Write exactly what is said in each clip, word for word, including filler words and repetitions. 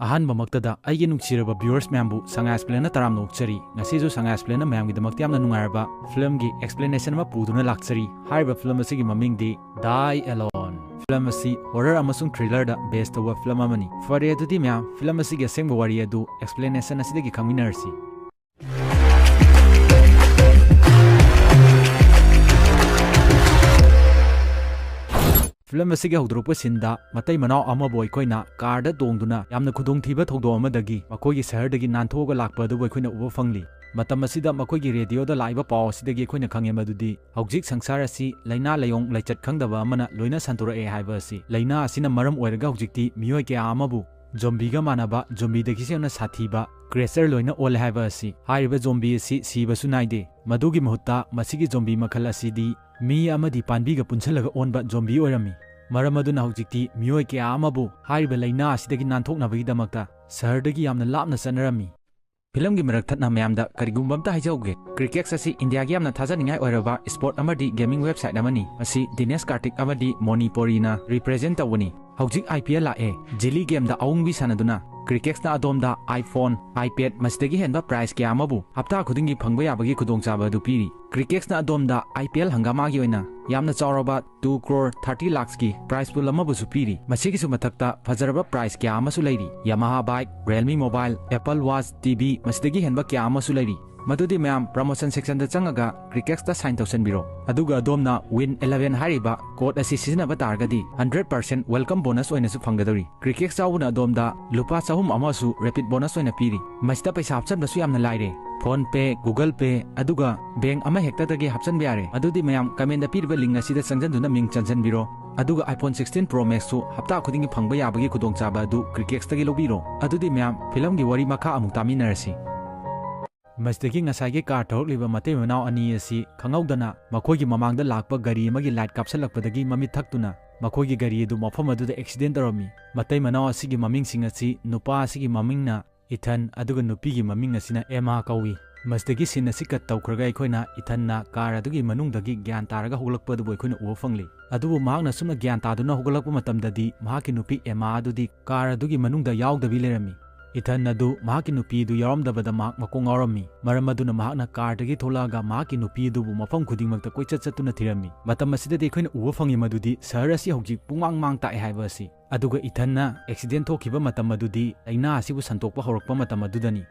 ꯑꯍꯥꯟꯕꯃꯛꯇꯗ ꯑꯩꯒꯤ ꯅꯨꯡꯁꯤꯔꯕ viewers ꯃꯌꯥꯝꯕꯨ ꯁꯉꯥꯏ Explainꯅ ꯇꯔꯥꯝꯅ ꯑꯣꯛꯆꯔꯤ꯫ ꯉꯁꯤꯁꯨ ꯁꯉꯥꯏ Explainꯅ ꯃꯌꯥꯝꯒꯤꯗꯃꯛꯇ ꯌꯥꯝꯅ ꯅꯨꯡꯉꯥꯏꯔꯕ filmꯒꯤ explanation ꯑꯃ ꯄꯨꯗꯨꯅ ꯂꯥꯛꯆꯔꯤ꯫ ꯍꯥꯏꯔꯤꯕ film ꯑꯁꯤꯒꯤ ꯃꯃꯤꯡꯗꯤ Die Alone꯫ Film ꯑꯁꯤ horror ꯑꯃꯁꯨꯡ thrillerꯗ base ꯇꯧꯕ film ꯑꯃꯅꯤ꯫ ꯐꯔꯦ, ꯑꯗꯨꯗꯤ ꯃꯌꯥꯝ, film ꯑꯁꯤꯒꯤ ꯑꯁꯦꯡꯕ ꯋꯥꯔꯤ ꯑꯗꯨ explanation ꯑꯁꯤꯗꯒꯤ ꯈꯪꯃꯤꯟꯅꯔꯁꯤ꯫ Film ꯑꯁꯤꯒꯤ ꯍꯧꯗꯣꯔꯛꯄ sceneꯗ ꯃꯇꯩ ꯃꯅꯥꯎ ꯑꯃꯕꯨ ꯑꯩꯈꯣꯏꯅ carꯗ ꯇꯣꯡꯗꯨꯅ ꯌꯥꯝꯅ ꯈꯨꯗꯣꯡꯊꯤꯕ ꯊꯧꯗꯣꯛ ꯑꯃꯗꯒꯤ ꯃꯈꯣꯏꯒꯤ ꯁꯍꯔꯗꯒꯤ ꯅꯥꯟꯊꯣꯛꯑꯒ ꯂꯥꯛꯄ ꯑꯗꯨꯕꯨ ꯑꯩꯈꯣꯏꯅ ꯎꯕ ꯐꯪꯂꯤ꯫ ꯃꯇꯝ ꯑꯁꯤꯗ ꯃꯈꯣꯏꯒꯤ radioꯗ ꯂꯥꯛꯏꯕ ꯄꯥꯎ ꯑꯁꯤꯗꯒꯤ ꯑꯩꯈꯣꯏꯅ ꯈꯪꯉꯦ ꯃꯗꯨꯗꯤ ꯍꯧꯖꯤꯛ ꯁꯪꯁꯥꯔ ꯑꯁꯤ ꯂꯥꯏꯅꯥ ꯂꯥꯏꯑꯣꯡ ꯂꯥꯏꯆꯠ ꯈꯪꯗꯕ ꯑꯃꯅ ꯂꯣꯏꯅ ꯁꯟꯗꯣꯔꯛꯑꯦ ꯍꯥꯏꯕ ꯑꯁꯤ꯫ ꯂꯥꯏꯅꯥ ꯑꯁꯤꯅ ꯃꯔꯝ ꯑꯣꯏꯔꯒ ꯍꯧꯖꯤꯛꯇꯤ ꯃꯤꯑꯣꯏ ꯀꯌꯥ ꯑꯃꯕꯨ zombieꯒ ꯃꯥꯟꯅꯕ zombieꯗꯒꯤꯁꯨ ꯌꯥꯝꯅ ꯁꯥꯊꯤꯕ creature ꯂꯣꯏꯅ ꯑꯣꯜꯂꯦ ꯍꯥꯏꯕ ꯑꯁꯤ꯫ ꯍꯥꯏꯔꯤꯕ zombie ꯑꯁꯤ ꯁꯤꯕꯁꯨ ꯅꯥꯏꯗꯦ꯫ ꯃꯗꯨꯒꯤ ꯃꯍꯨꯠꯇ ꯃꯁꯤꯒꯤ zombie ꯃꯈꯜ ꯑꯁꯤꯗꯤ ꯃꯤ ꯑꯃꯗꯤ ꯄꯥꯝꯕꯤꯒ ꯄꯨꯟꯁꯤꯜꯂꯒ ꯑꯣꯟꯕ zombie ꯑꯣꯏꯔꯝꯃꯤ꯫ ꯃꯔꯝ ꯑꯗꯨꯅ ꯍꯧꯖꯤꯛꯇꯤ ꯃꯤꯑꯣꯏ ꯀꯌꯥ ꯑꯃꯕꯨ ꯍꯥꯏꯔꯤꯕ ꯂꯥꯏꯅꯥ ꯑꯁꯤꯗꯒꯤ ꯅꯥꯟꯊꯣꯛꯅꯕꯒꯤꯗꯃꯛꯇ ꯁꯍꯔꯗꯒꯤ ꯌꯥꯝꯅ ꯂꯥꯞꯅ ꯆꯠꯅꯔꯝꯃꯤ꯫ Filmꯒꯤ ꯃꯔꯛ ꯊꯠꯅ ꯃꯌꯥꯝꯗ ꯀꯔꯤꯒꯨꯝꯕ ꯑꯝꯇ ꯍꯥꯏꯖꯍꯧꯒꯦ꯫ Crickex ꯑꯁꯤ ꯏꯟꯗꯤꯌꯥꯒꯤ ꯌꯥꯝꯅ ꯊꯥꯖꯅꯤꯡꯉꯥꯏ ꯑꯣꯏꯔꯕ sport ꯑꯃꯗꯤ gaming website ꯑꯃꯅꯤ꯫ ꯃꯁꯤ Dinesh Karthik ꯑꯃꯗꯤ Moni Poriꯅ represent ꯇꯧꯕꯅꯤ꯫ ꯍꯧꯖꯤꯛ IPL ꯂꯥꯛꯑꯦ꯫ Jili gameꯗ ꯑꯎꯪꯕꯤ ꯁꯥꯟꯅꯗꯨꯅ Crickex ꯑꯗꯣꯝꯗ iPhone, iPad ꯃꯁꯤꯗꯒꯤ ꯍꯦꯟꯕ prize ꯀꯌꯥ ꯑꯃꯕꯨ ꯍꯞꯇꯥ ꯈꯨꯗꯤꯡꯒꯤ ꯐꯪꯕ ꯌꯥꯕꯒꯤ ꯈꯨꯗꯣꯡꯆꯥꯕ ꯑꯗꯨ ꯄꯤꯔꯤ꯫ Crickex ꯑꯗꯣꯝꯗ IPL ꯍꯪꯒꯥꯃꯥꯒꯤ ꯑꯣꯏꯅ ꯌꯥꯝꯅ ꯆꯥꯎꯔꯕ two crore thirty lakhsꯀꯤ prize pool ꯑꯃꯕꯨꯁꯨ ꯄꯤꯔꯤ꯫ ꯃꯁꯤꯒꯤꯁꯨ ꯃꯊꯛꯇ ꯐꯖꯔꯕ prize ꯀꯌꯥ ꯑꯃꯁꯨ ꯂꯩꯔꯤ꯫ Yamaha bike, Realme mobile, Apple Watch, TV, ꯃꯁꯤꯗꯒꯤ ꯍꯦꯟꯕ ꯀꯌꯥ ꯑꯃꯁꯨ ꯂꯩꯔꯤ꯫ ꯃꯗꯨꯗꯤ ꯃꯌꯥꯝ promotion sectionꯗ ꯆꯪꯉꯒ Crickex sign ꯇꯧꯁꯟꯕꯤꯔꯣ꯫ ꯑꯗꯨꯒ ꯑꯗꯣꯝꯅ Win eleven ꯍꯥꯏꯔꯤꯕ code ꯑꯁꯤ ꯁꯤꯖꯤꯟꯅꯕ ꯇꯥꯔꯒꯗꯤ hundred percent welcome bonus ꯑꯣꯏꯅꯁꯨ ꯐꯪꯒꯗꯧꯔꯤ꯫ Crickex ꯌꯥꯎꯕꯅ ꯑꯗꯣꯝꯗ ꯂꯨꯄꯥ ꯆꯍꯨꯝ ꯑꯃꯁꯨ rapid bonus ꯑꯣꯏꯅ ꯄꯤꯔꯤ꯫ ꯃꯁꯤꯗ ꯄꯩꯁꯥ ꯍꯥꯞꯆꯟꯕꯁꯨ ꯌꯥꯝꯅ ꯂꯥꯏꯔꯦ꯫ PhonePe, Google Pay, ꯑꯗꯨꯒ bank ꯑꯃ ꯍꯦꯛꯇꯗꯒꯤ ꯍꯥꯞꯆꯟꯕ ꯌꯥꯔꯦ꯫ ꯑꯗꯨꯗꯤ ꯃꯌꯥꯝ commentꯗ ꯄꯤꯔꯤꯕ link ꯑꯁꯤꯗ ꯆꯪꯖꯟꯗꯨꯅ ꯃꯤꯡ ꯆꯟꯖꯟꯕꯤꯔꯣ꯫ ꯑꯗꯨꯒ iPhone sixteen Pro Maxꯁꯨ ꯍꯞꯇꯥ ꯈꯨꯗꯤꯡꯒꯤ ꯐꯪꯕ ꯌꯥꯕꯒꯤ ꯈꯨꯗꯣꯡꯆꯥꯕ ꯑꯗꯨ Crickex ꯂꯧꯕꯤꯔꯣ꯫ ꯑꯗꯨꯗꯤ ꯃꯌꯥꯝ, filmꯒꯤ ꯋꯥꯔꯤ ꯃꯈꯥ ꯑꯃꯨꯛ ꯇꯥꯃꯤꯟꯅꯔꯁꯤ꯫ ꯃꯁꯤꯗꯒꯤ ꯉꯁꯥꯏꯒꯤ car ꯊꯧꯔꯛꯂꯤꯕ ꯃꯇꯩ ꯃꯅꯥꯎ ꯑꯅꯤ ꯑꯁꯤ ꯈꯪꯍꯧꯗꯅ ꯃꯈꯣꯏꯒꯤ ꯃꯃꯥꯡꯗ ꯂꯥꯛꯄ ꯒꯥꯔꯤ ꯑꯃꯒꯤ light ꯀꯥꯞꯁꯤꯜꯂꯛꯄꯗꯒꯤ ꯃꯃꯤꯠ ꯊꯛꯇꯨꯅ ꯃꯈꯣꯏꯒꯤ ꯒꯥꯔꯤ ꯑꯗꯨ ꯃꯐꯝ ꯑꯗꯨꯗ accident ꯇꯧꯔꯝꯃꯤ꯫ ꯃꯇꯩ ꯃꯅꯥꯎ ꯑꯁꯤꯒꯤ ꯃꯃꯤꯡꯁꯤꯡ ꯑꯁꯤ ꯅꯨꯄꯥ ꯑꯁꯤꯒꯤ ꯃꯃꯤꯡꯅ Ethan ꯑꯗꯨꯒ ꯅꯨꯄꯤꯒꯤ ꯃꯃꯤꯡ ꯑꯁꯤꯅ Emma ꯀꯧꯏ꯫ ꯃꯁꯤꯗꯒꯤ scene ꯑꯁꯤ cut ꯇꯧꯈ꯭ꯔꯒ ꯑꯩꯈꯣꯏꯅ ꯏꯊꯟꯅ car ꯑꯗꯨꯒꯤ ꯃꯅꯨꯡꯗꯒꯤ ꯒ꯭ꯌꯥꯟ ꯇꯥꯔꯒ ꯍꯧꯒꯠꯂꯛꯄ ꯑꯗꯨꯕꯨ ꯑꯩꯈꯣꯏꯅ ꯎꯕ ꯐꯪꯂꯤ꯫ ꯑꯗꯨꯕꯨ ꯃꯍꯥꯛꯅ ꯑꯁꯨꯝꯅ ꯒ꯭ꯌꯥꯟ ꯇꯥꯗꯨꯅ ꯍꯧꯒꯠꯂꯛꯄ ꯃꯇꯝꯗꯗꯤ ꯃꯍꯥꯛꯀꯤ ꯅꯨꯄꯤ ꯑꯦꯃꯥ ꯑꯗꯨꯗꯤ car ꯑꯗꯨꯒꯤ ꯃꯅꯨꯡꯗ ꯌꯥꯎꯗꯕꯤ ꯂꯩꯔꯝꯃꯤ꯫ ꯏꯊꯟ ꯑꯗꯨ ꯃꯍꯥꯛꯀꯤ ꯅꯨꯄꯤ ꯑꯗꯨ ꯌꯥꯎꯔꯝꯗꯕꯗ ꯃꯍꯥꯛ ꯃꯀꯣꯛ ꯉꯥꯎꯔꯝꯃꯤ꯫ ꯃꯔꯝ ꯑꯗꯨꯅ ꯃꯍꯥꯛꯅ car ꯗꯒꯤ ꯊꯣꯛꯂꯛꯑꯒ ꯃꯍꯥꯛꯀꯤ ꯅꯨꯄꯤ ꯑꯗꯨꯕꯨ ꯃꯐꯝ ꯈꯨꯗꯤꯡꯃꯛꯇ ꯀꯣꯏꯆꯠ ꯆꯠꯇꯨꯅ ꯊꯤꯔꯝꯃꯤ꯫ ꯃꯇꯝ ꯑꯁꯤꯗꯗꯤ ꯑꯩꯈꯣꯏꯅ ꯎꯕ ꯐꯪꯉꯤ ꯃꯗꯨꯗꯤ ꯁꯍꯔ ꯑꯁꯤ ꯍꯧꯖꯤꯛ ꯄꯨꯡꯃꯥꯡ ꯃꯥꯡ ꯇꯥꯛꯑꯦ ꯍꯥꯏꯕ ꯑꯁꯤ꯫ ꯑꯗꯨꯒ ꯏꯊꯟꯅ accident ꯊꯣꯛꯈꯤꯕ ꯃꯇꯝ ꯑꯗꯨꯗꯤ ꯂꯥꯏꯅꯥ ꯑꯁꯤꯕꯨ ꯁꯟꯗꯣꯛꯄ ꯍꯧꯔꯛꯄ ꯃꯇꯝ ꯑꯗꯨꯗꯅꯤ꯫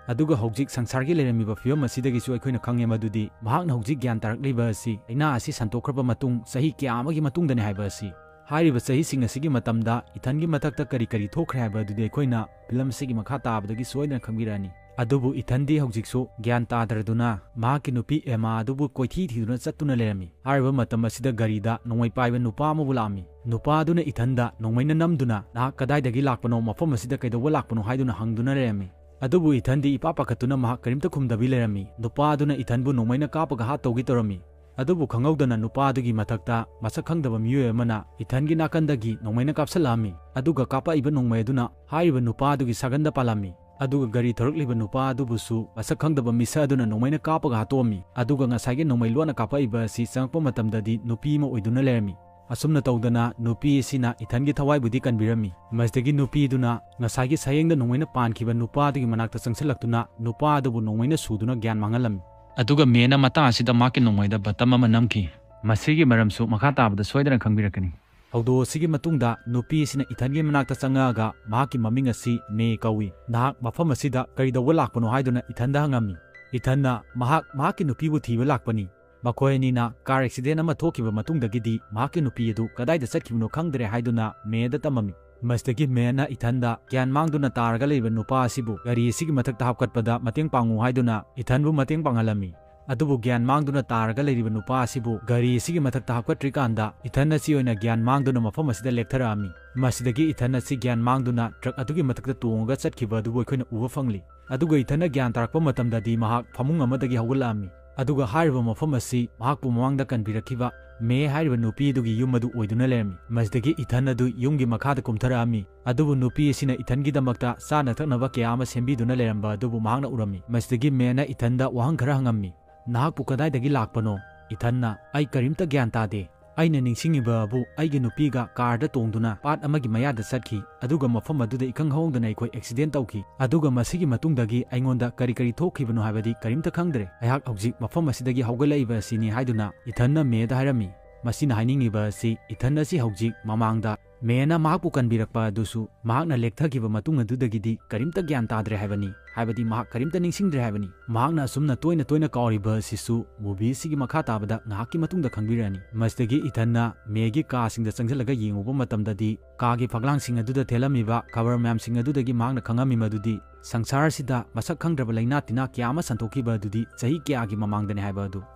ꯑꯗꯨꯒ ꯍꯧꯖꯤꯛ ꯁꯪꯁꯥꯔꯒꯤ ꯂꯩꯔꯝꯃꯤꯕ ꯐꯤꯕꯝ ꯑꯁꯤꯗꯒꯤꯁꯨ ꯑꯩꯈꯣꯏꯅ ꯈꯪꯉꯦ ꯃꯗꯨꯗꯤ ꯃꯍꯥꯛꯅ ꯍꯧꯖꯤꯛ ꯒ꯭ꯌꯥꯟ ꯇꯥꯔꯛꯂꯤꯕ ꯑꯁꯤ ꯂꯥꯏꯅꯥ ꯑꯁꯤ ꯁꯟꯗꯣꯛꯈ꯭ꯔꯕ ꯃꯇꯨꯡ ꯆꯍꯤ ꯀꯌꯥ ꯑꯃꯒꯤ ꯃꯇꯨꯡꯗꯅꯤ ꯍꯥꯏꯕ ꯑꯁꯤ꯫ ꯍꯥꯏꯔꯤꯕ ꯆꯍꯤꯁꯤꯡ ꯑꯁꯤꯒꯤ ꯃꯇꯝꯗ ꯏꯊꯟꯒꯤ ꯃꯊꯛꯇ ꯀꯔꯤ ꯀꯔꯤ ꯊꯣꯛꯈ꯭ꯔꯦ ꯍꯥꯏꯕ ꯑꯗꯨꯗꯤ ꯑꯩꯈꯣꯏꯅ film ꯑꯁꯤꯒꯤ ꯃꯈꯥ ꯇꯥꯕꯗꯒꯤ ꯁꯣꯏꯗꯅ ꯈꯪꯕꯤꯔꯛꯑꯅꯤ꯫ ꯑꯗꯨꯕꯨ ꯏꯊꯟꯗꯤ ꯍꯧꯖꯤꯛꯁꯨ ꯒ꯭ꯌꯥꯟ ꯇꯥꯗ꯭ꯔꯗꯨꯅ ꯃꯍꯥꯛꯀꯤ ꯅꯨꯄꯤ ꯑꯦꯃꯥ ꯑꯗꯨꯕꯨ ꯀꯣꯏꯊꯤ ꯊꯤꯗꯨꯅ ꯆꯠꯇꯨꯅ ꯂꯩꯔꯝꯃꯤ꯫ ꯍꯥꯏꯔꯤꯕ ꯃꯇꯝ ꯑꯁꯤꯗ ꯒꯥꯔꯤꯗ ꯅꯣꯡꯃꯩ ꯄꯥꯏꯕ ꯅꯨꯄꯥ ꯑꯃꯕꯨ ꯂꯥꯛꯑꯝꯃꯤ꯫ ꯅꯨꯄꯥ ꯑꯗꯨꯅ ꯏꯊꯟꯗ ꯅꯣꯡꯃꯩꯅ ꯅꯝꯗꯨꯅ ꯅꯍꯥꯛ ꯀꯗꯥꯏꯗꯒꯤ ꯂꯥꯛꯄꯅꯣ, ꯃꯐꯝ ꯑꯁꯤꯗ ꯀꯩꯗꯧꯕ ꯂꯥꯛꯄꯅꯣ ꯍꯥꯏꯗꯨꯅ ꯍꯪꯗꯨꯅ ꯂꯩꯔꯝꯃꯤ꯫ ꯑꯗꯨꯕꯨ ꯏꯊꯟꯗꯤ ꯏꯄꯥ ꯄꯥꯈꯠꯇꯨꯅ ꯃꯍꯥꯛ ꯀꯔꯤꯝꯇ ꯈꯨꯝꯗꯕꯤ ꯂꯩꯔꯝꯃꯤ꯫ ꯅꯨꯄꯥ ꯑꯗꯨꯅ ꯏꯊꯟꯕꯨ ꯅꯣꯡꯃꯩꯅ ꯀꯥꯞꯄꯒ ꯍꯥꯠꯇꯧꯒꯤ ꯇꯧꯔꯝꯃꯤ꯫ ꯑꯗꯨꯕꯨ ꯈꯪꯍꯧꯗꯅ ꯅꯨꯄꯥ ꯑꯗꯨꯒꯤ ꯃꯊꯛꯇ ꯃꯁꯛ ꯈꯪꯗꯕ ꯃꯤꯑꯣꯏ ꯑꯃꯅ ꯏꯊꯟꯒꯤ ꯅꯥꯀꯟꯗꯒꯤ ꯅꯣꯡꯃꯩꯅ ꯀꯥꯞꯁꯤꯜꯂꯛꯑꯝꯃꯤ꯫ ꯑꯗꯨꯒ ꯀꯥꯞꯄꯛꯏꯕ ꯅꯣꯡꯃꯩ ꯑꯗꯨꯅ ꯍꯥꯏꯔꯤꯕ ꯅꯨꯄꯥ ꯑꯗꯨꯒꯤ ꯁꯥꯒꯟꯗ ꯄꯥꯜꯂꯝꯃꯤ꯫ ꯑꯗꯨꯒ ꯒꯥꯔꯤ ꯊꯧꯔꯛꯂꯤꯕ ꯅꯨꯄꯥ ꯑꯗꯨꯕꯨꯁꯨ ꯃꯁꯛ ꯈꯪꯗꯕ ꯃꯤꯁꯛ ꯑꯗꯨꯅ ꯅꯣꯡꯃꯩꯅ ꯀꯥꯞꯄꯒ ꯍꯥꯠꯇꯣꯛꯑꯝꯃꯤ꯫ ꯑꯗꯨꯒ ꯉꯁꯥꯏꯒꯤ ꯅꯣꯡꯃꯩ ꯂꯣꯟꯅ ꯀꯥꯞꯄꯛꯏꯕ ꯑꯁꯤ ꯆꯪꯉꯛꯄ ꯃꯇꯝꯗꯗꯤ ꯅꯨꯄꯤ ꯑꯃ ꯑꯣꯏꯗꯨꯅ ꯂꯩꯔꯝꯃꯤ꯫ ꯑꯁꯨꯝꯅ ꯇꯧꯗꯅ ꯅꯨꯄꯤ ꯑꯁꯤꯅ ꯏꯊꯟꯒꯤ ꯊꯋꯥꯏꯕꯨꯗꯤ ꯀꯟꯕꯤꯔꯝꯃꯤ꯫ ꯃꯁꯤꯗꯒꯤ ꯅꯨꯄꯤꯗꯨꯅ ꯉꯁꯥꯏꯒꯤ ꯁꯌꯦꯡꯗ ꯅꯣꯡꯃꯩꯅ ꯄꯥꯟꯈꯤꯕ ꯅꯨꯄꯥꯗꯨꯒꯤ ꯃꯅꯥꯛꯇ ꯆꯪꯁꯤꯜꯂꯛꯇꯨꯅ ꯅꯨꯄꯥ ꯑꯗꯨꯕꯨ ꯅꯣꯡꯃꯩꯅ ꯁꯨꯗꯨꯅ ꯒ꯭ꯌꯥꯟ ꯃꯥꯡꯍꯜꯂꯝꯃꯤ꯫ ꯑꯗꯨꯒ ꯃꯦꯅ ꯃꯇꯥꯡ ꯑꯁꯤꯗ ꯃꯍꯥꯛꯀꯤ ꯅꯣꯡꯃꯩꯗ ꯕꯇꯝ ꯑꯃ ꯅꯝꯈꯤ꯫ ꯃꯁꯤꯒꯤ ꯃꯔꯝꯁꯨ ꯃꯈꯥ ꯇꯥꯕꯗ ꯁꯣꯏꯗꯅ ꯈꯪꯕꯤꯔꯛꯀꯅꯤ꯫ ꯊꯧꯗꯣꯛ ꯑꯁꯤꯒꯤ ꯃꯇꯨꯡꯗ ꯅꯨꯄꯤ ꯑꯁꯤꯅ ꯏꯊꯟꯒꯤ ꯃꯅꯥꯛꯇ ꯆꯪꯉꯛꯑꯒ ꯃꯍꯥꯛꯀꯤ ꯃꯃꯤꯡ ꯑꯁꯤ ꯃꯦ ꯀꯧꯏ꯫ "ꯅꯍꯥꯛ ꯃꯐꯝ ꯑꯁꯤꯗ ꯀꯔꯤ ꯇꯧꯕ ꯂꯥꯛꯄꯅꯣ?" ꯍꯥꯏꯗꯨꯅ ꯏꯊꯟꯗ ꯍꯪꯉꯝꯃꯤ꯫ ꯏꯊꯟꯅ ꯃꯍꯥꯛ ꯃꯍꯥꯛꯀꯤ ꯅꯨꯄꯤꯕꯨ ꯊꯤꯕ ꯂꯥꯛꯄꯅꯤ꯫ ꯃꯈꯣꯏ ꯑꯅꯤꯅ car accident ꯑꯃ ꯊꯣꯛꯈꯤꯕ ꯃꯇꯨꯡꯗꯒꯤꯗꯤ ꯃꯍꯥꯛꯀꯤ ꯅꯨꯄꯤ ꯑꯗꯨ ꯀꯗꯥꯏꯗ ꯆꯠꯈꯤꯕꯅꯣ ꯈꯪꯗ꯭ꯔꯦ ꯍꯥꯏꯗꯨꯅ ꯃꯦꯗ ꯇꯝꯃꯝꯃꯤ꯫ ꯃꯁꯤꯗꯒꯤ ꯃꯦꯅ ꯏꯊꯟꯗ ꯒ꯭ꯌꯥꯟ ꯃꯥꯡꯗꯨꯅ ꯇꯥꯔꯒ ꯂꯩꯕ ꯅꯨꯄꯥ ꯑꯁꯤꯕꯨ ꯒꯥꯔꯤ ꯑꯁꯤꯒꯤ ꯃꯊꯛꯇ ꯍꯥꯞꯀꯠꯄꯗ ꯃꯇꯦꯡ ꯄꯥꯡꯉꯨ ꯍꯥꯏꯗꯨꯅ ꯏꯊꯟꯕꯨ ꯃꯇꯦꯡ ꯄꯥꯡꯍꯜꯂꯝꯃꯤ꯫ ꯑꯗꯨꯕꯨ ꯒ꯭ꯌꯥꯟ ꯃꯥꯡꯗꯨꯅ ꯇꯥꯔꯒ ꯂꯩꯔꯤꯕ ꯅꯨꯄꯥ ꯑꯁꯤꯕꯨ ꯒꯥꯔꯤ ꯑꯁꯤꯒꯤ ꯃꯊꯛꯇ ꯍꯥꯞꯀꯠꯇ꯭ꯔꯤꯀꯥꯟꯗ ꯏꯊꯟ ꯑꯁꯤ ꯑꯣꯏꯅ ꯒ꯭ꯌꯥꯟ ꯃꯥꯡꯗꯨꯅ ꯃꯐꯝ ꯑꯁꯤꯗ ꯂꯦꯞꯊꯔꯛꯑꯝꯃꯤ꯫ ꯃꯁꯤꯗꯒꯤ ꯏꯊꯟ ꯑꯁꯤ ꯒ꯭ꯌꯥꯟ ꯃꯥꯡꯗꯨꯅ truck ꯑꯗꯨꯒꯤ ꯃꯊꯛꯇ ꯇꯣꯡꯉꯒ ꯆꯠꯈꯤꯕ ꯑꯗꯨꯕꯨ ꯑꯩꯈꯣꯏꯅ ꯎꯕ ꯐꯪꯂꯤ꯫ ꯑꯗꯨꯒ ꯏꯊꯟꯅ ꯒ꯭ꯌꯥꯟ ꯇꯥꯔꯛꯄ ꯃꯇꯝꯗꯗꯤ ꯃꯍꯥꯛ ꯐꯃꯨꯡ ꯑꯃꯗꯒꯤ ꯍꯧꯒꯠꯂꯛꯑꯝꯃꯤ꯫ ꯑꯗꯨꯒ ꯍꯥꯏꯔꯤꯕ ꯃꯐꯝ ꯑꯁꯤ ꯃꯍꯥꯛꯄꯨ ꯃꯃꯥꯡꯗ ꯀꯟꯕꯤꯔꯛꯈꯤꯕ ꯃꯦ ꯍꯥꯏꯔꯤꯕ ꯅꯨꯄꯤ ꯑꯗꯨꯒꯤ ꯌꯨꯝ ꯑꯗꯨ ꯑꯣꯏꯗꯨꯅ ꯂꯩꯔꯝꯃꯤ꯫ ꯃꯁꯤꯗꯒꯤ ꯏꯊꯟ ꯑꯗꯨ ꯌꯨꯝꯒꯤ ꯃꯈꯥꯗ ꯀꯨꯝꯊꯔꯛꯑꯝꯃꯤ꯫ ꯑꯗꯨꯕꯨ ꯅꯨꯄꯤ ꯑꯁꯤꯅ ꯏꯊꯟꯒꯤꯗꯃꯛꯇ ꯆꯥꯅ ꯊꯛꯅꯕ ꯀꯌꯥ ꯑꯃ ꯁꯦꯝꯕꯤꯗꯨꯅ ꯂꯩꯔꯝꯕ ꯑꯗꯨꯕꯨ ꯃꯍꯥꯛꯅ ꯎꯔꯝꯃꯤ꯫ ꯃꯁꯤꯗꯒꯤ ꯃꯦꯅ ꯏꯊꯟꯗ ꯋꯥꯍꯪ ꯈꯔ ꯍꯪꯉꯝꯃꯤ꯫ "ꯅꯍꯥꯛꯄꯨ ꯀꯗꯥꯏꯗꯒꯤ ꯂꯥꯛꯄꯅꯣ?" ꯏꯊꯟꯅ, "ꯑꯩ ꯀꯔꯤꯝꯇ ꯒ꯭ꯌꯥꯟ ꯇꯥꯗꯦ꯫ ꯑꯩꯅ ꯅꯤꯡꯁꯤꯡꯉꯤꯕꯕꯨ ꯑꯩꯒꯤ ꯅꯨꯄꯤꯒ ꯀꯥꯔꯗ ꯇꯣꯡꯗꯨꯅ ꯄꯥꯠ ꯑꯃꯒꯤ ꯃꯌꯥꯗ ꯆꯠꯈꯤ, ꯑꯗꯨꯒ ꯃꯐꯝ ꯑꯗꯨꯗ ꯏꯈꯪ ꯈꯪꯍꯧꯗꯅ ꯑꯩꯈꯣꯏ ꯑꯦꯛꯁꯤꯗꯦꯟ ꯇꯧꯈꯤ, ꯑꯗꯨꯒ ꯃꯁꯤꯒꯤ ꯃꯇꯨꯡꯗꯒꯤ ꯑꯩꯉꯣꯟꯗ ꯀꯔꯤ ꯀꯔꯤ ꯊꯣꯛꯈꯤꯕꯅꯣ ꯍꯥꯏꯕꯗꯤ ꯀꯔꯤꯝꯇ ꯈꯪꯗ꯭ꯔꯦ꯫ ꯑꯩꯍꯥꯛ ꯍꯧꯖꯤꯛ ꯃꯐꯝ ꯑꯁꯤꯗꯒꯤ ꯍꯧꯒꯠꯂꯛꯏꯕ ꯑꯁꯤꯅꯤ" ꯍꯥꯏꯗꯨꯅ ꯏꯊꯟꯅ ꯃꯦꯗ ꯍꯥꯏꯔꯝꯃꯤ꯫ ꯃꯁꯤꯅ ꯍꯥꯏꯅꯤꯡꯉꯤꯕ ꯑꯁꯤ ꯏꯊꯟ ꯑꯁꯤ ꯍꯧꯖꯤꯛ ꯃꯃꯥꯡꯗ ꯃꯦꯅ ꯃꯍꯥꯛꯄꯨ ꯀꯟꯕꯤꯔꯛꯄ ꯑꯗꯨꯁꯨ ꯃꯍꯥꯛꯅ ꯂꯦꯛꯊꯈꯤꯕ ꯃꯇꯨꯡ ꯑꯗꯨꯗꯒꯤꯗꯤ ꯀꯔꯤꯝꯇ ꯒ꯭ꯌꯥꯟ ꯇꯥꯗ꯭ꯔꯦ ꯍꯥꯏꯕꯅꯤ, ꯍꯥꯏꯕꯗꯤ ꯃꯍꯥꯛ ꯀꯔꯤꯝꯇ ꯅꯤꯡꯁꯤꯡꯗ꯭ꯔꯦ ꯍꯥꯏꯕꯅꯤ꯫ ꯃꯍꯥꯛꯅ ꯑꯁꯨꯝꯅ ꯇꯣꯏꯅ ꯇꯣꯏꯅ ꯀꯥꯎꯔꯤꯕ ꯑꯁꯤꯁꯨ movie ꯑꯁꯤꯒꯤ ꯃꯈꯥ ꯇꯥꯕꯗ ꯉꯥꯏꯍꯥꯛꯀꯤ ꯃꯇꯨꯡꯗ ꯈꯪꯕꯤꯔꯛꯑꯅꯤ꯫ ꯃꯁꯤꯗꯒꯤ ꯏꯊꯟꯅ ꯃꯦꯒꯤ ꯀꯥꯁꯤꯡꯗ ꯆꯪꯁꯤꯜꯂꯒ ꯌꯦꯡꯉꯨꯕ ꯃꯇꯝꯗꯗꯤ ꯀꯥꯒꯤ ꯐꯛꯂꯥꯡꯁꯤꯡ ꯑꯗꯨꯗ ꯊꯦꯜꯂꯝꯃꯤꯕ ꯈꯕꯔ ꯃꯌꯥꯝꯁꯤꯡ ꯑꯗꯨꯗꯒꯤ ꯃꯍꯥꯛꯅ ꯈꯪꯉꯝꯃꯤ ꯃꯗꯨꯗꯤ ꯁꯪꯁꯥꯔ ꯑꯁꯤꯗ ꯃꯁꯛ ꯈꯪꯗ꯭ꯔꯕ ꯂꯥꯏꯅꯥ ꯇꯤꯟꯅꯥ ꯀꯌꯥ ꯑꯃ ꯁꯟꯗꯣꯛꯈꯤꯕ ꯑꯗꯨꯗꯤ ꯆꯍꯤ ꯀꯌꯥꯒꯤ ꯃꯃꯥꯡꯗꯅꯤ ꯍꯥꯏꯕ ꯑꯗꯨ꯫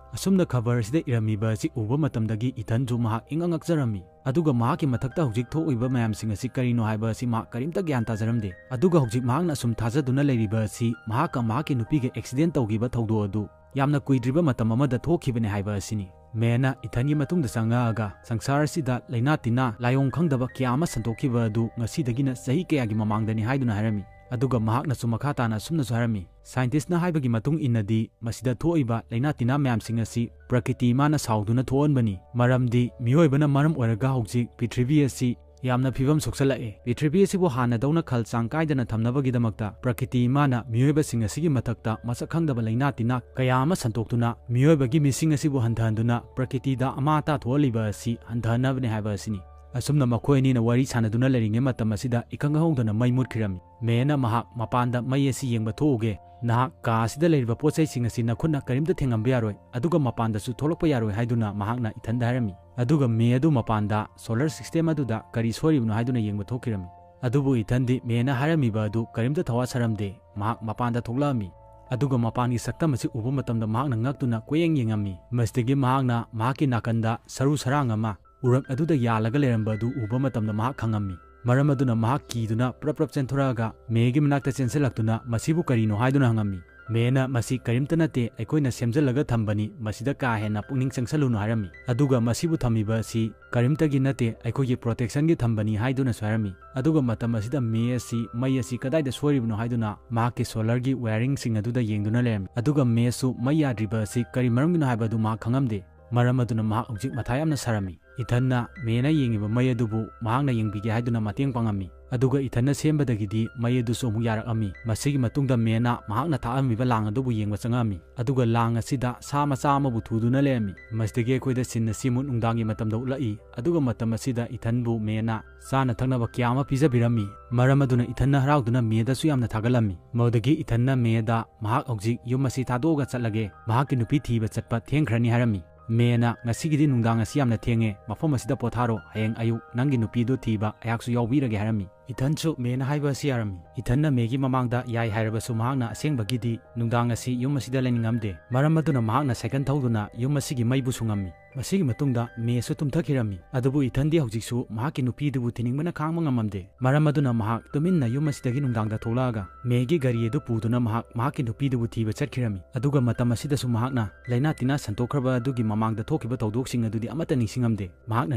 ꯑꯁꯨꯝꯅ ꯈꯕꯔ ꯑꯁꯤꯗ ꯏꯔꯝꯃꯤꯕ ꯑꯁꯤ ꯎꯕ ꯃꯇꯝꯗꯒꯤ ꯏꯊꯟꯁꯨ ꯃꯍꯥꯛ ꯏꯉꯛ ꯉꯛꯆꯔꯝꯃꯤ꯫ ꯑꯗꯨꯒ ꯃꯍꯥꯛꯀꯤ ꯃꯊꯛꯇ ꯍꯧꯖꯤꯛ ꯊꯣꯛꯂꯤꯕ ꯃꯌꯥꯝꯁꯤꯡ ꯑꯁꯤ ꯀꯔꯤꯅꯣ ꯍꯥꯏꯕ ꯑꯁꯤ ꯃꯍꯥꯛ ꯀꯔꯤꯝꯇ ꯒ꯭ꯌꯥꯟ ꯇꯥꯖꯔꯝꯗꯦ꯫ ꯑꯗꯨꯒ ꯍꯧꯖꯤꯛ ꯃꯍꯥꯛꯅ ꯑꯁꯨꯝ ꯊꯥꯖꯗꯨꯅ ꯂꯩꯔꯤꯕ ꯑꯁꯤ ꯃꯍꯥꯛꯀ ꯃꯍꯥꯛꯀꯤ ꯅꯨꯄꯤꯒ ꯑꯦꯛꯁꯤꯗꯦꯟ ꯇꯧꯈꯤꯕ ꯊꯧꯗꯣꯛ ꯑꯗꯨ ꯌꯥꯝꯅ ꯀꯨꯏꯗ꯭ꯔꯤꯕ ꯃꯇꯝ ꯑꯃꯗ ꯊꯣꯛꯈꯤꯕꯅꯤ ꯍꯥꯏꯕ ꯑꯁꯤꯅꯤ꯫ ꯃꯦꯅ ꯏꯊꯟꯒꯤ ꯃꯇꯨꯡꯗ ꯆꯪꯉꯛꯑꯒ ꯁꯪꯁꯥꯔ ꯑꯁꯤꯗ ꯂꯥꯏꯅꯥ ꯇꯤꯟꯅꯥ, ꯂꯥꯏꯑꯣꯡ ꯈꯪꯗꯕ ꯀꯌꯥ ꯑꯃ ꯁꯟꯗꯣꯛꯈꯤꯕ ꯑꯗꯨ ꯉꯁꯤꯗꯒꯤꯅ ꯆꯍꯤ ꯀꯌꯥꯒꯤ ꯃꯃꯥꯡꯗꯅꯤ ꯍꯥꯏꯗꯨꯅ ꯍꯥꯏꯔꯝꯃꯤ꯫ ꯑꯗꯨꯒ ꯃꯍꯥꯛꯅꯁꯨ ꯃꯈꯥ ꯇꯥꯅ ꯑꯁꯨꯝꯅꯁꯨ ꯍꯥꯏꯔꯝꯃꯤ, "ꯁꯥꯏꯟꯇꯤꯁꯅ ꯍꯥꯏꯕꯒꯤ ꯃꯇꯨꯡ ꯏꯟꯅꯗꯤ ꯃꯁꯤꯗ ꯊꯣꯛꯏꯕ ꯂꯥꯏꯅꯥ ꯇꯤꯟꯅꯥ ꯃꯌꯥꯝꯁꯤꯡ ꯑꯁꯤ ꯄ꯭ꯔꯀꯤꯇꯤ ꯃꯥꯅ ꯁꯥꯎꯗꯨꯅ ꯊꯣꯛꯍꯟꯕꯅꯤ꯫ ꯃꯔꯝꯗꯤ ꯃꯤꯑꯣꯏꯕꯅ ꯃꯔꯝ ꯑꯣꯏꯔꯒ ꯍꯧꯖꯤꯛ ꯄ꯭ꯔꯤꯊꯤꯕꯤ ꯑꯁꯤ ꯌꯥꯝꯅ ꯐꯤꯕꯝ ꯁꯣꯛꯆꯜꯂꯛꯑꯦ꯫ ꯄ꯭ꯔꯤꯊꯤꯕꯤ ꯑꯁꯤꯕꯨ ꯍꯥꯟꯅꯗꯧꯅ ꯈꯜ ꯆꯥꯡ ꯀꯥꯏꯗꯅ ꯊꯝꯅꯕꯒꯤꯗꯃꯛꯇ ꯄ꯭ꯔꯀꯤꯇꯤ ꯃꯥꯅ ꯃꯤꯑꯣꯏꯕꯁꯤꯡ ꯑꯁꯤꯒꯤ ꯃꯊꯛꯇ ꯃꯁꯛ ꯈꯪꯗꯕ ꯂꯥꯏꯅꯥ ꯇꯤꯟꯅꯥ ꯀꯌꯥ ꯑꯃ ꯁꯟꯗꯣꯛꯇꯨꯅ ꯃꯤꯑꯣꯏꯕꯒꯤ ꯃꯤꯁꯤꯡ ꯑꯁꯤꯕꯨ ꯍꯟꯊꯍꯟꯗꯨꯅ ꯄ꯭ꯔꯀꯤꯇꯤꯗ ꯑꯃꯥ ꯑꯇꯥ ꯊꯣꯛꯍꯜꯂꯤꯕ ꯑꯁꯤ ꯍꯟꯊꯍꯟꯅꯕꯅꯤ ꯍꯥꯏꯕ ꯑꯁꯤꯅꯤ"꯫ ꯑꯁꯨꯝꯅ ꯃꯈꯣꯏ ꯑꯅꯤꯅ ꯋꯥꯔꯤ ꯁꯥꯟꯅꯗꯨꯅ ꯂꯩꯔꯤꯉꯩ ꯃꯇꯝ ꯑꯁꯤꯗ ꯏꯈꯪ ꯈꯪꯍꯧꯗꯅ ꯃꯩ ꯃꯨꯠꯈꯤꯔꯝꯃꯤ꯫ ꯃꯦꯅ ꯃꯍꯥꯛ, "ꯃꯄꯥꯟꯗ ꯃꯩ ꯑꯁꯤ ꯌꯦꯡꯕ ꯊꯣꯛꯎꯒꯦ꯫ ꯅꯍꯥꯛ ꯀꯥ ꯑꯁꯤꯗ ꯂꯩꯔꯤꯕ ꯄꯣꯠ ꯆꯩꯁꯤꯡ ꯑꯁꯤ ꯅꯈꯨꯠꯅ ꯀꯔꯤꯝꯇ ꯊꯦꯡꯉꯝꯕ ꯌꯥꯔꯣꯏ, ꯑꯗꯨꯒ ꯃꯄꯥꯟꯗꯁꯨ ꯊꯣꯛꯂꯛꯄ ꯌꯥꯔꯣꯏ" ꯍꯥꯏꯗꯨꯅ ꯃꯍꯥꯛꯅ ꯏꯊꯟꯗ ꯍꯥꯏꯔꯝꯃꯤ꯫ ꯑꯗꯨꯒ ꯃꯦ ꯑꯗꯨ ꯃꯄꯥꯟꯗ ꯁꯣꯂꯔ ꯁꯤꯁꯇꯦꯝ ꯑꯗꯨꯗ ꯀꯔꯤ ꯁꯣꯏꯔꯤꯕꯅꯣ ꯍꯥꯏꯗꯨꯅ ꯌꯦꯡꯕ ꯊꯣꯛꯈꯤꯔꯝꯃꯤ꯫ ꯑꯗꯨꯕꯨ ꯏꯊꯟꯗꯤ ꯃꯦꯅ ꯍꯥꯏꯔꯝꯃꯤꯕ ꯑꯗꯨ ꯀꯔꯤꯝꯇ ꯊꯋꯥ ꯁꯥꯔꯝꯗꯦ꯫ ꯃꯍꯥꯛ ꯃꯄꯥꯟꯗ ꯊꯣꯛꯂꯛꯑꯝꯃꯤ꯫ ꯑꯗꯨꯒ ꯃꯄꯥꯟꯒꯤ ꯁꯛꯇꯝ ꯑꯁꯤ ꯎꯕ ꯃꯇꯝꯗ ꯃꯍꯥꯛꯅ ꯉꯛꯇꯨꯅ ꯀꯣꯏꯌꯦꯡ ꯌꯦꯡꯉꯝꯃꯤ꯫ ꯃꯁꯤꯗꯒꯤ ꯃꯍꯥꯛꯅ ꯃꯍꯥꯛꯀꯤ ꯅꯥꯀꯟꯗ ꯁꯔꯨ ꯁꯔꯥꯡ ꯑꯃ ꯎꯔꯛ ꯑꯗꯨꯗ ꯌꯥꯜꯂꯒ ꯂꯩꯔꯝꯕ ꯑꯗꯨ ꯎꯕ ꯃꯇꯝꯗ ꯃꯍꯥꯛ ꯈꯪꯉꯝꯃꯤ꯫ ꯃꯔꯝ ꯑꯗꯨꯅ ꯃꯍꯥꯛ ꯀꯤꯗꯨꯅ ꯄ꯭ꯔꯞ ꯄ꯭ꯔꯞ ꯆꯦꯟꯊꯣꯔꯛꯑꯒ ꯃꯦꯒꯤ ꯃꯅꯥꯛꯇ ꯆꯦꯟꯁꯤꯜꯂꯛꯇꯨꯅ ꯃꯁꯤꯕꯨ ꯀꯔꯤꯅꯣ ꯍꯥꯏꯗꯨꯅ ꯍꯪꯉꯝꯃꯤ꯫ ꯃꯦꯅ "ꯃꯁꯤ ꯀꯔꯤꯝꯇ ꯅꯠꯇꯦ, ꯑꯩꯈꯣꯏꯅ ꯁꯦꯝꯖꯤꯜꯂꯒ ꯊꯝꯕꯅꯤ, ꯃꯁꯤꯗ ꯀꯥ ꯍꯦꯟꯅ ꯄꯨꯛꯅꯤꯡ ꯆꯪꯁꯜꯂꯨꯅꯨ" ꯍꯥꯏꯔꯝꯃꯤ꯫ ꯑꯗꯨꯒ "ꯃꯁꯤꯕꯨ ꯊꯝꯃꯤꯕ ꯑꯁꯤ ꯀꯔꯤꯝꯇꯒꯤ ꯅꯠꯇꯦ, ꯑꯩꯈꯣꯏꯒꯤ protectionꯒꯤ ꯊꯝꯕꯅꯤ" ꯍꯥꯏꯗꯨꯅꯁꯨ ꯍꯥꯏꯔꯝꯃꯤ꯫ ꯑꯗꯨꯒ ꯃꯇꯝ ꯑꯁꯤꯗ ꯃꯦ ꯑꯁꯤ ꯃꯩ ꯑꯁꯤ ꯀꯗꯥꯏꯗ ꯁꯣꯏꯔꯤꯕꯅꯣ ꯍꯥꯏꯗꯨꯅ ꯃꯍꯥꯛꯀꯤ solarꯒꯤ wiringꯁꯤꯡ ꯑꯗꯨꯗ ꯌꯦꯡꯗꯨꯅ ꯂꯩꯔꯝꯃꯤ꯫ ꯑꯗꯨꯒ ꯃꯦꯁꯨ ꯃꯩ ꯌꯥꯗ꯭ꯔꯤꯕ ꯑꯁꯤ ꯀꯔꯤ ꯃꯔꯝꯒꯤꯅꯣ ꯍꯥꯏꯕ ꯑꯗꯨ ꯃꯍꯥꯛ ꯈꯪꯉꯝꯗꯦ꯫ ꯃꯔꯝ ꯑꯗꯨꯅ ꯃꯍꯥꯛ ꯍꯧꯖꯤꯛ ꯃꯊꯥ ꯌꯥꯝꯅ ꯁꯥꯔꯝꯃꯤ꯫ ꯏꯊꯟꯅ ꯃꯦꯅ ꯌꯦꯡꯉꯤꯕ ꯃꯩ ꯑꯗꯨꯕꯨ ꯃꯍꯥꯛꯅ ꯌꯦꯡꯕꯤꯒꯦ ꯍꯥꯏꯗꯨꯅ ꯃꯇꯦꯡ ꯄꯥꯡꯉꯝꯃꯤ꯫ ꯑꯗꯨꯒ ꯏꯊꯟꯅ ꯁꯦꯝꯕꯗꯒꯤꯗꯤ ꯃꯩ ꯑꯗꯨꯁꯨ ꯑꯃꯨꯛ ꯌꯥꯔꯛꯑꯝꯃꯤ꯫ ꯃꯁꯤꯒꯤ ꯃꯇꯨꯡꯗ ꯃꯦꯅ ꯃꯍꯥꯛꯅ ꯊꯥꯛꯑꯝꯃꯤꯕ ꯂꯥꯡ ꯑꯗꯨꯕꯨ ꯌꯦꯡꯕ ꯆꯪꯉꯛꯑꯝꯃꯤ꯫ ꯑꯗꯨꯒ ꯂꯥꯡ ꯑꯁꯤꯗ ꯁꯥ ꯃꯆꯥ ꯑꯃꯕꯨ ꯊꯨꯗꯨꯅ ꯂꯩꯔꯝꯃꯤ꯫ ꯃꯁꯤꯗꯒꯤ ꯑꯩꯈꯣꯏꯗ scene ꯑꯁꯤ ꯑꯃꯨꯛ ꯅꯨꯡꯗꯥꯡꯒꯤ ꯃꯇꯝꯗ ꯎꯠꯂꯛꯏ꯫ ꯑꯗꯨꯒ ꯃꯇꯝ ꯑꯁꯤꯗ ꯏꯊꯟꯕꯨ ꯃꯦꯅ ꯆꯥꯅ ꯊꯛꯅꯕ ꯀꯌꯥ ꯑꯃ ꯄꯤꯖꯕꯤꯔꯝꯃꯤ꯫ ꯃꯔꯝ ꯑꯗꯨꯅ ꯏꯊꯟꯅ ꯍꯔꯥꯎꯗꯨꯅ ꯃꯦꯗꯁꯨ ꯌꯥꯝꯅ ꯊꯥꯒꯠꯂꯝꯃꯤ꯫ ꯃꯗꯨꯗꯒꯤ ꯏꯊꯟꯅ ꯃꯦꯗ "ꯃꯍꯥꯛ ꯍꯧꯖꯤꯛ ꯌꯨꯝ ꯑꯁꯤ ꯊꯥꯗꯣꯛꯑꯒ ꯆꯠꯂꯒꯦ, ꯃꯍꯥꯛꯀꯤ ꯅꯨꯄꯤ ꯊꯤꯕ ꯆꯠꯄ ꯊꯦꯡꯈ꯭ꯔꯅꯤ" ꯍꯥꯏꯔꯝꯃꯤ꯫ ꯃꯦꯅ "ꯉꯁꯤꯒꯤꯗꯤ ꯅꯨꯡꯗꯥꯡ ꯑꯁꯤ ꯌꯥꯝꯅ ꯊꯦꯡꯉꯦ, ꯃꯐꯝ ꯑꯁꯤꯗ ꯄꯣꯊꯥꯔꯣ, ꯍꯌꯦꯡ ꯑꯌꯨꯛ ꯅꯪꯒꯤ ꯅꯨꯄꯤꯗꯨ ꯊꯤꯕ ꯑꯩꯍꯥꯛꯁꯨ ꯌꯥꯎꯕꯤꯔꯒꯦ" ꯍꯥꯏꯔꯝꯃꯤ꯫ ꯏꯊꯟꯁꯨ ꯃꯦꯅ ꯍꯥꯏꯕ ꯑꯁꯤ ꯌꯥꯔꯝꯃꯤ꯫ ꯏꯊꯟꯅ ꯃꯦꯒꯤ ꯃꯃꯥꯡꯗ ꯌꯥꯏ ꯍꯥꯏꯔꯕꯁꯨ ꯃꯍꯥꯛꯅ ꯑꯁꯦꯡꯕꯒꯤꯗꯤ ꯅꯨꯡꯗꯥꯡ ꯑꯁꯤ ꯌꯨꯝ ꯑꯁꯤꯗ ꯂꯩꯅꯤꯡꯉꯝꯗꯦ꯫ ꯃꯔꯝ ꯑꯗꯨꯅ ꯃꯍꯥꯛꯅ ꯁꯥꯏꯀꯜ ꯊꯧꯗꯨꯅ ꯌꯨꯝ ꯑꯁꯤꯒꯤ ꯃꯩꯕꯨ ꯁꯨꯡꯉꯝꯃꯤ꯫ ꯃꯁꯤꯒꯤ ꯃꯇꯨꯡꯗ ꯃꯦꯁꯨ ꯇꯨꯝꯊꯈꯤꯔꯝꯃꯤ꯫ ꯑꯗꯨꯕꯨ ꯏꯊꯟꯗꯤ ꯍꯧꯖꯤꯛꯁꯨ ꯃꯍꯥꯛꯀꯤ ꯅꯨꯄꯤꯗꯨꯕꯨ ꯊꯤꯅꯤꯡꯕꯅ ꯈꯥꯡꯕ ꯉꯝꯃꯝꯗꯦ꯫ ꯃꯔꯝ ꯑꯗꯨꯅ ꯃꯍꯥꯛ ꯇꯨꯃꯤꯟꯅ ꯌꯨꯝ ꯑꯁꯤꯗꯒꯤ ꯅꯨꯡꯗꯥꯡꯗ ꯊꯣꯛꯂꯛꯑꯒ ꯃꯦꯒꯤ ꯒꯥꯔꯤ ꯑꯗꯨ ꯄꯨꯗꯨꯅ ꯃꯍꯥꯛ ꯃꯍꯥꯛꯀꯤ ꯅꯨꯄꯤꯗꯨꯕꯨ ꯊꯤꯕ ꯆꯠꯈꯤꯔꯝꯃꯤ꯫ ꯑꯗꯨꯒ ꯃꯇꯝ ꯑꯁꯤꯗꯁꯨ ꯃꯍꯥꯛꯅ ꯂꯥꯏꯅꯥ ꯇꯤꯟꯅꯥ ꯁꯟꯗꯣꯛꯈ꯭ꯔꯕ ꯑꯗꯨꯒꯤ ꯃꯃꯥꯡꯗ ꯊꯣꯛꯈꯤꯕ ꯊꯧꯗꯣꯛꯁꯤꯡ ꯑꯗꯨꯗꯤ ꯑꯃꯠꯇ ꯅꯤꯡꯁꯤꯡꯉꯝꯗꯦ꯫ ꯃꯍꯥꯛꯅ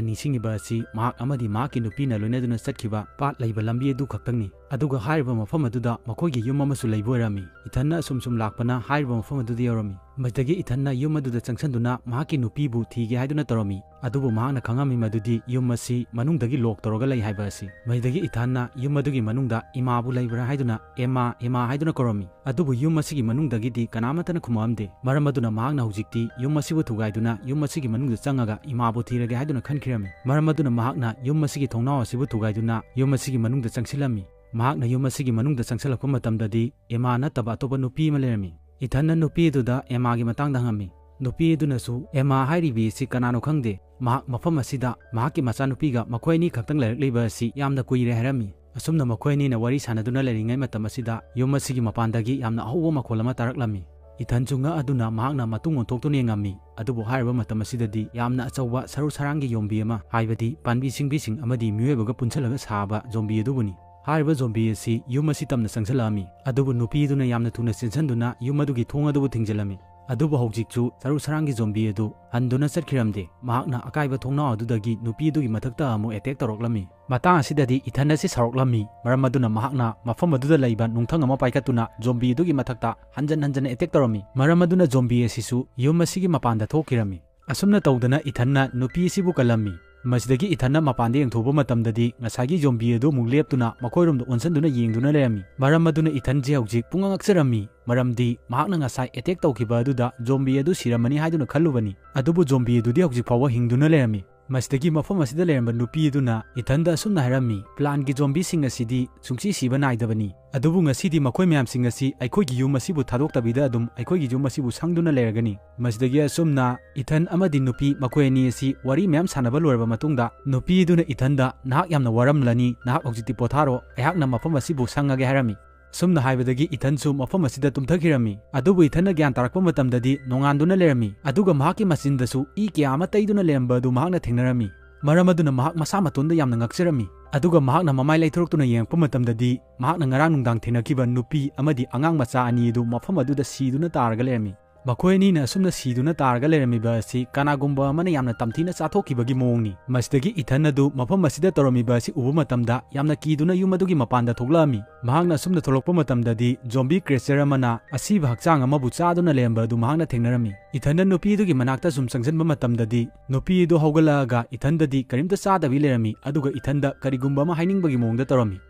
ꯅꯤꯡꯁꯤꯡꯉꯤꯕ ꯑꯁꯤ ꯃꯍꯥꯛ ꯑꯃꯗꯤ ꯃꯍꯥꯛꯀꯤ ꯅꯨꯄꯤꯅ ꯂꯣꯏꯅꯗꯨꯅ ꯆꯠꯈꯤꯕ ꯄꯥꯠ ꯂꯩꯕ ꯂꯝꯕꯤ ꯑꯗꯨ ꯈꯛꯇꯪꯅꯤ꯫ ꯑꯗꯨꯒ ꯍꯥꯏꯔꯤꯕ ꯃꯐꯝ ꯑꯗꯨꯗ ꯃꯈꯣꯏꯒꯤ ꯌꯨꯝ ꯑꯃꯁꯨ ꯂꯩꯕ ꯑꯣꯏꯔꯝꯃꯤ꯫ ꯏꯊꯟꯅ ꯑꯁꯨꯝ ꯁꯨꯝ ꯂꯥꯛꯄꯅ ꯍꯥꯏꯔꯤꯕ ꯃꯐꯝ ꯑꯗꯨꯗ ꯌꯧꯔꯝꯃꯤ꯫ ꯃꯁꯤꯗꯒꯤ ꯏꯊꯟꯅ ꯌꯨꯝ ꯑꯗꯨꯗ ꯆꯪꯁꯤꯟꯗꯨꯅ ꯃꯍꯥꯛꯀꯤ ꯅꯨꯄꯤꯕꯨ ꯊꯤꯒꯦ ꯍꯥꯏꯗꯨꯅ ꯇꯧꯔꯝꯃꯤ꯫ ꯑꯗꯨꯕꯨ ꯃꯍꯥꯛꯅ ꯈꯪꯉꯝꯃꯤ ꯃꯗꯨꯗꯤ ꯌꯨꯝ ꯑꯁꯤ ꯃꯅꯨꯡꯗꯒꯤ lock ꯇꯧꯔꯒ ꯂꯩ ꯍꯥꯏꯕ ꯑꯁꯤ꯫ ꯃꯁꯤꯗꯒꯤ ꯏꯊꯟꯅ ꯌꯨꯝ ꯑꯗꯨꯒꯤ ꯃꯅꯨꯡꯗ ꯏꯃꯥꯕꯨ ꯂꯩꯕ꯭ꯔꯥ ꯍꯥꯏꯗꯨꯅ "ꯑꯦꯃꯥ, ꯑꯦꯃꯥ" ꯍꯥꯏꯗꯨꯅ ꯀꯧꯔꯝꯃꯤ꯫ ꯑꯗꯨꯕꯨ ꯌꯨꯝ ꯑꯁꯤꯒꯤ ꯃꯅꯨꯡꯗꯒꯤꯗꯤ ꯀꯅꯥꯃꯠꯇꯅ ꯈꯨꯝꯃꯛꯑꯝꯗꯦ꯫ ꯃꯔꯝ ꯑꯗꯨꯅ ꯃꯍꯥꯛꯅ ꯍꯧꯖꯤꯛꯇꯤ ꯌꯨꯝ ꯑꯁꯤꯕꯨ ꯊꯨꯒꯥꯏꯗꯨꯅ ꯌꯨꯝ ꯑꯁꯤꯒꯤ ꯃꯅꯨꯡꯗ ꯆꯪꯉꯒ ꯏꯃꯥꯕꯨ ꯊꯤꯔꯒꯦ ꯍꯥꯏꯗꯨꯅ ꯈꯟꯈꯤꯔꯝꯃꯤ꯫ ꯃꯔꯝ ꯑꯗꯨꯅ ꯃꯍꯥꯛꯅ ꯌꯨꯝ ꯑꯁꯤꯒꯤ ꯊꯣꯡꯅꯥꯎ ꯑꯁꯤꯕꯨ ꯊꯨꯒꯥꯏꯗꯨꯅ ꯌꯨꯝ ꯑꯁꯤꯒꯤ ꯃꯅꯨꯡꯗ ꯆꯪꯁꯤꯜꯂꯝꯃꯤ꯫ ꯃꯍꯥꯛꯅ ꯌꯨꯝ ꯑꯁꯤꯒꯤ ꯃꯅꯨꯡꯗ ꯆꯪꯁꯤꯜꯂꯛꯄ ꯃꯇꯝꯗꯗꯤ ꯑꯦꯃꯥ ꯅꯠꯇꯕ ꯑꯇꯣꯞꯄ ꯅꯨꯄꯤ ꯑꯃ ꯂꯩꯔꯝꯃꯤ꯫ ꯏꯊꯟꯅ ꯅꯨꯄꯤ ꯑꯗꯨꯗ ꯑꯦꯃꯥꯒꯤ ꯃꯇꯥꯡꯗ ꯍꯪꯉꯝꯃꯤ꯫ ꯅꯨꯄꯤ ꯑꯗꯨꯅꯁꯨ "ꯑꯦꯃꯥ ꯍꯥꯏꯔꯤꯕꯤ ꯑꯁꯤ ꯀꯅꯥꯅꯣ ꯈꯪꯗꯦ, ꯃꯍꯥꯛ ꯃꯐꯝ ꯑꯁꯤꯗ ꯃꯍꯥꯛꯀꯤ ꯃꯆꯥꯅꯨꯄꯤꯒ ꯃꯈꯣꯏ ꯑꯅꯤ ꯈꯛꯇꯪ ꯂꯩꯔꯛꯂꯤꯕ ꯑꯁꯤ ꯌꯥꯝꯅ ꯀꯨꯏꯔꯦ" ꯍꯥꯏꯔꯝꯃꯤ꯫ ꯑꯁꯨꯝꯅ ꯃꯈꯣꯏ ꯑꯅꯤꯅ ꯋꯥꯔꯤ ꯁꯥꯟꯅꯗꯨꯅ ꯂꯩꯔꯤꯉꯩ ꯃꯇꯝ ꯑꯁꯤꯗ ꯌꯨꯝ ꯑꯁꯤꯒꯤ ꯃꯄꯥꯟꯗꯒꯤ ꯌꯥꯝꯅ ꯑꯍꯧꯕ ꯃꯈꯣꯜ ꯑꯃ ꯇꯥꯔꯛꯂꯝꯃꯤ꯫ ꯏꯊꯟꯁꯨ ꯉꯛꯑꯗꯨꯅ ꯃꯍꯥꯛꯅ ꯃꯇꯨꯡ ꯑꯣꯟꯊꯣꯛꯇꯨꯅ ꯌꯦꯡꯉꯝꯃꯤ꯫ ꯑꯗꯨꯕꯨ ꯍꯥꯏꯔꯤꯕ ꯃꯇꯝ ꯑꯁꯤꯗꯗꯤ ꯌꯥꯝꯅ ꯑꯆꯧꯕ ꯁꯔꯨ ꯁꯔꯥꯡꯒꯤ ꯌꯣꯝꯕꯤ ꯑꯃ, ꯍꯥꯏꯕꯗꯤ ꯄꯥꯝꯕꯤ ꯁꯤꯡꯕꯤꯁꯤꯡ ꯑꯃꯗꯤ ꯃꯤꯑꯣꯏꯕꯒ ꯄꯨꯟꯁꯤꯜꯂꯒ ꯁꯥꯕ ꯌꯣꯝꯕꯤ ꯑꯗꯨꯕꯨꯅꯤ꯫ ꯍꯥꯏꯔꯤꯕ ꯖꯣꯝꯕꯤ ꯑꯁꯤ ꯌꯨꯝ ꯑꯁꯤ ꯇꯝꯅ ꯆꯪꯁꯤꯜꯂꯛꯂꯝꯃꯤ꯫ ꯑꯗꯨꯕꯨ ꯅꯨꯄꯤ ꯑꯗꯨꯅ ꯌꯥꯝꯅ ꯊꯨꯅ ꯆꯦꯟꯁꯤꯟꯗꯨꯅ ꯌꯨꯝ ꯑꯗꯨꯒꯤ ꯊꯣꯡ ꯑꯗꯨꯕꯨ ꯊꯤꯡꯖꯤꯜꯂꯝꯃꯤ꯫ ꯑꯗꯨꯕꯨ ꯍꯧꯖꯤꯛꯁꯨ ꯁꯔꯨ ꯁꯔꯥꯡꯒꯤ ꯖꯣꯝꯕꯤ ꯑꯗꯨ ꯍꯟꯗꯨꯅ ꯆꯠꯈꯤꯔꯝꯗꯦ꯫ ꯃꯍꯥꯛꯅ ꯑꯀꯥꯏꯕ ꯊꯣꯡꯅꯥꯎ ꯑꯗꯨꯗꯒꯤ ꯅꯨꯄꯤ ꯑꯗꯨꯒꯤ ꯃꯊꯛꯇ ꯑꯃꯨꯛ attack ꯇꯧꯔꯛꯂꯝꯃꯤ꯫ ꯃꯇꯥꯡ ꯑꯁꯤꯗꯗꯤ ꯏꯊꯟ ꯑꯁꯤ ꯁꯥꯎꯔꯛꯂꯝꯃꯤ, ꯃꯔꯝ ꯑꯗꯨꯅ ꯃꯍꯥꯛꯅ ꯃꯐꯝ ꯑꯗꯨꯗ ꯂꯩꯕ ꯅꯨꯡꯊꯪ ꯑꯃ ꯄꯥꯏꯈꯠꯇꯨꯅ ꯖꯣꯝꯕꯤ ꯑꯗꯨꯒꯤ ꯃꯊꯛꯇ ꯍꯟꯖꯟ ꯍꯟꯖꯟꯅ attack ꯇꯧꯔꯝꯃꯤ꯫ ꯃꯔꯝ ꯑꯗꯨꯅ ꯖꯣꯝꯕꯤ ꯑꯁꯤꯁꯨ ꯌꯨꯝ ꯑꯁꯤꯒꯤ ꯃꯄꯥꯟꯗ ꯊꯣꯛꯈꯤꯔꯝꯃꯤ꯫ ꯑꯁꯨꯝꯅ ꯇꯧꯗꯅ ꯏꯊꯟꯅ ꯅꯨꯄꯤ ꯑꯁꯤꯕꯨ ꯀꯜꯂꯝꯃꯤ꯫ ꯃꯁꯤꯗꯒꯤ ꯏꯊꯟꯅ ꯃꯄꯥꯟꯗ ꯌꯦꯡꯊꯣꯛꯄ ꯃꯇꯝꯗꯗꯤ ꯉꯁꯥꯏꯒꯤ ꯖꯣꯝꯕꯤ ꯑꯗꯨ ꯑꯃꯨꯛ ꯂꯦꯞꯇꯨꯅ ꯃꯈꯣꯏꯔꯣꯝꯗ ꯑꯣꯟꯁꯤꯟꯗꯨꯅ ꯌꯦꯡꯗꯨꯅ ꯂꯩꯔꯝꯃꯤ꯫ ꯃꯔꯝ ꯑꯗꯨꯅ ꯏꯊꯟꯁꯦ ꯍꯧꯖꯤꯛ ꯄꯨꯡꯉꯛ ꯉꯛꯆꯔꯝꯃꯤ, ꯃꯔꯝꯗꯤ ꯃꯍꯥꯛꯅ ꯉꯁꯥꯏ attack ꯇꯧꯈꯤꯕ ꯑꯗꯨꯗ ꯖꯣꯝꯕꯤ ꯑꯗꯨ ꯁꯤꯔꯝꯃꯅꯤ ꯍꯥꯏꯗꯨꯅ ꯈꯜꯂꯨꯕꯅꯤ꯫ ꯑꯗꯨꯕꯨ ꯖꯣꯝꯕꯤ ꯑꯗꯨꯗꯤ ꯍꯧꯖꯤꯛ ꯐꯥꯎꯕ ꯍꯤꯡꯗꯨꯅ ꯂꯩꯔꯝꯃꯤ꯫ ꯃꯁꯤꯗꯒꯤ ꯃꯐꯝ ꯑꯁꯤꯗ ꯂꯩꯔꯝꯕ ꯅꯨꯄꯤ ꯑꯗꯨꯅ ꯏꯊꯟꯗ ꯑꯁꯨꯝꯅ ꯍꯥꯏꯔꯝꯃꯤ, "Plantꯀꯤ ꯖꯣꯝꯕꯤꯁꯤꯡ ꯑꯁꯤꯗꯤ ꯁꯨꯡꯁꯤ ꯁꯤꯕ ꯅꯥꯏꯗꯕꯅꯤ꯫ ꯑꯗꯨꯕꯨ ꯉꯁꯤꯗꯤ ꯃꯈꯣꯏ ꯃꯌꯥꯝꯁꯤꯡ ꯑꯁꯤ ꯑꯩꯈꯣꯏꯒꯤ ꯌꯨꯝ ꯑꯁꯤꯕꯨ ꯊꯥꯗꯣꯛꯇꯕꯤꯗ ꯑꯗꯨꯝ ꯑꯩꯈꯣꯏꯒꯤ ꯌꯨꯝ ꯑꯁꯤꯕꯨ ꯁꯪꯗꯨꯅ ꯂꯩꯔꯒꯅꯤ"꯫ ꯃꯁꯤꯗꯒꯤ ꯑꯁꯨꯝꯅ ꯏꯊꯟ ꯑꯃꯗꯤ ꯅꯨꯄꯤ ꯃꯈꯣꯏ ꯑꯅꯤ ꯑꯁꯤ ꯋꯥꯔꯤ ꯃꯌꯥꯝ ꯁꯥꯟꯅꯕ ꯂꯣꯏꯔꯕ ꯃꯇꯨꯡꯗ, ꯅꯨꯄꯤ ꯑꯗꯨꯅ ꯏꯊꯟꯗ, "ꯅꯍꯥꯛ ꯌꯥꯝꯅ ꯋꯥꯔꯝꯂꯅꯤ, ꯅꯍꯥꯛ ꯍꯧꯖꯤꯛꯇꯤ ꯄꯣꯊꯥꯔꯣ, ꯑꯩꯍꯥꯛꯅ ꯃꯐꯝ ꯑꯁꯤꯕꯨ ꯁꯪꯉꯒꯦ" ꯍꯥꯏꯔꯝꯃꯤ꯫ ꯑꯁꯨꯝꯅ ꯍꯥꯏꯕꯗꯒꯤ ꯏꯊꯟꯁꯨ ꯃꯐꯝ ꯑꯁꯤꯗ ꯇꯨꯝꯊꯈꯤꯔꯝꯃꯤ꯫ ꯑꯗꯨꯕꯨ ꯏꯊꯟꯅ ꯒ꯭ꯌꯥꯟ ꯇꯥꯔꯛꯄ ꯃꯇꯝꯗꯗꯤ ꯅꯣꯡꯉꯥꯟꯗꯨꯅ ꯂꯩꯔꯝꯃꯤ, ꯑꯗꯨꯒ ꯃꯍꯥꯛꯀꯤ ꯃꯆꯤꯟꯗꯁꯨ ꯏ ꯀꯌꯥ ꯑꯃ ꯇꯩꯗꯨꯅ ꯂꯩꯔꯝꯕ ꯑꯗꯨ ꯃꯍꯥꯛꯅ ꯊꯦꯡꯅꯔꯝꯃꯤ꯫ ꯃꯔꯝ ꯑꯗꯨꯅ ꯃꯍꯥꯛ ꯃꯁꯥ ꯃꯇꯣꯟꯗ ꯌꯥꯝꯅ ꯉꯛꯆꯔꯝꯃꯤ꯫ ꯑꯗꯨꯒ ꯃꯍꯥꯛꯅ ꯃꯃꯥꯏ ꯂꯩꯊꯣꯔꯛꯇꯨꯅ ꯌꯦꯡꯉꯛꯄ ꯃꯇꯝꯗꯗꯤ ꯃꯍꯥꯛꯅ ꯉꯔꯥꯡ ꯅꯨꯡꯗꯥꯡ ꯊꯦꯡꯅꯈꯤꯕ ꯅꯨꯄꯤ ꯑꯃꯗꯤ ꯑꯉꯥꯡ ꯃꯆꯥ ꯑꯅꯤ ꯑꯗꯨ ꯃꯐꯝ ꯑꯗꯨꯗ ꯁꯤꯗꯨꯅ ꯇꯥꯔꯒ ꯂꯩꯔꯝꯃꯤ꯫ ꯃꯈꯣꯏ ꯑꯅꯤꯅ ꯑꯁꯨꯝꯅ ꯁꯤꯗꯨꯅ ꯇꯥꯔꯒ ꯂꯩꯔꯝꯃꯤꯕ ꯑꯁꯤ ꯀꯅꯥꯒꯨꯝꯕ ꯑꯃꯅ ꯌꯥꯝꯅ ꯇꯝꯊꯤꯅ ꯆꯥꯊꯣꯛꯈꯤꯕꯒꯤ ꯃꯑꯣꯡꯅꯤ꯫ ꯃꯁꯤꯗꯒꯤ ꯏꯊꯟ ꯑꯗꯨ ꯃꯐꯝ ꯑꯁꯤꯗ ꯇꯧꯔꯝꯃꯤꯕ ꯑꯁꯤ ꯎꯕ ꯃꯇꯝꯗ ꯌꯥꯝꯅ ꯀꯤꯗꯨꯅ ꯌꯨꯝ ꯑꯗꯨꯒꯤ ꯃꯄꯥꯟꯗ ꯊꯣꯛꯂꯛꯑꯝꯃꯤ꯫ ꯃꯍꯥꯛꯅ ꯑꯁꯨꯝꯅ ꯊꯣꯛꯂꯛꯄ ꯃꯇꯝꯗꯗꯤ ꯖꯣꯝꯕꯤ creature ꯑꯃꯅ ꯑꯁꯤꯕ ꯍꯛꯆꯥꯡ ꯑꯃꯕꯨ ꯆꯥꯗꯨꯅ ꯂꯩꯔꯝꯕ ꯑꯗꯨ ꯃꯍꯥꯛꯅ ꯊꯦꯡꯅꯔꯝꯃꯤ꯫ ꯏꯊꯟꯗ ꯅꯨꯄꯤ ꯑꯗꯨꯒꯤ ꯃꯅꯥꯛꯇ ꯁꯨꯝ ꯆꯪꯁꯤꯟꯕ ꯃꯇꯝꯗꯗꯤ ꯅꯨꯄꯤ ꯑꯗꯨ ꯍꯧꯒꯠꯂꯛꯑꯒ ꯏꯊꯟꯗꯗꯤ ꯀꯔꯤꯝꯇ ꯆꯥꯗꯕꯤ ꯂꯩꯔꯝꯃꯤ, ꯑꯗꯨꯒ ꯏꯊꯟꯗ ꯀꯔꯤꯒꯨꯝꯕ ꯑꯃ ꯍꯥꯏꯅꯤꯡꯕꯒꯤ ꯃꯑꯣꯡꯗ ꯇꯧꯔꯝꯃꯤ꯫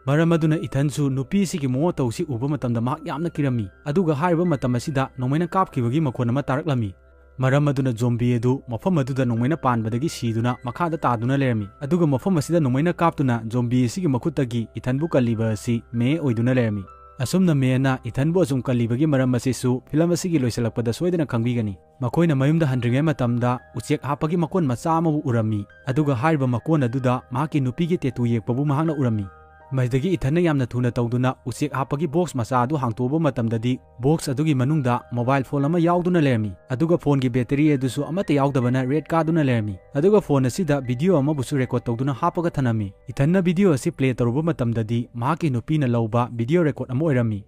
ꯃꯔꯝ ꯑꯗꯨꯅ ꯏꯊꯟꯁꯨ ꯅꯨꯄꯤꯁꯤꯒꯤ ꯃꯑꯣꯡ ꯃꯇꯧꯁꯤ ꯎꯕ ꯃꯇꯝꯗ ꯃꯍꯥꯛ ꯌꯥꯝꯅ ꯀꯤꯔꯝꯃꯤ꯫ ꯑꯗꯨꯒ ꯍꯥꯏꯔꯤꯕ ꯃꯇꯝ ꯑꯁꯤꯗ ꯅꯣꯡꯃꯩꯅ ꯀꯥꯞꯈꯤꯕꯒꯤ ꯃꯈꯣꯟ ꯑꯃ ꯇꯥꯔꯛꯂꯝꯃꯤ꯫ ꯃꯔꯝ ꯑꯗꯨꯅ ꯖꯣꯝꯕꯤ ꯑꯗꯨ ꯃꯐꯝ ꯑꯗꯨꯗ ꯅꯣꯡꯃꯩꯅ ꯄꯥꯟꯕꯗꯒꯤ ꯁꯤꯗꯨꯅ ꯃꯈꯥꯗ ꯇꯥꯗꯨꯅ ꯂꯩꯔꯝꯃꯤ꯫ ꯑꯗꯨꯒ ꯃꯐꯝ ꯑꯁꯤꯗ ꯅꯣꯡꯃꯩꯅ ꯀꯥꯞꯇꯨꯅ ꯖꯣꯝꯕꯤ ꯑꯁꯤꯒꯤ ꯃꯈꯨꯠꯇꯒꯤ ꯏꯊꯟꯕꯨ ꯀꯜꯂꯤꯕ ꯑꯁꯤ ꯃꯦ ꯑꯣꯏꯗꯨꯅ ꯂꯩꯔꯝꯃꯤ꯫ ꯑꯁꯨꯝꯅ ꯃꯦꯅ ꯏꯊꯟꯕꯨ ꯑꯁꯨꯝ ꯀꯜꯂꯤꯕꯒꯤ ꯃꯔꯝ ꯑꯁꯤꯁꯨ ꯐꯤꯂꯝ ꯑꯁꯤꯒꯤ ꯂꯣꯏꯁꯤꯜꯂꯛꯄꯗ ꯁꯣꯏꯗꯅ ꯈꯪꯕꯤꯒꯅꯤ꯫ ꯃꯈꯣꯏꯅ ꯃꯌꯨꯝꯗ ꯍꯟꯗ꯭ꯔꯤꯉꯩ ꯃꯇꯝꯗ ꯎꯆꯦꯛ ꯍꯥꯞꯄꯒꯤ ꯃꯀꯣꯟ ꯃꯆꯥ ꯑꯃꯕꯨ ꯎꯔꯝꯃꯤ, ꯑꯗꯨꯒ ꯍꯥꯏꯔꯤꯕ ꯃꯀꯣꯟ ꯑꯗꯨꯗ ꯃꯍꯥꯛꯀꯤ ꯅꯨꯄꯤꯒꯤ ꯇꯦꯇꯨ ꯌꯦꯛꯄꯕꯨ ꯃꯍꯥꯛꯅ ꯎꯔꯝꯃꯤ꯫ ꯃꯁꯤꯗꯒꯤ ꯏꯊꯟꯅ ꯌꯥꯝꯅ ꯊꯨꯅ ꯇꯧꯗꯨꯅ ꯎꯆꯦꯛ ꯍꯥꯞꯄꯒꯤ ꯕꯣꯛꯁ ꯃꯆꯥ ꯑꯗꯨ ꯍꯥꯡꯇꯣꯛꯎꯕ ꯃꯇꯝꯗꯗꯤ, ꯕꯣꯛꯁ ꯑꯗꯨꯒꯤ ꯃꯅꯨꯡꯗ ꯃꯣꯕꯥꯏꯜ ꯐꯣꯟ ꯑꯃ ꯌꯥꯎꯗꯨꯅ ꯂꯩꯔꯝꯃꯤ꯫ ꯑꯗꯨꯒ ꯐꯣꯟꯒꯤ ꯕꯦꯇꯔꯤ ꯑꯗꯨꯁꯨ ꯑꯃꯠꯇ ꯌꯥꯎꯗꯕꯅ ꯔꯦꯗ ꯀꯥꯗꯨꯅ ꯂꯩꯔꯝꯃꯤ꯫ ꯑꯗꯨꯒ ꯐꯣꯟ ꯑꯁꯤꯗ ꯚꯤꯗꯤꯑꯣ ꯑꯃꯕꯨꯁꯨ ꯔꯦꯀꯣꯔꯗ ꯇꯧꯗꯨꯅ ꯍꯥꯞꯄꯒ ꯊꯅꯝꯃꯤ꯫ ꯏꯊꯟꯅ ꯚꯤꯗꯤꯑꯣ ꯑꯁꯤ ꯄ꯭ꯂꯦ ꯇꯧꯔꯨꯕ ꯃꯇꯝꯗꯗꯤ, ꯃꯍꯥꯛꯀꯤ ꯅꯨꯄꯤꯅ ꯂꯧꯕ ꯚꯤꯗꯤꯑꯣ ꯔꯦꯀꯣꯔꯗ ꯑꯃ ꯑꯣꯏꯔꯝꯃꯤ꯫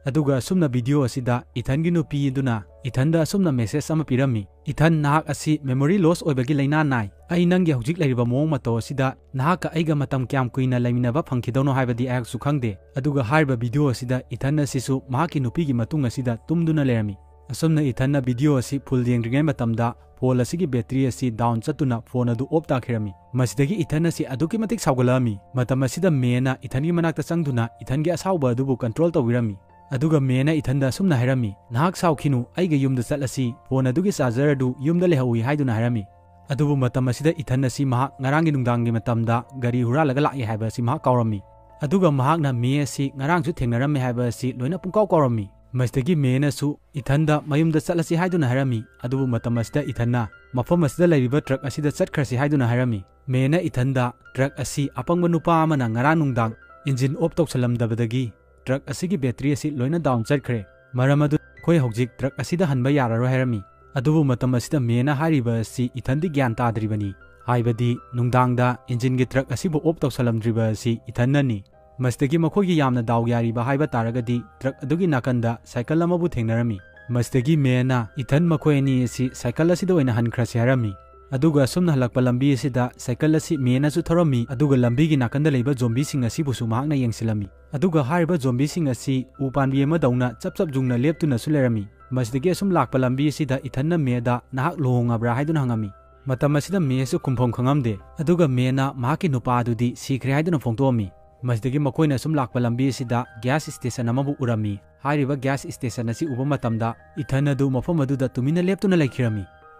ꯑꯗꯨꯒ ꯑꯁꯨꯝꯅ ꯚꯤꯗꯤꯑꯣ ꯑꯁꯤꯗ ꯏꯊꯟꯒꯤ ꯅꯨꯄꯤ ꯑꯗꯨꯅ ꯏꯊꯟꯗ ꯑꯁꯨꯝꯅ ꯃꯦꯁꯦꯖ ꯑꯃ ꯄꯤꯔꯝꯃꯤ, "ꯏꯊꯟ, ꯅꯍꯥꯛ ꯑꯁꯤ ꯃꯦꯃꯣꯔꯤ ꯂꯣꯁ ꯑꯣꯏꯕꯒꯤ ꯂꯥꯏꯅꯥ ꯅꯥꯏ꯫ ꯑꯩ ꯅꯪꯒꯤ ꯍꯧꯖꯤꯛ ꯂꯩꯔꯤꯕ ꯃꯑꯣꯡ ꯃꯇꯧ ꯑꯁꯤꯗ ꯅꯍꯥꯛꯀ ꯑꯩꯒ ꯃꯇꯝ ꯀꯌꯥꯝ ꯀꯨꯏꯅ ꯂꯩꯃꯤꯟꯅꯕ ꯐꯪꯈꯤꯗꯧꯅꯣ ꯍꯥꯏꯕꯗꯤ ꯑꯩꯍꯥꯛꯁꯨ ꯈꯪꯗꯦ"꯫ ꯑꯗꯨꯒ ꯍꯥꯏꯔꯤꯕ ꯚꯤꯗꯤꯑꯣ ꯑꯁꯤꯗ ꯏꯊꯟ ꯑꯁꯤꯁꯨ ꯃꯍꯥꯛꯀꯤ ꯅꯨꯄꯤꯒꯤ ꯃꯇꯨꯡ ꯑꯁꯤꯗ ꯇꯨꯝꯗꯨꯅ ꯂꯩꯔꯝꯃꯤ꯫ ꯑꯁꯨꯝꯅ ꯏꯊꯟꯅ ꯚꯤꯗꯤꯑꯣ ꯑꯁꯤ ꯐꯨꯜ ꯌꯦꯡꯗ꯭ꯔꯤꯉꯩ ꯃꯇꯝꯗ ꯐꯣꯟ ꯑꯁꯤꯒꯤ ꯕꯦꯇ꯭ꯔꯤ ꯑꯁꯤ ꯗꯥꯎꯟ ꯆꯠꯇꯨꯅ ꯐꯣꯟ ꯑꯗꯨ ꯑꯣꯐ ꯇꯥꯈꯤꯔꯝꯃꯤ꯫ ꯃꯁꯤꯗꯒꯤ ꯏꯊꯟ ꯑꯁꯤ ꯑꯗꯨꯛꯀꯤ ꯃꯇꯤꯛ ꯁꯥꯎꯒꯠꯂꯛꯑꯝꯃꯤ꯫ ꯃꯇꯝ ꯑꯁꯤꯗ ꯃꯦꯅ ꯏꯊꯟꯒꯤ ꯃꯅꯥꯛꯇ ꯆꯪꯗꯨꯅ ꯏꯊꯟꯒꯤ ꯑꯁꯥꯎꯕ ꯑꯗꯨꯕꯨ ꯀꯟꯇ꯭ꯔꯣꯜ ꯇꯧꯕꯤꯔꯝꯃꯤ꯫ ꯑꯗꯨꯒ ꯃꯦꯅ ꯏꯊꯟꯗ ꯑꯁꯨꯝꯅ ꯍꯥꯏꯔꯝꯃꯤ, "ꯅꯍꯥꯛ ꯁꯥꯎꯈꯤꯅꯨ, ꯑꯩꯒ ꯌꯨꯝꯗ ꯆꯠꯂꯁꯤ, ꯐꯣꯟ ꯑꯗꯨꯒꯤ ꯆꯥꯔꯖꯔ ꯑꯗꯨ ꯌꯨꯝꯗ ꯂꯩꯍꯧꯏ" ꯍꯥꯏꯗꯨꯅ ꯍꯥꯏꯔꯝꯃꯤ꯫ ꯑꯗꯨꯕꯨ ꯃꯇꯝ ꯑꯁꯤꯗ ꯏꯊꯟ ꯑꯁꯤ ꯃꯍꯥꯛ ꯉꯔꯥꯡꯒꯤ ꯅꯨꯡꯗꯥꯡꯒꯤ ꯃꯇꯝꯗ ꯒꯥꯔꯤ ꯍꯨꯔꯥꯜꯂꯒ ꯂꯥꯛꯏ ꯍꯥꯏꯕ ꯑꯁꯤ ꯃꯍꯥꯛ ꯀꯥꯎꯔꯝꯃꯤ꯫ ꯑꯗꯨꯒ ꯃꯍꯥꯛꯅ ꯃꯦ ꯑꯁꯤ ꯉꯔꯥꯡꯁꯨ ꯊꯦꯡꯅꯔꯝꯃꯤ ꯍꯥꯏꯕ ꯑꯁꯤ ꯂꯣꯏꯅ ꯄꯨꯡꯀꯥꯎ ꯀꯥꯎꯔꯝꯃꯤ꯫ ꯃꯁꯤꯗꯒꯤ ꯃꯦꯅꯁꯨ ꯏꯊꯟꯗ ꯃꯌꯨꯝꯗ ꯆꯠꯂꯁꯤ ꯍꯥꯏꯗꯨꯅ ꯍꯥꯏꯔꯝꯃꯤ꯫ ꯑꯗꯨꯕꯨ ꯃꯇꯝ ꯑꯁꯤꯗ ꯏꯊꯟꯅ ꯃꯐꯝ ꯑꯁꯤꯗ ꯂꯩꯔꯤꯕ ꯇ꯭ꯔꯛ ꯑꯁꯤꯗ ꯆꯠꯈ꯭ꯔꯁꯤ ꯍꯥꯏꯗꯨꯅ ꯍꯥꯏꯔꯝꯃꯤ꯫ ꯃꯦꯅ ꯏꯊꯟꯗ ꯇ꯭ꯔꯛ ꯑꯁꯤ ꯑꯄꯪꯕ ꯅꯨꯄꯥ ꯑꯃꯅ ꯉꯔꯥꯡ ꯅꯨꯡꯗꯥꯡ ꯏꯟꯖꯤꯟ ꯑꯣꯐ ꯇꯧꯁꯜꯂꯝꯗꯕꯗꯒꯤ ꯇ꯭ꯔꯛ ꯑꯁꯤꯒꯤ ꯕꯦꯇ꯭ꯔꯤ ꯑꯁꯤ ꯂꯣꯏꯅ ꯗꯥꯎꯟ ꯆꯠꯈ꯭ꯔꯦ꯫ ꯃꯔꯝ ꯑꯗꯨꯅ ꯑꯩꯈꯣꯏ ꯍꯧꯖꯤꯛ ꯇ꯭ꯔꯛ ꯑꯁꯤꯗ ꯍꯟꯕ ꯌꯥꯔꯔꯣꯏ ꯍꯥꯏꯔꯝꯃꯤ꯫ ꯑꯗꯨꯕꯨ ꯃꯇꯝ ꯑꯁꯤꯗ ꯃꯦꯅ ꯍꯥꯏꯔꯤꯕ ꯑꯁꯤ ꯏꯊꯟꯗꯤ ꯒ꯭ꯌꯥꯟ ꯇꯥꯗ꯭ꯔꯤꯕꯅꯤ꯫ ꯍꯥꯏꯕꯗꯤ ꯅꯨꯡꯗꯥꯡꯗ ꯏꯟꯖꯤꯟꯒꯤ ꯇ꯭ꯔꯛ ꯑꯁꯤꯕꯨ ꯑꯣꯐ ꯇꯧꯁꯜꯂꯝꯗ꯭ꯔꯤꯕ ꯑꯁꯤ ꯏꯊꯟꯅꯅꯤ꯫ ꯃꯁꯤꯗꯒꯤ ꯃꯈꯣꯏꯒꯤ ꯌꯥꯝꯅ ꯗꯥꯎ ꯌꯥꯔꯤꯕ ꯍꯥꯏꯕ ꯇꯥꯔꯒꯗꯤ ꯇ꯭ꯔꯛ ꯑꯗꯨꯒꯤ ꯅꯥꯀꯟꯗ ꯁꯥꯏꯀꯜ ꯑꯃꯕꯨ ꯊꯦꯡꯅꯔꯝꯃꯤ꯫ ꯃꯁꯤꯗꯒꯤ ꯃꯦꯅ ꯏꯊꯟ ꯃꯈꯣꯏ ꯑꯅꯤ ꯑꯁꯤ ꯁꯥꯏꯀꯜ ꯑꯁꯤꯗ ꯑꯣꯏꯅ ꯍꯟꯈ꯭ꯔꯁꯤ ꯍꯥꯏꯔꯝꯃꯤ꯫ ꯑꯗꯨꯒ ꯑꯁꯨꯝꯅ ꯍꯜꯂꯛꯄ ꯂꯝꯕꯤ ꯑꯁꯤꯗ ꯁꯥꯏꯀꯜ ꯑꯁꯤ ꯃꯦꯅꯁꯨ ꯊꯧꯔꯝꯃꯤ, ꯑꯗꯨꯒ ꯂꯝꯕꯤꯒꯤ ꯅꯥꯀꯟꯗ ꯂꯩꯕ ꯖꯣꯝꯕꯤꯁꯤꯡ ꯑꯁꯤꯕꯨꯁꯨ ꯃꯍꯥꯛꯅ ꯌꯦꯡꯁꯤꯜꯂꯝꯃꯤ꯫ ꯑꯗꯨꯒ ꯍꯥꯏꯔꯤꯕ ꯖꯣꯝꯕꯤꯁꯤꯡ ꯑꯁꯤ ꯎ ꯄꯥꯝꯕꯤ ꯑꯃꯗꯧꯅ ꯆꯞ ꯆꯞ ꯌꯨꯡꯅ ꯂꯦꯞꯇꯨꯅꯁꯨ ꯂꯩꯔꯝꯃꯤ꯫ ꯃꯁꯤꯗꯒꯤ ꯑꯁꯨꯝ ꯂꯥꯛꯄ ꯂꯝꯕꯤ ꯑꯁꯤꯗ ꯏꯊꯟꯅ ꯃꯦꯗ, "ꯅꯍꯥꯛ ꯂꯨꯍꯣꯡꯉꯕ꯭ꯔꯥ?" ꯍꯥꯏꯗꯨꯅ ꯍꯪꯉꯝꯃꯤ꯫ ꯃꯇꯝ ꯑꯁꯤꯗ ꯃꯦꯁꯨ ꯈꯨꯝꯐꯝ ꯈꯪꯉꯝꯗꯦ꯫ ꯑꯗꯨꯒ ꯃꯦꯅ ꯃꯍꯥꯛꯀꯤ ꯅꯨꯄꯥ ꯑꯗꯨꯗꯤ ꯁꯤꯈ꯭ꯔꯦ ꯍꯥꯏꯗꯨꯅ ꯐꯣꯡꯗꯣꯛꯑꯝꯃꯤ꯫ ꯃꯁꯤꯗꯒꯤ ꯃꯈꯣꯏꯅ ꯁꯨꯝ ꯂꯥꯛꯄ ꯂꯝꯕꯤ ꯑꯁꯤꯗ ꯒ꯭ꯌꯥꯁ ꯁ꯭ꯇꯦꯁꯟ ꯑꯃꯕꯨ ꯎꯔꯝꯃꯤ꯫ ꯍꯥꯏꯔꯤꯕ ꯒ꯭ꯌꯥꯁ ꯁ꯭ꯇꯦꯁꯟ ꯑꯁꯤ ꯎꯕ ꯃꯇꯝꯗ ꯏꯊꯟ ꯑꯗꯨ ꯃꯐꯝ ꯑꯗꯨꯗ ꯇꯨꯃꯤꯟꯅ ꯂꯦꯞꯇꯨꯅ ꯂꯩꯈꯤꯔꯝꯃꯤ꯫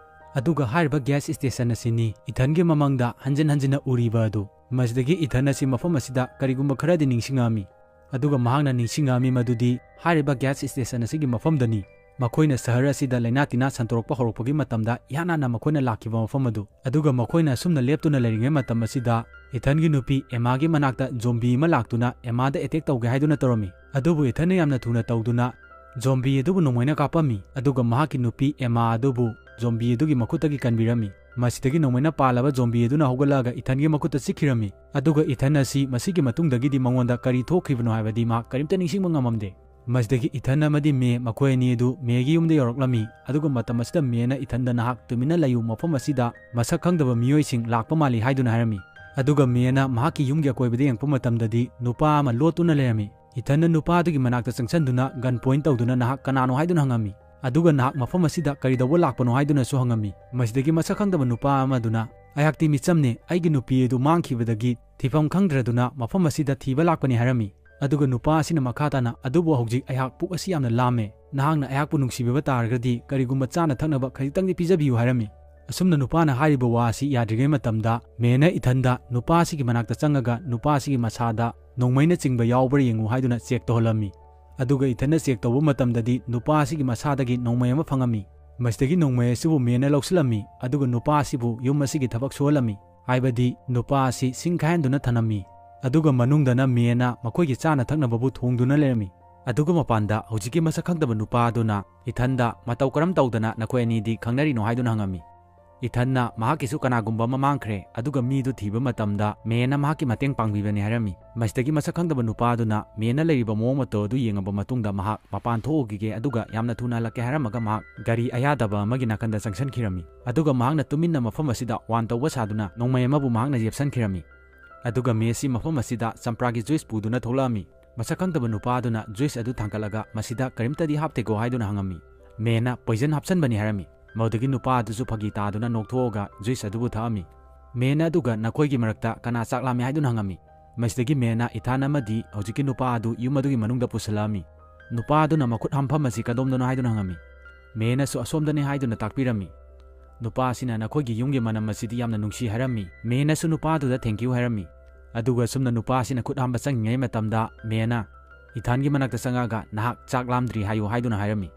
ꯑꯗꯨꯒ ꯍꯥꯏꯔꯤꯕ ꯒ꯭ꯌꯥꯁ ꯁ꯭ꯇꯦꯁꯟ ꯑꯁꯤꯅꯤ ꯏꯊꯟꯒꯤ ꯃꯃꯥꯡꯗ ꯍꯟꯖꯤꯟ ꯍꯟꯖꯤꯟꯅ ꯎꯔꯤꯕ ꯑꯗꯨ꯫ ꯃꯁꯤꯗꯒꯤ ꯏꯊꯟ ꯑꯁꯤ ꯃꯐꯝ ꯑꯁꯤꯗ ꯀꯔꯤꯒꯨꯝꯕ ꯈꯔꯗꯤ ꯅꯤꯡꯁꯤꯡꯉꯛꯑꯝꯃꯤ꯫ ꯑꯗꯨꯒ ꯃꯍꯥꯛꯅ ꯅꯤꯡꯁꯤꯡꯉꯛꯑꯝꯃꯤ ꯃꯗꯨꯗꯤ ꯍꯥꯏꯔꯤꯕ ꯒ꯭ꯌꯥꯁ ꯁ꯭ꯇꯦꯁꯟ ꯑꯁꯤꯒꯤ ꯃꯐꯝꯗꯅꯤ꯫ ꯃꯈꯣꯏꯅ ꯁꯍꯔ ꯑꯁꯤꯗ ꯂꯥꯏꯅꯥ ꯇꯤꯟꯅꯥ ꯁꯟꯗꯣꯔꯛꯄ ꯍꯧꯔꯛꯄꯒꯤ ꯃꯇꯝꯗ ꯏꯍꯥꯟ ꯍꯥꯟꯅ ꯃꯈꯣꯏꯅ ꯂꯥꯛꯈꯤꯕ ꯃꯐꯝ ꯑꯗꯨ꯫ ꯑꯗꯨꯒ ꯃꯈꯣꯏꯅ ꯑꯁꯨꯝꯅ ꯂꯦꯞꯇꯨꯅ ꯂꯩꯔꯤꯉꯩ ꯃꯇꯝ ꯑꯁꯤꯗ ꯏꯊꯟꯒꯤ ꯅꯨꯄꯤ ꯑꯦꯃꯥꯒꯤ ꯃꯅꯥꯛꯇ ꯖꯣꯝꯕꯤ ꯑꯃ ꯂꯥꯛꯇꯨꯅ ꯑꯦꯃꯥꯗ ꯑꯦꯇꯦꯛ ꯇꯧꯒꯦ ꯍꯥꯏꯗꯨꯅ ꯇꯧꯔꯝꯃꯤ꯫ ꯑꯗꯨꯕꯨ ꯏꯊꯟꯅ ꯌꯥꯝꯅ ꯊꯨꯅ ꯇꯧꯗꯨꯅ ꯖꯣꯝꯕꯤ ꯑꯗꯨꯕꯨ ꯅꯣꯡꯃꯩꯅ ꯀꯥꯞꯄꯝꯃꯤ, ꯑꯗꯨꯒ ꯃꯍꯥꯛꯀꯤ ꯅꯨꯄꯤ ꯑꯦꯃꯥ ꯑꯗꯨꯕꯨ ꯖꯣꯝꯕꯤ ꯑꯗꯨꯒꯤ ꯃꯈꯨꯠꯇꯒꯤ ꯀꯟꯕꯤꯔꯝꯃꯤ꯫ ꯃꯁꯤꯗꯒꯤ ꯅꯣꯡꯃꯩꯅ ꯄꯥꯜꯂꯕ ꯖꯣꯝꯕꯤ ꯑꯗꯨꯅ ꯍꯧꯒꯠꯂꯛꯑꯒ ꯏꯊꯟꯒꯤ ꯃꯈꯨꯠꯇ ꯆꯤꯛꯈꯤꯔꯝꯃꯤ, ꯑꯗꯨꯒ ꯏꯊꯟ ꯑꯁꯤ ꯃꯁꯤꯒꯤ ꯃꯇꯨꯡꯗꯒꯤꯗꯤ ꯃꯉꯣꯟꯗ ꯀꯔꯤ ꯊꯣꯛꯈ꯭ꯔꯤꯕꯅꯣ ꯍꯥꯏꯕꯗꯤ ꯃꯍꯥꯛ ꯀꯔꯤꯝꯇ ꯅꯤꯡꯁꯤꯡꯕ ꯉꯝꯃꯝꯗꯦ꯫ ꯃꯁꯤꯗꯒꯤ ꯏꯊꯟ ꯑꯃꯗꯤ ꯃꯦ, ꯃꯈꯣꯏ ꯑꯅꯤ ꯑꯗꯨ ꯃꯦꯒꯤ ꯌꯨꯝꯗ ꯌꯧꯔꯛꯂꯝꯃꯤ, ꯑꯗꯨꯒ ꯃꯇꯝ ꯑꯁꯤꯗ ꯃꯦꯅ ꯏꯊꯟꯗ, "ꯅꯍꯥꯛ ꯇꯨꯃꯤꯟꯅ ꯂꯩꯌꯨ, ꯃꯐꯝ ꯑꯁꯤꯗ ꯃꯁꯛ ꯈꯪꯗꯕ ꯃꯤꯑꯣꯏꯁꯤꯡ ꯂꯥꯛꯄ ꯃꯥꯜꯂꯤ" ꯍꯥꯏꯗꯨꯅ ꯍꯥꯏꯔꯝꯃꯤ꯫ ꯑꯗꯨꯒ ꯃꯦꯅ ꯃꯍꯥꯛꯀꯤ ꯌꯨꯝꯒꯤ ꯑꯀꯣꯏꯕꯗ ꯌꯦꯡꯉꯛꯄ ꯃꯇꯝꯗꯗꯤ ꯅꯨꯄꯥ ꯑꯃ ꯂꯣꯠꯇꯨꯅ ꯂꯩꯔꯝꯃꯤ꯫ ꯏꯊꯟꯅ ꯅꯨꯄꯥ ꯑꯗꯨꯒꯤ ꯃꯅꯥꯛꯇ ꯆꯪꯁꯤꯟꯗꯨꯅ ꯒꯟ ꯄꯣꯏꯟ ꯇꯧꯗꯨꯅ, "ꯅꯍꯥꯛ ꯀꯅꯥꯅꯣ?" ꯍꯥꯏꯗꯨꯅ ꯍꯪꯉꯝꯃꯤ꯫ ꯑꯗꯨꯒ, "ꯅꯍꯥꯛ ꯃꯐꯝ ꯑꯁꯤꯗ ꯀꯔꯤꯗꯧꯕ ꯂꯥꯛꯄꯅꯣ?" ꯍꯥꯏꯗꯨꯅꯁꯨ ꯍꯪꯉꯝꯃꯤ꯫ ꯃꯁꯤꯗꯒꯤ ꯃꯁꯛ ꯈꯪꯗꯕ ꯅꯨꯄꯥ ꯑꯃꯗꯨꯅ, "ꯑꯩꯍꯥꯛꯇꯤ ꯃꯤꯆꯝꯅꯦ, ꯑꯩꯒꯤ ꯅꯨꯄꯤ ꯑꯗꯨ ꯃꯥꯡꯈꯤꯕꯗꯒꯤ ꯊꯤꯐꯝ ꯈꯪꯗ꯭ꯔꯗꯨꯅ ꯃꯐꯝ ꯑꯁꯤꯗ ꯊꯤꯕ ꯂꯥꯛꯄꯅꯤ" ꯍꯥꯏꯔꯝꯃꯤ꯫ ꯑꯗꯨꯒ ꯅꯨꯄꯥ ꯑꯁꯤꯅ ꯃꯈꯥ ꯇꯥꯅ, "ꯑꯗꯨꯕꯨ ꯍꯧꯖꯤꯛ ꯑꯩꯍꯥꯛ ꯄꯨꯛ ꯑꯁꯤ ꯌꯥꯝꯅ ꯂꯥꯝꯃꯦ, ꯅꯍꯥꯛꯅ ꯑꯩꯍꯥꯛꯄꯨ ꯅꯨꯡꯁꯤꯕꯤꯕ ꯇꯥꯔꯒꯗꯤ ꯀꯔꯤꯒꯨꯝꯕ ꯆꯥꯅ ꯊꯛꯅꯕ ꯈꯖꯤꯛꯇꯪꯗꯤ ꯄꯤꯖꯕꯤꯌꯨ" ꯍꯥꯏꯔꯝꯃꯤ꯫ ꯑꯁꯨꯝꯅ ꯅꯨꯄꯥꯅ ꯍꯥꯏꯔꯤꯕ ꯋꯥ ꯑꯁꯤ ꯌꯥꯗ꯭ꯔꯤꯉꯩ ꯃꯇꯝꯗ ꯃꯦꯅ ꯏꯊꯟꯗ ꯅꯨꯄꯥ ꯑꯁꯤꯒꯤ ꯃꯅꯥꯛꯇ ꯆꯪꯉꯒ ꯅꯨꯄꯥ ꯑꯁꯤꯒꯤ ꯃꯁꯥꯗ ꯅꯣꯡꯃꯩꯅ ꯆꯤꯡꯕ ꯌꯥꯎꯕ꯭ꯔꯥ ꯌꯦꯡꯉꯨ ꯍꯥꯏꯗꯨꯅ ꯆꯦꯛ ꯇꯧꯍꯜꯂꯝꯃꯤ꯫ ꯑꯗꯨꯒ ꯏꯊꯟꯅ ꯆꯦꯛ ꯇꯧꯕ ꯃꯇꯝꯗꯗꯤ ꯅꯨꯄꯥ ꯑꯁꯤꯒꯤ ꯃꯁꯥꯗꯒꯤ ꯅꯣꯡꯃꯩ ꯑꯃ ꯐꯪꯉꯝꯃꯤ꯫ ꯃꯁꯤꯗꯒꯤ ꯅꯣꯡꯃꯩ ꯑꯁꯤꯕꯨ ꯃꯦꯅ ꯂꯧꯁꯤꯜꯂꯝꯃꯤ, ꯑꯗꯨꯒ ꯅꯨꯄꯥ ꯑꯁꯤꯕꯨ ꯌꯨꯝ ꯑꯁꯤꯒꯤ ꯊꯕꯛ ꯁꯨꯍꯜꯂꯝꯃꯤ, ꯍꯥꯏꯕꯗꯤ ꯅꯨꯄꯥ ꯑꯁꯤ ꯁꯤꯡ ꯈꯥꯏꯍꯟꯗꯨꯅ ꯊꯅꯝꯃꯤ꯫ ꯑꯗꯨꯒ ꯃꯅꯨꯡꯗꯅ ꯃꯦꯅ ꯃꯈꯣꯏꯒꯤ ꯆꯥꯅ ꯊꯛꯅꯕꯕꯨ ꯊꯣꯡꯗꯨꯅ ꯂꯩꯔꯝꯃꯤ꯫ ꯑꯗꯨꯒ ꯃꯄꯥꯟꯗ ꯍꯧꯖꯤꯛꯀꯤ ꯃꯁꯛ ꯈꯪꯗꯕ ꯅꯨꯄꯥ ꯑꯗꯨꯅ ꯏꯊꯟꯗ, "ꯃꯇꯧ ꯀꯔꯝ ꯇꯧꯗꯅ ꯅꯈꯣꯏ ꯑꯅꯤꯗꯤ ꯈꯪꯅꯔꯤꯅꯣ?" ꯍꯥꯏꯗꯨꯅ ꯍꯪꯉꯝꯃꯤ꯫ ꯏꯊꯟꯅ ꯃꯍꯥꯛꯀꯤꯁꯨ ꯀꯅꯥꯒꯨꯝꯕ ꯑꯃ ꯃꯥꯡꯈ꯭ꯔꯦ, ꯑꯗꯨꯒ ꯃꯤꯗꯨ ꯊꯤꯕ ꯃꯇꯝꯗ ꯃꯦꯅ ꯃꯍꯥꯛꯀꯤ ꯃꯇꯦꯡ ꯄꯥꯡꯕꯤꯕꯅꯤ ꯍꯥꯏꯔꯝꯃꯤ꯫ ꯃꯁꯤꯗꯒꯤ ꯃꯁꯛ ꯈꯪꯗꯕ ꯅꯨꯄꯥ ꯑꯗꯨꯅ ꯃꯦꯅ ꯂꯩꯔꯤꯕ ꯃꯑꯣꯡ ꯃꯇꯧ ꯑꯗꯨ ꯌꯦꯡꯉꯕ ꯃꯇꯨꯡꯗ ꯃꯍꯥꯛ ꯃꯄꯥꯟ ꯊꯣꯛꯎꯈꯤꯒꯦ, ꯑꯗꯨꯒ ꯌꯥꯝꯅ ꯊꯨꯅ ꯍꯜꯂꯛꯀꯦ ꯍꯥꯏꯔꯝꯃꯒ ꯃꯍꯥꯛ ꯒꯥꯔꯤ ꯑꯌꯥꯗꯕ ꯑꯃꯒꯤ ꯅꯥꯀꯟꯗ ꯆꯪꯁꯤꯟꯈꯤꯔꯝꯃꯤ꯫ ꯑꯗꯨꯒ ꯃꯍꯥꯛꯅ ꯇꯨꯃꯤꯟꯅ ꯃꯐꯝ ꯑꯁꯤꯗ ꯋꯥꯟ ꯇꯧꯕ ꯁꯥꯗꯨꯅ ꯅꯣꯡꯃꯩ ꯑꯃꯕꯨ ꯃꯍꯥꯛꯅ ꯌꯦꯞꯁꯟꯈꯤꯔꯝꯃꯤ꯫ ꯑꯗꯨꯒ ꯃꯦꯁꯤ ꯃꯐꯝ ꯑꯁꯤꯗ ꯆꯝꯄ꯭ꯔꯥꯒꯤ ꯖꯨꯏꯁ ꯄꯨꯗꯨꯅ ꯊꯣꯛꯂꯛꯑꯝꯃꯤ꯫ ꯃꯁꯛ ꯈꯪꯗꯕ ꯅꯨꯄꯥ ꯑꯗꯨꯅ ꯖꯨꯏꯁ ꯑꯗꯨ ꯊꯥꯡꯒꯠꯂꯒ, "ꯃꯁꯤꯗ ꯀꯔꯤꯝꯇꯗꯤ ꯍꯥꯞꯇꯦꯀꯣ?" ꯍꯥꯏꯗꯨꯅ ꯍꯪꯉꯝꯃꯤ꯫ ꯃꯦꯅ ꯄꯣꯏꯖꯟ ꯍꯥꯞꯆꯟꯕꯅꯤ ꯍꯥꯏꯔꯝꯃꯤ꯫ ꯃꯗꯨꯗꯒꯤ ꯅꯨꯄꯥ ꯑꯗꯨꯁꯨ ꯐꯥꯒꯤ ꯇꯥꯗꯨꯅ ꯅꯣꯛꯊꯣꯛꯑꯒ ꯖꯨꯏꯁ ꯑꯗꯨꯕꯨ ꯊꯛꯑꯝꯃꯤ꯫ ꯃꯦꯅ ꯑꯗꯨꯒ, "ꯅꯈꯣꯏꯒꯤ ꯃꯔꯛꯇ ꯀꯅꯥ ꯆꯥꯛ ꯂꯥꯝꯃꯤ?" ꯍꯥꯏꯗꯨꯅ ꯍꯪꯉꯝꯃꯤ꯫ ꯃꯁꯤꯗꯒꯤ ꯃꯦꯅ ꯏꯊꯥꯟ ꯑꯃꯗꯤ ꯍꯧꯖꯤꯛꯀꯤ ꯅꯨꯄꯥ ꯑꯗꯨ ꯌꯨꯝ ꯑꯗꯨꯒꯤ ꯃꯅꯨꯡꯗ ꯄꯨꯁꯤꯜꯂꯛꯑꯝꯃꯤ꯫ ꯅꯨꯄꯥ ꯑꯗꯨꯅ ꯃꯈꯨꯠ ꯍꯥꯝꯐꯝ ꯑꯁꯤ ꯀꯗꯣꯝꯗꯅꯣ ꯍꯥꯏꯗꯨꯅ ꯍꯪꯉꯝꯃꯤ꯫ ꯃꯦꯅꯁꯨ ꯑꯁꯣꯝꯗꯅꯤ ꯍꯥꯏꯗꯨꯅ ꯇꯥꯛꯄꯤꯔꯝꯃꯤ꯫ ꯅꯨꯄꯥ ꯑꯁꯤꯅ, "ꯅꯈꯣꯏꯒꯤ ꯌꯨꯝꯒꯤ ꯃꯅꯝ ꯑꯁꯤꯗꯤ ꯌꯥꯝꯅ ꯅꯨꯡꯁꯤ" ꯍꯥꯏꯔꯝꯃꯤ꯫ ꯃꯦꯅꯁꯨ ꯅꯨꯄꯥ ꯑꯗꯨꯗ "ꯊꯦꯡꯀ꯭ꯌꯨ" ꯍꯥꯏꯔꯝꯃꯤ꯫ ꯑꯗꯨꯒ ꯑꯁꯨꯝꯅ ꯅꯨꯄꯥ ꯑꯁꯤꯅ ꯈꯨꯠ ꯍꯥꯝꯕ ꯆꯪꯉꯤꯉꯩ ꯃꯇꯝꯗ ꯃꯦꯅ ꯏꯊꯥꯟꯒꯤ ꯃꯅꯥꯛꯇ ꯆꯪꯉꯛꯑꯒ, "ꯅꯍꯥꯛ ꯆꯥꯛ ꯂꯥꯝꯗ꯭ꯔꯤ ꯍꯥꯏꯌꯨ" ꯍꯥꯏꯗꯨꯅ ꯍꯥꯏꯔꯝꯃꯤ꯫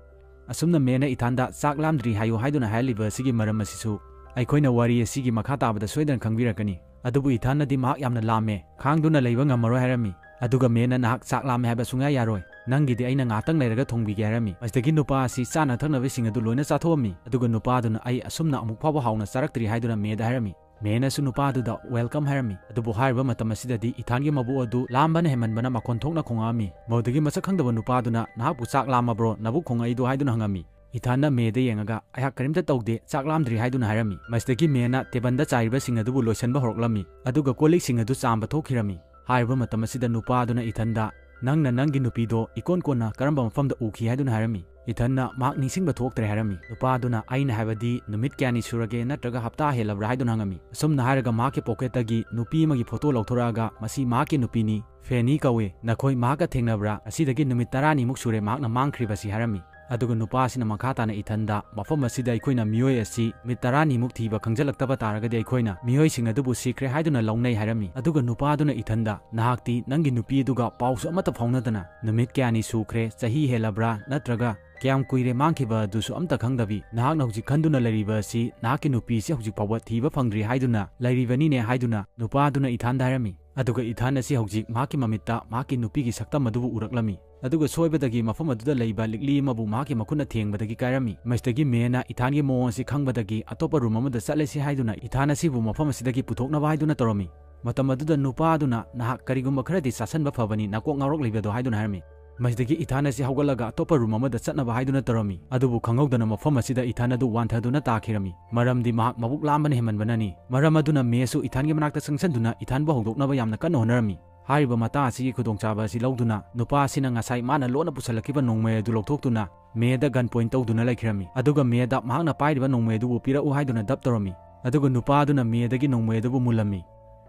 ꯑꯁꯨꯝꯅ ꯃꯦꯅ ꯏꯊꯥꯟꯗ ꯆꯥꯛ ꯂꯥꯝꯗ꯭ꯔꯤ ꯍꯥꯏꯌꯨ ꯍꯥꯏꯗꯨꯅ ꯍꯥꯏꯍꯜꯂꯤꯕ ꯑꯁꯤꯒꯤ ꯃꯔꯝ ꯑꯁꯤꯁꯨ ꯑꯩꯈꯣꯏꯅ ꯋꯥꯔꯤ ꯑꯁꯤꯒꯤ ꯃꯈꯥ ꯇꯥꯕꯗ ꯁꯣꯏꯗꯅ ꯈꯪꯕꯤꯔꯛꯀꯅꯤ꯫ ꯑꯗꯨꯕꯨ ꯏꯊꯥꯟꯅꯗꯤ ꯃꯍꯥꯛ ꯌꯥꯝꯅ ꯂꯥꯝꯃꯦ, ꯈꯥꯡꯗꯨꯅ ꯂꯩꯕ ꯉꯝꯃꯔꯣꯏ ꯍꯥꯏꯔꯝꯃꯤ꯫ ꯑꯗꯨꯒ ꯃꯦꯅ ꯅꯍꯥꯛ ꯆꯥꯛ ꯂꯥꯝꯃꯦ ꯍꯥꯏꯕ ꯁꯨꯡꯌꯥ ꯌꯥꯔꯣꯏ, ꯅꯪꯒꯤꯗꯤ ꯑꯩꯅ ꯉꯥꯛꯇꯪ ꯂꯩꯔꯒ ꯊꯣꯡꯕꯤꯒꯦ ꯍꯥꯏꯔꯝꯃꯤ꯫ ꯃꯁꯤꯗꯒꯤ ꯅꯨꯄꯥ ꯑꯁꯤ ꯆꯥꯅ ꯊꯛꯅꯕꯁꯤꯡ ꯑꯗꯨ ꯂꯣꯏꯅ ꯆꯥꯊꯣꯛꯑꯝꯃꯤ꯫ ꯑꯗꯨꯒ ꯅꯨꯄꯥꯗꯨꯅ ꯑꯩ ꯑꯁꯨꯝꯅ ꯑꯃꯨꯛ ꯐꯥꯎꯕ ꯍꯥꯎꯅ ꯆꯥꯔꯛꯇ꯭ꯔꯤ ꯍꯥꯏꯗꯨꯅ ꯃꯦꯗ ꯍꯥꯏꯔꯝꯃꯤ꯫ ꯃꯦꯅꯁꯨ ꯅꯨꯄꯥꯗꯨꯗ welcome ꯍꯥꯏꯔꯝꯃꯤ꯫ ꯑꯗꯨꯕꯨ ꯍꯥꯏꯔꯤꯕ ꯃꯇꯝ ꯑꯁꯤꯗꯗꯤ ꯏꯊꯥꯟꯒꯤ ꯃꯕꯨꯛ ꯑꯗꯨ ꯂꯥꯝꯕꯅ ꯍꯦꯟꯃꯟꯕꯅ ꯃꯈꯣꯟ ꯊꯣꯛꯅ ꯈꯣꯡꯉꯛꯑꯝꯃꯤ꯫ ꯃꯗꯨꯗꯒꯤ ꯃꯁꯛ ꯈꯪꯗꯕ ꯅꯨꯄꯥꯗꯨꯅ ꯅꯍꯥꯛꯄꯨ ꯆꯥꯛ ꯂꯥꯝꯃꯕ꯭ꯔꯣ, ꯅꯕꯨꯛ ꯈꯣꯡꯉꯛꯏꯗꯣ ꯍꯥꯏꯗꯨꯅ ꯍꯪꯉꯝꯃꯤ꯫ ꯏꯊꯥꯟꯅ ꯃꯦꯗ ꯌꯦꯡꯉꯒ ꯑꯩꯍꯥꯛ ꯀꯔꯤꯝꯇ ꯇꯧꯗꯦ, ꯆꯥꯛ ꯂꯥꯝꯗ꯭ꯔꯤ ꯍꯥꯏꯗꯨꯅ ꯍꯥꯏꯔꯝꯃꯤ꯫ ꯃꯁꯤꯗꯒꯤ ꯃꯦꯅ ꯇꯦꯕꯜꯗ ꯆꯥꯏꯔꯤꯕꯁꯤꯡ ꯑꯗꯨꯕꯨ ꯂꯣꯏꯁꯤꯟꯕ ꯍꯧꯔꯛꯂꯝꯃꯤ꯫ ꯑꯗꯨꯒ ꯀꯣꯜ ꯂꯤꯛꯁꯤꯡ ꯑꯗꯨ ꯆꯥꯝꯕ ꯊꯣꯛꯈꯤꯔꯝꯃꯤ꯫ ꯍꯥꯏꯔꯤꯕ ꯃꯇꯝ ꯑꯁꯤꯗ ꯅꯨꯄꯥꯗꯨꯅ ꯏꯊꯟꯗ ꯅꯪꯅ ꯅꯪꯒꯤ ꯅꯨꯄꯤꯗꯣ ꯏꯀꯣꯟ ꯀꯣꯟꯅ ꯀꯔꯝꯕ ꯃꯐꯝꯗ ꯎꯈꯤ ꯍꯥꯏꯗꯨꯅ ꯍꯥꯏꯔꯝꯃꯤ꯫ ꯏꯊꯟꯅ ꯃꯍꯥꯛ ꯅꯤꯡꯁꯤꯡꯕ ꯊꯣꯛꯇ꯭ꯔꯦ ꯍꯥꯏꯔꯝꯃꯤ꯫ ꯅꯨꯄꯥꯗꯨꯅ ꯑꯩꯅ ꯍꯥꯏꯕꯗꯤ ꯅꯨꯃꯤꯠ ꯀꯌꯥꯅꯤ ꯁꯨꯔꯒꯦ ꯅꯠꯇ꯭ꯔꯒ ꯍꯞꯇꯥ ꯍꯦꯜꯂꯕ꯭ꯔꯥ ꯍꯥꯏꯗꯨꯅ ꯍꯪꯉꯝꯃꯤ꯫ ꯑꯁꯨꯝꯅ ꯍꯥꯏꯔꯒ ꯃꯍꯥꯛꯀꯤ ꯄꯣꯀꯦꯠꯇꯒꯤ ꯅꯨꯄꯤ ꯑꯃꯒꯤ ꯐꯣꯇꯣ ꯂꯧꯊꯣꯔꯛꯑꯒ ꯃꯁꯤ ꯃꯍꯥꯛꯀꯤ ꯅꯨꯄꯤꯅꯤ, ꯐꯦꯅꯤ ꯀꯧꯏ, ꯅꯈꯣꯏ ꯃꯍꯥꯛꯀ ꯊꯦꯡꯅꯕ꯭ꯔꯥ? ꯑꯁꯤꯗꯒꯤ ꯅꯨꯃꯤꯠ ꯇꯔꯥꯅꯤꯃꯨꯛ ꯁꯨꯔꯦ ꯃꯍꯥꯛꯅ ꯃꯥꯡꯈ꯭ꯔꯤꯕꯁꯤ ꯍꯥꯏꯔꯝꯃꯤ꯫ ꯑꯗꯨꯒ ꯅꯨꯄꯥꯁꯤꯅ ꯃꯈꯥ ꯇꯥꯅ ꯏꯊꯟꯗ ꯃꯐꯝ ꯑꯁꯤꯗ ꯑꯩꯈꯣꯏꯅ ꯃꯤꯑꯣꯏ ꯑꯁꯤ ꯅꯨꯃꯤꯠ ꯇꯔꯥꯅꯤꯃꯨꯛ ꯊꯤꯕ ꯈꯪꯖꯤꯜꯂꯛꯇꯕ ꯇꯥꯔꯒꯗꯤ ꯑꯩꯈꯣꯏꯅ ꯃꯤꯑꯣꯏꯁꯤꯡ ꯑꯗꯨꯕꯨ ꯁꯤꯈ꯭ꯔꯦ ꯍꯥꯏꯗꯨꯅ ꯂꯧꯅꯩ ꯍꯥꯏꯔꯝꯃꯤ꯫ ꯑꯗꯨꯒ ꯅꯨꯄꯥꯗꯨꯅ ꯏꯊꯟꯗ ꯅꯍꯥꯛꯇꯤ ꯅꯪꯒꯤ ꯅꯨꯄꯤ ꯑꯗꯨꯒ ꯄꯥꯎꯁꯨ ꯑꯃꯠꯇ ꯐꯥꯎꯅꯗꯅ ꯅꯨꯃꯤꯠ ꯀꯌꯥꯅꯤ ꯁꯨꯈ꯭ꯔꯦ, ꯆꯍꯤ ꯍꯦꯜꯂꯕ꯭ꯔꯥ ꯅꯠꯇ꯭ꯔꯒ ꯀꯌꯥꯝ ꯀꯨꯏꯔꯦ ꯃꯥꯡꯈꯤꯕ ꯑꯗꯨꯁꯨ ꯑꯝꯇ ꯈꯪꯗꯕꯤ ꯅꯍꯥꯛꯅ ꯍꯧꯖꯤꯛ ꯈꯟꯗꯨꯅ ꯂꯩꯔꯤꯕ ꯑꯁꯤ ꯅꯍꯥꯛꯀꯤ ꯅꯨꯄꯤꯁꯤ ꯍꯧꯖꯤꯛ ꯐꯥꯎꯕ ꯊꯤꯕ ꯐꯪꯗ꯭ꯔꯤ ꯍꯥꯏꯗꯨꯅ ꯂꯩꯔꯤꯕꯅꯤꯅꯦ ꯍꯥꯏꯗꯨꯅ ꯅꯨꯄꯥꯗꯨꯅ ꯏꯊꯥꯟꯗ ꯍꯥꯏꯔꯝꯃꯤ꯫ ꯑꯗꯨꯒ ꯏꯊꯥꯟ ꯑꯁꯤ ꯍꯧꯖꯤꯛ ꯃꯍꯥꯛꯀꯤ ꯃꯃꯤꯠꯇ ꯃꯍꯥꯛꯀꯤ ꯅꯨꯄꯤꯒꯤ ꯁꯛꯇꯝ ꯑꯗꯨꯕꯨ ꯎꯔꯛꯂꯝꯃꯤ꯫ ꯑꯗꯨꯒ ꯁꯣꯏꯕꯗꯒꯤ ꯃꯐꯝ ꯑꯗꯨꯗ ꯂꯩꯕ ꯂꯤꯛꯂꯤ ꯑꯃꯕꯨ ꯃꯍꯥꯛꯀꯤ ꯃꯈꯨꯠꯅ ꯊꯦꯡꯕꯗꯒꯤ ꯀꯥꯏꯔꯝꯃꯤ꯫ ꯃꯁꯤꯗꯒꯤ ꯃꯦꯅ ꯏꯊꯥꯟꯒꯤ ꯃꯑꯣꯡ ꯑꯁꯤ ꯈꯪꯕꯗꯒꯤ ꯑꯇꯣꯞꯄ ꯔꯨꯝ ꯑꯃꯗ ꯆꯠꯂꯁꯤ ꯍꯥꯏꯗꯨꯅ ꯏꯊꯥꯟ ꯑꯁꯤꯕꯨ ꯃꯐꯝ ꯑꯁꯤꯗꯒꯤ ꯄꯨꯊꯣꯛꯅꯕ ꯍꯥꯏꯗꯨꯅ ꯇꯧꯔꯝꯃꯤ꯫ ꯃꯇꯝ ꯑꯗꯨꯗ ꯅꯨꯄꯥ ꯑꯗꯨꯅ ꯅꯍꯥꯛ ꯀꯔꯤꯒꯨꯝꯕ ꯈꯔꯗꯤ ꯆꯥꯁꯟꯕ ꯐꯕꯅꯤ, ꯅꯀꯣꯛ ꯉꯥꯎꯔꯛꯂꯤꯕꯗꯣ ꯍꯥꯏꯗꯨꯅ ꯍꯥꯏꯔꯝꯃꯤ꯫ ꯃꯁꯤꯗꯒꯤ ꯏꯊꯥꯟ ꯑꯁꯤ ꯍꯧꯒꯠꯂꯒ ꯑꯇꯣꯞꯄ ꯔꯨꯝ ꯑꯃꯗ ꯆꯠꯅꯕ ꯍꯥꯏꯗꯨꯅ ꯇꯧꯔꯝꯃꯤ꯫ ꯑꯗꯨꯕꯨ ꯈꯪꯍꯧꯗꯅ ꯃꯐꯝ ꯑꯁꯤꯗ ꯏꯊꯥꯟ ꯑꯗꯨ ꯋꯥꯟꯊꯗꯨꯅ ꯇꯥꯈꯤꯔꯝꯃꯤ꯫ ꯃꯔꯝꯗꯤ ꯃꯍꯥꯛ ꯃꯕꯨꯛ ꯂꯥꯝꯕꯅ ꯍꯦꯟꯃꯟꯕꯅꯅꯤ꯫ ꯃꯔꯝ ꯑꯗꯨꯅ ꯃꯦꯁꯨ ꯏꯊꯥꯟꯒꯤ ꯃꯅꯥꯛꯇ ꯆꯪꯁꯤꯟꯗꯨꯅ ꯏꯊꯥꯟꯕꯨ ꯍꯧꯗꯣꯛꯅꯕ ꯌꯥꯝꯅ ꯀꯟꯅ ꯍꯣꯠꯅꯔꯝꯃꯤ꯫ ꯍꯥꯏꯔꯤꯕ ꯃꯇꯥꯡ ꯑꯁꯤꯒꯤ ꯈꯨꯗꯣꯡꯆꯥꯕ ꯑꯁꯤ ꯂꯧꯗꯨꯅ ꯅꯨꯄꯥ ꯑꯁꯤꯅ ꯉꯁꯥꯏ ꯃꯥꯅ ꯂꯣꯟꯅ ꯄꯨꯁꯜꯂꯛꯈꯤꯕ ꯅꯣꯡꯃꯩ ꯑꯗꯨ ꯂꯧꯊꯣꯛꯇꯨꯅ ꯃꯦꯗ ꯒꯟ ꯄꯣꯏꯟ ꯇꯧꯗꯨꯅ ꯂꯩꯈꯤꯔꯝꯃꯤ꯫ ꯑꯗꯨꯒ ꯃꯦꯗ ꯃꯍꯥꯛꯅ ꯄꯥꯏꯔꯤꯕ ꯅꯣꯡꯃꯩ ꯑꯗꯨꯕꯨ ꯄꯤꯔꯛꯎ ꯍꯥꯏꯗꯨꯅ ꯗꯞ ꯇꯧꯔꯝꯃꯤ꯫ ꯑꯗꯨꯒ ꯅꯨꯄꯥ ꯑꯗꯨꯅ ꯃꯦꯗꯒꯤ ꯅꯣꯡꯃꯩ ꯑꯗꯨꯕꯨ ꯃꯨꯜꯂꯝꯃꯤ꯫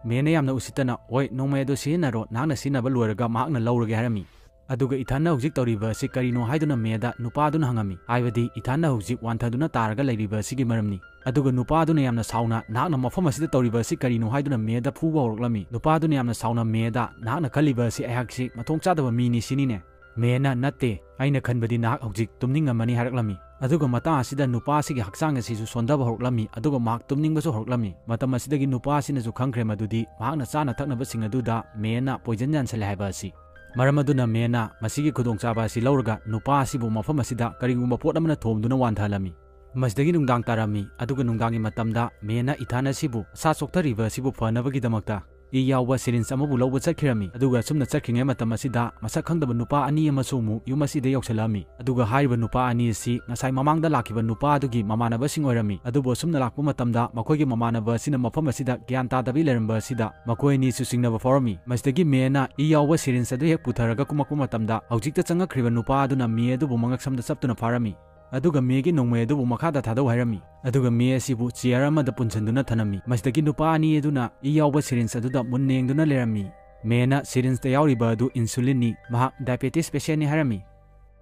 ꯃꯦꯅ ꯌꯥꯝꯅ ꯎꯁꯤꯠꯇꯅ, "ꯍꯣꯏ, ꯅꯣꯡꯃꯩ ꯑꯗꯨ ꯁꯤꯖꯤꯟꯅꯔꯣ, ꯅꯍꯥꯛꯅ ꯁꯤꯖꯤꯟꯅꯕ ꯂꯣꯏꯔꯒ ꯃꯍꯥꯛꯅ ꯂꯧꯔꯒꯦ" ꯍꯥꯏꯔꯝꯃꯤ꯫ ꯑꯗꯨꯒ ꯏꯊꯥꯟꯅ ꯍꯧꯖꯤꯛ ꯇꯧꯔꯤꯕ ꯑꯁꯤ ꯀꯔꯤꯅꯣ ꯍꯥꯏꯗꯨꯅ ꯃꯦꯗ ꯅꯨꯄꯥꯗꯨꯅ ꯍꯪꯉꯝꯃꯤ꯫ ꯍꯥꯏꯕꯗꯤ ꯏꯊꯥꯟꯅ ꯍꯧꯖꯤꯛ ꯋꯥꯟꯊꯗꯨꯅ ꯇꯥꯔꯒ ꯂꯩꯔꯤꯕ ꯑꯁꯤꯒꯤ ꯃꯔꯝꯅꯤ꯫ ꯑꯗꯨꯒ ꯅꯨꯄꯥꯗꯨꯅ ꯌꯥꯝꯅ ꯁꯥꯎꯅ, "ꯅꯍꯥꯛꯅ ꯃꯐꯝ ꯑꯁꯤꯗ ꯇꯧꯔꯤꯕ ꯑꯁꯤ ꯀꯔꯤꯅꯣ?" ꯍꯥꯏꯗꯨꯅ ꯃꯦꯗ ꯐꯨꯕ ꯍꯧꯔꯛꯂꯝꯃꯤ꯫ ꯅꯨꯄꯥꯗꯨꯅ ꯌꯥꯝꯅ ꯁꯥꯎꯅ ꯃꯦꯗ, "ꯅꯍꯥꯛꯅ ꯈꯜꯂꯤꯕ ꯑꯁꯤ ꯑꯩꯍꯥꯛꯁꯤ ꯃꯊꯣꯡ ꯆꯥꯗꯕ ꯃꯤꯅꯤ ꯁꯤꯅꯤꯅꯦ?" ꯃꯦꯅ, "ꯅꯠꯇꯦ, ꯑꯩꯅ ꯈꯟꯕꯗꯤ ꯅꯍꯥꯛ ꯍꯧꯖꯤꯛ ꯇꯨꯝꯅꯤꯡꯉꯝꯃꯅꯤ" ꯍꯥꯏꯔꯛꯂꯝꯃꯤ꯫ ꯑꯗꯨꯒ ꯃꯇꯥꯡ ꯑꯁꯤꯗ ꯅꯨꯄꯥ ꯑꯁꯤꯒꯤ ꯍꯛꯆꯥꯡ ꯑꯁꯤꯁꯨ ꯁꯣꯟꯊꯕ ꯍꯧꯔꯛꯂꯝꯃꯤ, ꯑꯗꯨꯒ ꯃꯍꯥꯛ ꯇꯨꯝꯅꯤꯡꯕꯁꯨ ꯍꯧꯔꯛꯂꯝꯃꯤ꯫ ꯃꯇꯝ ꯑꯁꯤꯗꯒꯤ ꯅꯨꯄꯥ ꯑꯁꯤꯅꯁꯨ ꯈꯪꯈ꯭ꯔꯦ ꯃꯗꯨꯗꯤ ꯃꯍꯥꯛꯅ ꯆꯥꯅ ꯊꯛꯅꯕꯁꯤꯡ ꯑꯗꯨꯗ ꯃꯦꯅ poison ꯌꯥꯟꯁꯜꯂꯦ ꯍꯥꯏꯕ ꯑꯁꯤ꯫ ꯃꯔꯝ ꯑꯗꯨꯅ ꯃꯦꯅ ꯃꯁꯤꯒꯤ ꯈꯨꯗꯣꯡꯆꯥꯕ ꯑꯁꯤ ꯂꯧꯔꯒ ꯅꯨꯄꯥ ꯑꯁꯤꯕꯨ ꯃꯐꯝ ꯑꯁꯤꯗ ꯀꯔꯤꯒꯨꯝꯕ ꯄꯣꯠ ꯑꯃꯅ ꯊꯣꯝꯗꯨꯅ ꯋꯥꯟꯊꯍꯜꯂꯝꯃꯤ꯫ ꯃꯁꯤꯗꯒꯤ ꯅꯨꯡꯗꯥꯡ ꯇꯥꯔꯝꯃꯤ, ꯑꯗꯨꯒ ꯅꯨꯡꯗꯥꯡꯒꯤ ꯃꯇꯝꯗ ꯃꯦꯅ ꯏꯊꯥꯟ ꯑꯁꯤꯕꯨ ꯃꯁꯥ ꯁꯣꯛꯊꯔꯤꯕ ꯑꯁꯤꯕꯨ ꯐꯅꯕꯒꯤꯗꯃꯛꯇ ꯏ ꯌꯥꯎꯕ syringe ꯑꯃꯕꯨ ꯂꯧꯕ ꯆꯠꯈꯤꯔꯝꯃꯤ꯫ ꯑꯗꯨꯒ ꯑꯁꯨꯝꯅ ꯆꯠꯈ꯭ꯔꯤꯉꯩ ꯃꯇꯝ ꯑꯁꯤꯗ ꯃꯁꯛ ꯈꯪꯗꯕ ꯅꯨꯄꯥ ꯑꯅꯤ ꯑꯃꯁꯨ ꯑꯃꯨꯛ ꯌꯨꯝ ꯑꯁꯤꯗ ꯌꯧꯁꯤꯜꯂꯛꯑꯝꯃꯤ꯫ ꯑꯗꯨꯒ ꯍꯥꯏꯔꯤꯕ ꯅꯨꯄꯥ ꯑꯅꯤ ꯑꯁꯤ ꯉꯁꯥꯏ ꯃꯃꯥꯡꯗ ꯂꯥꯛꯈꯤꯕ ꯅꯨꯄꯥ ꯑꯗꯨꯒꯤ ꯃꯃꯥꯟꯅꯕꯁꯤꯡ ꯑꯣꯏꯔꯝꯃꯤ꯫ ꯑꯗꯨꯕꯨ ꯑꯁꯨꯝꯅ ꯂꯥꯛꯄ ꯃꯇꯝꯗ ꯃꯈꯣꯏꯒꯤ ꯃꯃꯥꯟꯅꯕ ꯑꯁꯤꯅ ꯃꯐꯝ ꯑꯁꯤꯗ ꯒ꯭ꯌꯥꯟ ꯇꯥꯗꯕꯤ ꯂꯩꯔꯝꯕ ꯑꯁꯤꯗ ꯃꯈꯣꯏ ꯑꯅꯤꯁꯨ ꯆꯤꯡꯅꯕ ꯐꯥꯎꯔꯝꯃꯤ꯫ ꯃꯁꯤꯗꯒꯤ ꯃꯦꯅ ꯏ ꯌꯥꯎꯕ syringe ꯑꯗꯨ ꯍꯦꯛ ꯄꯨꯊꯔꯒ ꯀꯨꯝꯃꯛꯄ ꯃꯇꯝꯗ ꯍꯧꯖꯤꯛꯇ ꯆꯪꯉꯛꯈ꯭ꯔꯤꯕ ꯅꯨꯄꯥ ꯑꯗꯨꯅ ꯃꯦ ꯑꯗꯨꯕꯨ ꯃꯉꯛꯁꯝꯗ ꯆꯞꯇꯨꯅ ꯐꯥꯔꯝꯃꯤ꯫ ꯑꯗꯨꯒ ꯃꯦꯒꯤ ꯅꯣꯡꯃꯩ ꯑꯗꯨꯕꯨ ꯃꯈꯥꯗ ꯊꯥꯗꯧ ꯍꯥꯏꯔꯝꯃꯤ꯫ ꯑꯗꯨꯒ ꯃꯦ ꯑꯁꯤꯕꯨ chair ꯑꯃꯗ ꯄꯨꯟꯁꯤꯟꯗꯨꯅ ꯊꯅꯝꯃꯤ꯫ ꯃꯁꯤꯗꯒꯤ ꯅꯨꯄꯥ ꯑꯅꯤ ꯑꯗꯨꯅ ꯏ ꯌꯥꯎꯕ syringe ꯑꯗꯨꯗ ꯃꯨꯟꯅ ꯌꯦꯡꯗꯨꯅ ꯂꯩꯔꯝꯃꯤ꯫ ꯃꯦꯅ syringeꯇ ꯌꯥꯎꯔꯤꯕ ꯑꯗꯨ insulinꯅꯤ, ꯃꯍꯥꯛ diabetes patientꯅꯤ ꯍꯥꯏꯔꯝꯃꯤ꯫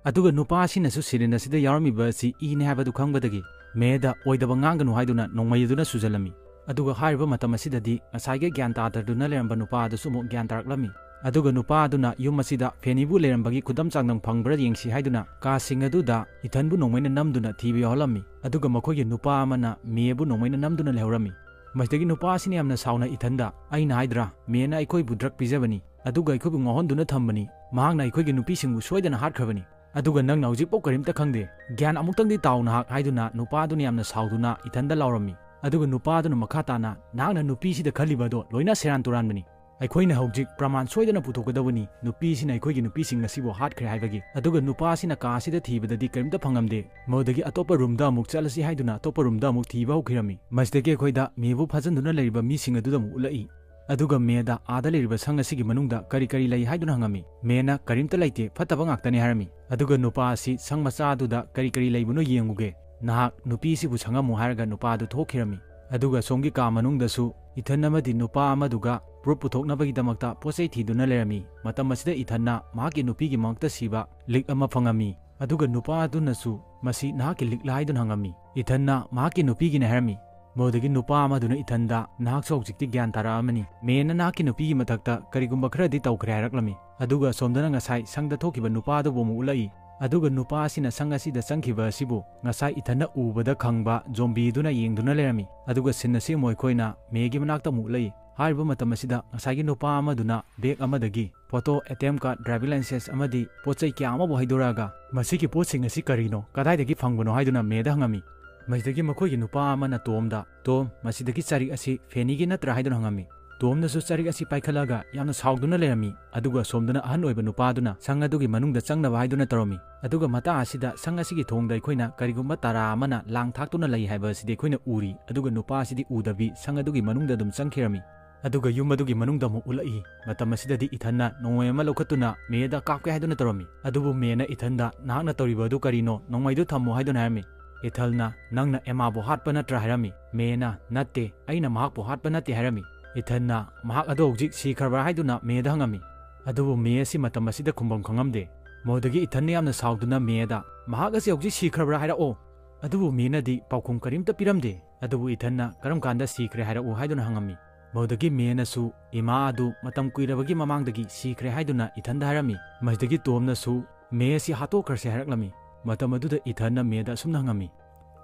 ꯑꯗꯨꯒ ꯅꯨꯄꯥ ꯑꯁꯤꯅꯁꯨ syringe ꯑꯁꯤꯗ ꯌꯥꯎꯔꯝꯃꯤꯕ ꯑꯁꯤ ꯏꯅꯤ ꯍꯥꯏꯕꯗꯨ ꯈꯪꯕꯗꯒꯤ ꯃꯦꯗ ꯑꯣꯏꯗꯕ ꯉꯥꯡꯒꯅꯨ ꯍꯥꯏꯗꯨꯅ ꯅꯣꯡꯃꯩ ꯑꯗꯨꯅ ꯁꯨꯖꯜꯂꯝꯃꯤ꯫ ꯑꯗꯨꯒ ꯍꯥꯏꯔꯤꯕ ꯃꯇꯝ ꯑꯁꯤꯗꯗꯤ ꯉꯁꯥꯏꯒꯤ ꯒ꯭ꯌꯥꯟ ꯇꯥꯗꯗꯨꯅ ꯂꯩꯔꯝꯕ ꯅꯨꯄꯥ ꯑꯗꯨꯁꯨ ꯑꯃꯨꯛ ꯒ꯭ꯌꯥꯟ ꯇꯥꯔꯛꯂꯝꯃꯤ꯫ ꯑꯗꯨꯒ ꯅꯨꯄꯥ ꯑꯗꯨꯅ ꯌꯨꯝ ꯑꯁꯤꯗ ꯐꯦꯅꯤꯕꯨ ꯂꯩꯔꯝꯕꯒꯤ ꯈꯨꯗꯝ ꯆꯥꯡꯗꯝ ꯐꯪꯕ꯭ꯔꯥ ꯌꯦꯡꯁꯤ ꯍꯥꯏꯗꯨꯅ ꯀꯥꯁꯤꯡ ꯑꯗꯨꯗ ꯏꯊꯟꯕꯨ ꯅꯣꯡꯃꯩꯅ ꯅꯝꯗꯨꯅ ꯊꯤꯕ ꯌꯥꯎꯍꯜꯂꯝꯃꯤ꯫ ꯑꯗꯨꯒ ꯃꯈꯣꯏꯒꯤ ꯅꯨꯄꯥ ꯑꯃꯅ ꯃꯦꯕꯨ ꯅꯣꯡꯃꯩꯅ ꯅꯝꯗꯨꯅ ꯂꯩꯍꯧꯔꯝꯃꯤ꯫ ꯃꯁꯤꯗꯒꯤ ꯅꯨꯄꯥ ꯑꯁꯤꯅ ꯌꯥꯝꯅ ꯁꯥꯎꯅ ꯏꯊꯟꯗ, "ꯑꯩꯅ ꯍꯥꯏꯗ꯭ꯔꯥ, ꯃꯦꯅ ꯑꯩꯈꯣꯏꯕꯨ drug ꯄꯤꯖꯕꯅꯤ, ꯑꯗꯨꯒ ꯑꯩꯈꯣꯏꯕꯨ ꯉꯥꯎꯍꯟꯗꯨꯅ ꯊꯝꯕꯅꯤ, ꯃꯍꯥꯛꯅ ꯑꯩꯈꯣꯏꯒꯤ ꯅꯨꯄꯤꯁꯤꯡꯕꯨ ꯁꯣꯏꯗꯅ ꯍꯥꯠꯈ꯭ꯔꯕꯅꯤ, ꯑꯗꯨꯒ ꯅꯪꯅ ꯍꯧꯖꯤꯛꯐꯥꯎ ꯀꯔꯤꯝꯇ ꯈꯪꯗꯦ꯫ ꯒ꯭ꯌꯥꯟ ꯑꯃꯨꯛꯇꯪꯗꯤ ꯇꯥꯎ ꯅꯍꯥꯛ" ꯍꯥꯏꯗꯨꯅ ꯅꯨꯄꯥ ꯑꯗꯨꯅ ꯌꯥꯝꯅ ꯁꯥꯎꯗꯨꯅ ꯏꯊꯟꯗ ꯂꯥꯎꯔꯝꯃꯤ꯫ ꯑꯗꯨꯒ ꯅꯨꯄꯥ ꯑꯗꯨꯅ ꯃꯈꯥ ꯇꯥꯅ, "ꯅꯍꯥꯛꯅ ꯅꯨꯄꯤꯁꯤꯗ ꯈꯜꯂꯤꯕ ꯑꯗꯣ ꯂꯣꯏꯅ ꯁꯦꯔꯥꯟ ꯇꯨꯔꯥꯟꯕꯅꯤ꯫ ꯑꯩꯈꯣꯏꯅ ꯍꯧꯖꯤꯛ ꯄ꯭ꯔꯃꯥꯟ ꯁꯣꯏꯗꯅ ꯄꯨꯊꯣꯛꯀꯗꯕꯅꯤ, ꯅꯨꯄꯤꯁꯤꯅ ꯑꯩꯈꯣꯏꯒꯤ ꯅꯨꯄꯤꯁꯤꯡ ꯑꯁꯤꯕꯨ ꯍꯥꯠꯈ꯭ꯔꯦ ꯍꯥꯏꯕꯒꯤ"꯫ ꯑꯗꯨꯒ ꯅꯨꯄꯥ ꯑꯁꯤꯅ ꯀꯥ ꯑꯁꯤꯗ ꯊꯤꯕꯗꯗꯤ ꯀꯔꯤꯝꯇ ꯐꯪꯉꯝꯗꯦ꯫ ꯃꯗꯨꯗꯒꯤ ꯑꯇꯣꯞꯄ roomꯗ ꯑꯃꯨꯛ ꯆꯠꯂꯁꯤ ꯍꯥꯏꯗꯨꯅ ꯑꯇꯣꯞꯄ roomꯗ ꯑꯃꯨꯛ ꯊꯤꯕ ꯍꯧꯈꯤꯔꯝꯃꯤ꯫ ꯃꯁꯤꯗꯒꯤ ꯑꯩꯈꯣꯏꯗ ꯃꯦꯕꯨ ꯐꯥꯖꯤꯟꯗꯨꯅ ꯂꯩꯔꯤꯕ ꯃꯤꯁꯤꯡ ꯑꯗꯨꯗ ꯑꯃꯨꯛ ꯎꯠꯂꯛꯏ꯫ ꯑꯗꯨꯒ ꯃꯦꯗ, "ꯑꯥꯗ ꯂꯩꯔꯤꯕ ꯁꯪ ꯑꯁꯤꯒꯤ ꯃꯅꯨꯡꯗ ꯀꯔꯤ ꯀꯔꯤ ꯂꯩ?" ꯍꯥꯏꯗꯨꯅ ꯍꯪꯉꯝꯃꯤ꯫ ꯃꯦꯅ, "ꯀꯔꯤꯝꯇ ꯂꯩꯇꯦ, ꯐꯠꯇꯕ ꯉꯥꯛꯇꯅꯤ" ꯍꯥꯏꯔꯝꯃꯤ꯫ ꯑꯗꯨꯒ ꯅꯨꯄꯥ ꯑꯁꯤ, "ꯁꯪ ꯃꯆꯥ ꯑꯗꯨꯗ ꯀꯔꯤ ꯀꯔꯤ ꯂꯩꯕꯅꯣ ꯌꯦꯡꯉꯨꯒꯦ, ꯅꯍꯥꯛ ꯅꯨꯄꯤꯁꯤꯕꯨ ꯁꯪꯉꯝꯃꯨ" ꯍꯥꯏꯔꯒ ꯅꯨꯄꯥ ꯑꯗꯨ ꯊꯣꯛꯈꯤꯔꯝꯃꯤ꯫ ꯑꯗꯨꯒ ꯁꯣꯝꯒꯤ ꯀꯥ ꯃꯅꯨꯡꯗꯁꯨ ꯏꯊꯟ ꯑꯃꯗꯤ ꯅꯨꯄꯥ ꯑꯃꯗꯨꯒ proof ꯄꯨꯊꯣꯛꯅꯕꯒꯤꯗꯃꯛꯇ ꯄꯣꯠ ꯆꯩ ꯊꯤꯗꯨꯅ ꯂꯩꯔꯝꯃꯤ꯫ ꯃꯇꯝ ꯑꯁꯤꯗ ꯏꯊꯟꯅ ꯃꯍꯥꯛꯀꯤ ꯅꯨꯄꯤꯒꯤ ꯃꯉꯛꯇ ꯁꯤꯕ ꯂꯤꯛ ꯑꯃ ꯐꯪꯉꯝꯃꯤ꯫ ꯑꯗꯨꯒ ꯅꯨꯄꯥ ꯑꯗꯨꯅꯁꯨ, "ꯃꯁꯤ ꯅꯍꯥꯛꯀꯤ ꯂꯤꯛꯂꯥ?" ꯍꯥꯏꯗꯨꯅ ꯍꯪꯉꯝꯃꯤ꯫ ꯏꯊꯟꯅ ꯃꯍꯥꯛꯀꯤ ꯅꯨꯄꯤꯒꯤꯅꯤ ꯍꯥꯏꯔꯝꯃꯤ꯫ ꯃꯗꯨꯗꯒꯤ ꯅꯨꯄꯥ ꯑꯃꯗꯨꯅ ꯏꯊꯟꯗ, "ꯅꯍꯥꯛꯁꯨ ꯍꯧꯖꯤꯛꯇꯤ ꯒ꯭ꯌꯥꯟ ꯇꯥꯔꯛꯑꯃꯅꯤ꯫ ꯃꯦꯅ ꯅꯍꯥꯛꯀꯤ ꯅꯨꯄꯤꯒꯤ ꯃꯊꯛꯇ ꯀꯔꯤꯒꯨꯝꯕ ꯈꯔꯗꯤ ꯇꯧꯈ꯭ꯔꯦ" ꯍꯥꯏꯔꯛꯂꯝꯃꯤ꯫ ꯑꯗꯨꯒ ꯁꯣꯝꯗꯅ ꯉꯁꯥꯏ ꯁꯪꯗ ꯊꯣꯛꯈꯤꯕ ꯅꯨꯄꯥ ꯑꯗꯨꯕꯨ ꯑꯃꯨꯛ ꯎꯠꯂꯛꯏ꯫ ꯑꯗꯨꯒ ꯅꯨꯄꯥ ꯑꯁꯤꯅ ꯁꯪ ꯑꯁꯤꯗ ꯆꯪꯈꯤꯕ ꯑꯁꯤꯕꯨ ꯉꯁꯥꯏ ꯏꯊꯟꯅ ꯎꯕꯗ ꯈꯪꯕ ꯖꯣꯝꯕꯤꯗꯨꯅ ꯌꯦꯡꯗꯨꯅ ꯂꯩꯔꯝꯃꯤ꯫ ꯑꯗꯨꯒ ꯁꯤꯟ ꯑꯁꯤ ꯑꯃꯨꯛ ꯑꯩꯈꯣꯏꯅ ꯃꯦꯒꯤ ꯃꯅꯥꯛꯇ ꯑꯃꯨꯛ ꯎꯠꯂꯛꯏ꯫ ꯍꯥꯏꯔꯤꯕ ꯃꯇꯝ ꯑꯁꯤꯗ ꯉꯁꯥꯏꯒꯤ ꯅꯨꯄꯥ ꯑꯃꯗꯨꯅ ꯕꯦꯒ ꯑꯃꯗꯒꯤ photo, A T M card, driving licence ꯑꯃꯗꯤ ꯄꯣꯠ ꯆꯩ ꯀꯌꯥ ꯑꯃꯕꯨ ꯍꯩꯗꯣꯔꯛꯑꯒ, "ꯃꯁꯤꯒꯤ ꯄꯣꯠꯁꯤꯡ ꯑꯁꯤ ꯀꯔꯤꯅꯣ? ꯀꯗꯥꯏꯗꯒꯤ ꯐꯪꯕꯅꯣ?" ꯍꯥꯏꯗꯨꯅ ꯃꯦꯗ ꯍꯪꯉꯝꯃꯤ꯫ ꯃꯁꯤꯗꯒꯤ ꯃꯈꯣꯏꯒꯤ ꯅꯨꯄꯥ ꯑꯃꯅ ꯇꯣꯝꯗ, "ꯇꯣꯝ, ꯃꯁꯤꯗꯒꯤ ꯆꯔꯤꯛ ꯑꯁꯤ ꯐꯦꯅꯤꯒꯤ ꯅꯠꯇ꯭ꯔꯥ?" ꯍꯥꯏꯗꯨꯅ ꯍꯪꯉꯝꯃꯤ꯫ ꯇꯣꯝꯅꯁꯨ ꯆꯔꯤꯛ ꯑꯁꯤ ꯄꯥꯏꯈꯠꯂꯒ ꯌꯥꯝꯅ ꯁꯥꯎꯗꯨꯅ ꯂꯩꯔꯝꯃꯤ꯫ ꯑꯗꯨꯒ ꯁꯣꯝꯗꯅ ꯑꯍꯟ ꯑꯣꯏꯕ ꯅꯨꯄꯥꯗꯨꯅ ꯁꯪ ꯑꯗꯨꯒꯤ ꯃꯅꯨꯡꯗ ꯆꯪꯅꯕ ꯍꯥꯏꯗꯨꯅ ꯇꯧꯔꯝꯃꯤ꯫ ꯑꯗꯨꯒ ꯃꯇꯥꯡ ꯑꯁꯤꯗ ꯁꯪ ꯑꯁꯤꯒꯤ ꯊꯣꯡꯗ ꯑꯩꯈꯣꯏꯅ ꯀꯔꯤꯒꯨꯝꯕ ꯇꯔꯥ ꯑꯃꯅ ꯂꯥꯡ ꯊꯥꯛꯇꯨꯅ ꯂꯩ ꯍꯥꯏꯕ ꯑꯁꯤꯗꯤ ꯑꯩꯈꯣꯏꯅ ꯎꯔꯤ꯫ ꯑꯗꯨꯒ ꯅꯨꯄꯥ ꯑꯁꯤꯗꯤ ꯎꯗꯕꯤ ꯁꯪ ꯑꯗꯨꯒꯤ ꯃꯅꯨꯡꯗ ꯑꯗꯨꯝ ꯆꯪꯈꯤꯔꯝꯃꯤ꯫ ꯑꯗꯨꯒ ꯌꯨꯝ ꯑꯗꯨꯒꯤ ꯃꯅꯨꯡꯗ ꯑꯃꯨꯛ ꯎꯠꯂꯛꯏ꯫ ꯃꯇꯝ ꯑꯁꯤꯗꯗꯤ ꯏꯊꯟꯅ ꯅꯣꯡꯃꯩ ꯑꯃ ꯂꯧꯈꯠꯇꯨꯅ ꯃꯦꯗ ꯀꯥꯞꯀꯦ ꯍꯥꯏꯗꯨꯅ ꯇꯧꯔꯝꯃꯤ꯫ ꯑꯗꯨꯕꯨ ꯃꯦꯅ ꯏꯊꯟꯗ, "ꯅꯍꯥꯛꯅ ꯇꯧꯔꯤꯕ ꯑꯗꯨ ꯀꯔꯤꯅꯣ? ꯅꯣꯡꯃꯩꯗꯨ ꯊꯝꯃꯣ" ꯍꯥꯏꯗꯨꯅ ꯍꯥꯏꯔꯝꯃꯤ꯫ ꯏꯊꯜꯅ, "ꯅꯪꯅ ꯑꯦꯃꯥꯕꯨ ꯍꯥꯠꯄ ꯅꯠꯇ꯭ꯔꯥ?" ꯍꯥꯏꯔꯝꯃꯤ꯫ ꯃꯦꯅ, "ꯅꯠꯇꯦ, ꯑꯩꯅ ꯃꯍꯥꯛꯄꯨ ꯍꯥꯠꯄ ꯅꯠꯇꯦ" ꯍꯥꯏꯔꯝꯃꯤ꯫ ꯏꯊꯟꯅ, "ꯃꯍꯥꯛ ꯑꯗꯣ ꯍꯧꯖꯤꯛ ꯁꯤꯈ꯭ꯔꯕ꯭ꯔꯥ?" ꯍꯥꯏꯗꯨꯅ ꯃꯦꯗ ꯍꯪꯉꯝꯃꯤ꯫ ꯑꯗꯨꯕꯨ ꯃꯦ ꯑꯁꯤ ꯃꯇꯝ ꯑꯁꯤꯗ ꯈꯨꯝꯐꯝ ꯈꯪꯉꯝꯗꯦ꯫ ꯃꯗꯨꯗꯒꯤ ꯏꯊꯟꯅ ꯌꯥꯝꯅ ꯁꯥꯎꯗꯨꯅ ꯃꯦꯗ, "ꯃꯍꯥꯛ ꯑꯁꯤ ꯍꯧꯖꯤꯛ ꯁꯤꯈ꯭ꯔꯕ꯭ꯔꯥ ꯍꯥꯏꯔꯛꯑꯣ?" ꯑꯗꯨꯕꯨ ꯃꯦꯅꯗꯤ ꯄꯥꯎꯈꯨꯝ ꯀꯔꯤꯝꯇ ꯄꯤꯔꯝꯗꯦ꯫ ꯑꯗꯨꯕꯨ ꯏꯊꯟꯅ, "ꯀꯔꯝ ꯀꯥꯟꯗ ꯁꯤꯈ꯭ꯔꯦ ꯍꯥꯏꯔꯛꯎ" ꯍꯥꯏꯗꯨꯅ ꯍꯪꯉꯝꯃꯤ꯫ ꯃꯗꯨꯗꯒꯤ ꯃꯦꯅꯁꯨ ꯏꯃꯥ ꯑꯗꯨ ꯃꯇꯝ ꯀꯨꯏꯔꯕꯒꯤ ꯃꯃꯥꯡꯗꯒꯤ ꯁꯤꯈ꯭ꯔꯦ ꯍꯥꯏꯗꯨꯅ ꯏꯊꯟꯗ ꯍꯥꯏꯔꯝꯃꯤ꯫ ꯃꯁꯤꯗꯒꯤ ꯇꯣꯝꯅꯁꯨ ꯃꯦ ꯑꯁꯤ ꯍꯥꯠꯇꯣꯛꯈ꯭ꯔꯁꯦ ꯍꯥꯏꯔꯛꯂꯝꯃꯤ꯫ ꯃꯇꯝ ꯑꯗꯨꯗ ꯏꯊꯟꯅ ꯃꯦꯗ ꯑꯁꯨꯝꯅ ꯍꯪꯉꯝꯃꯤ,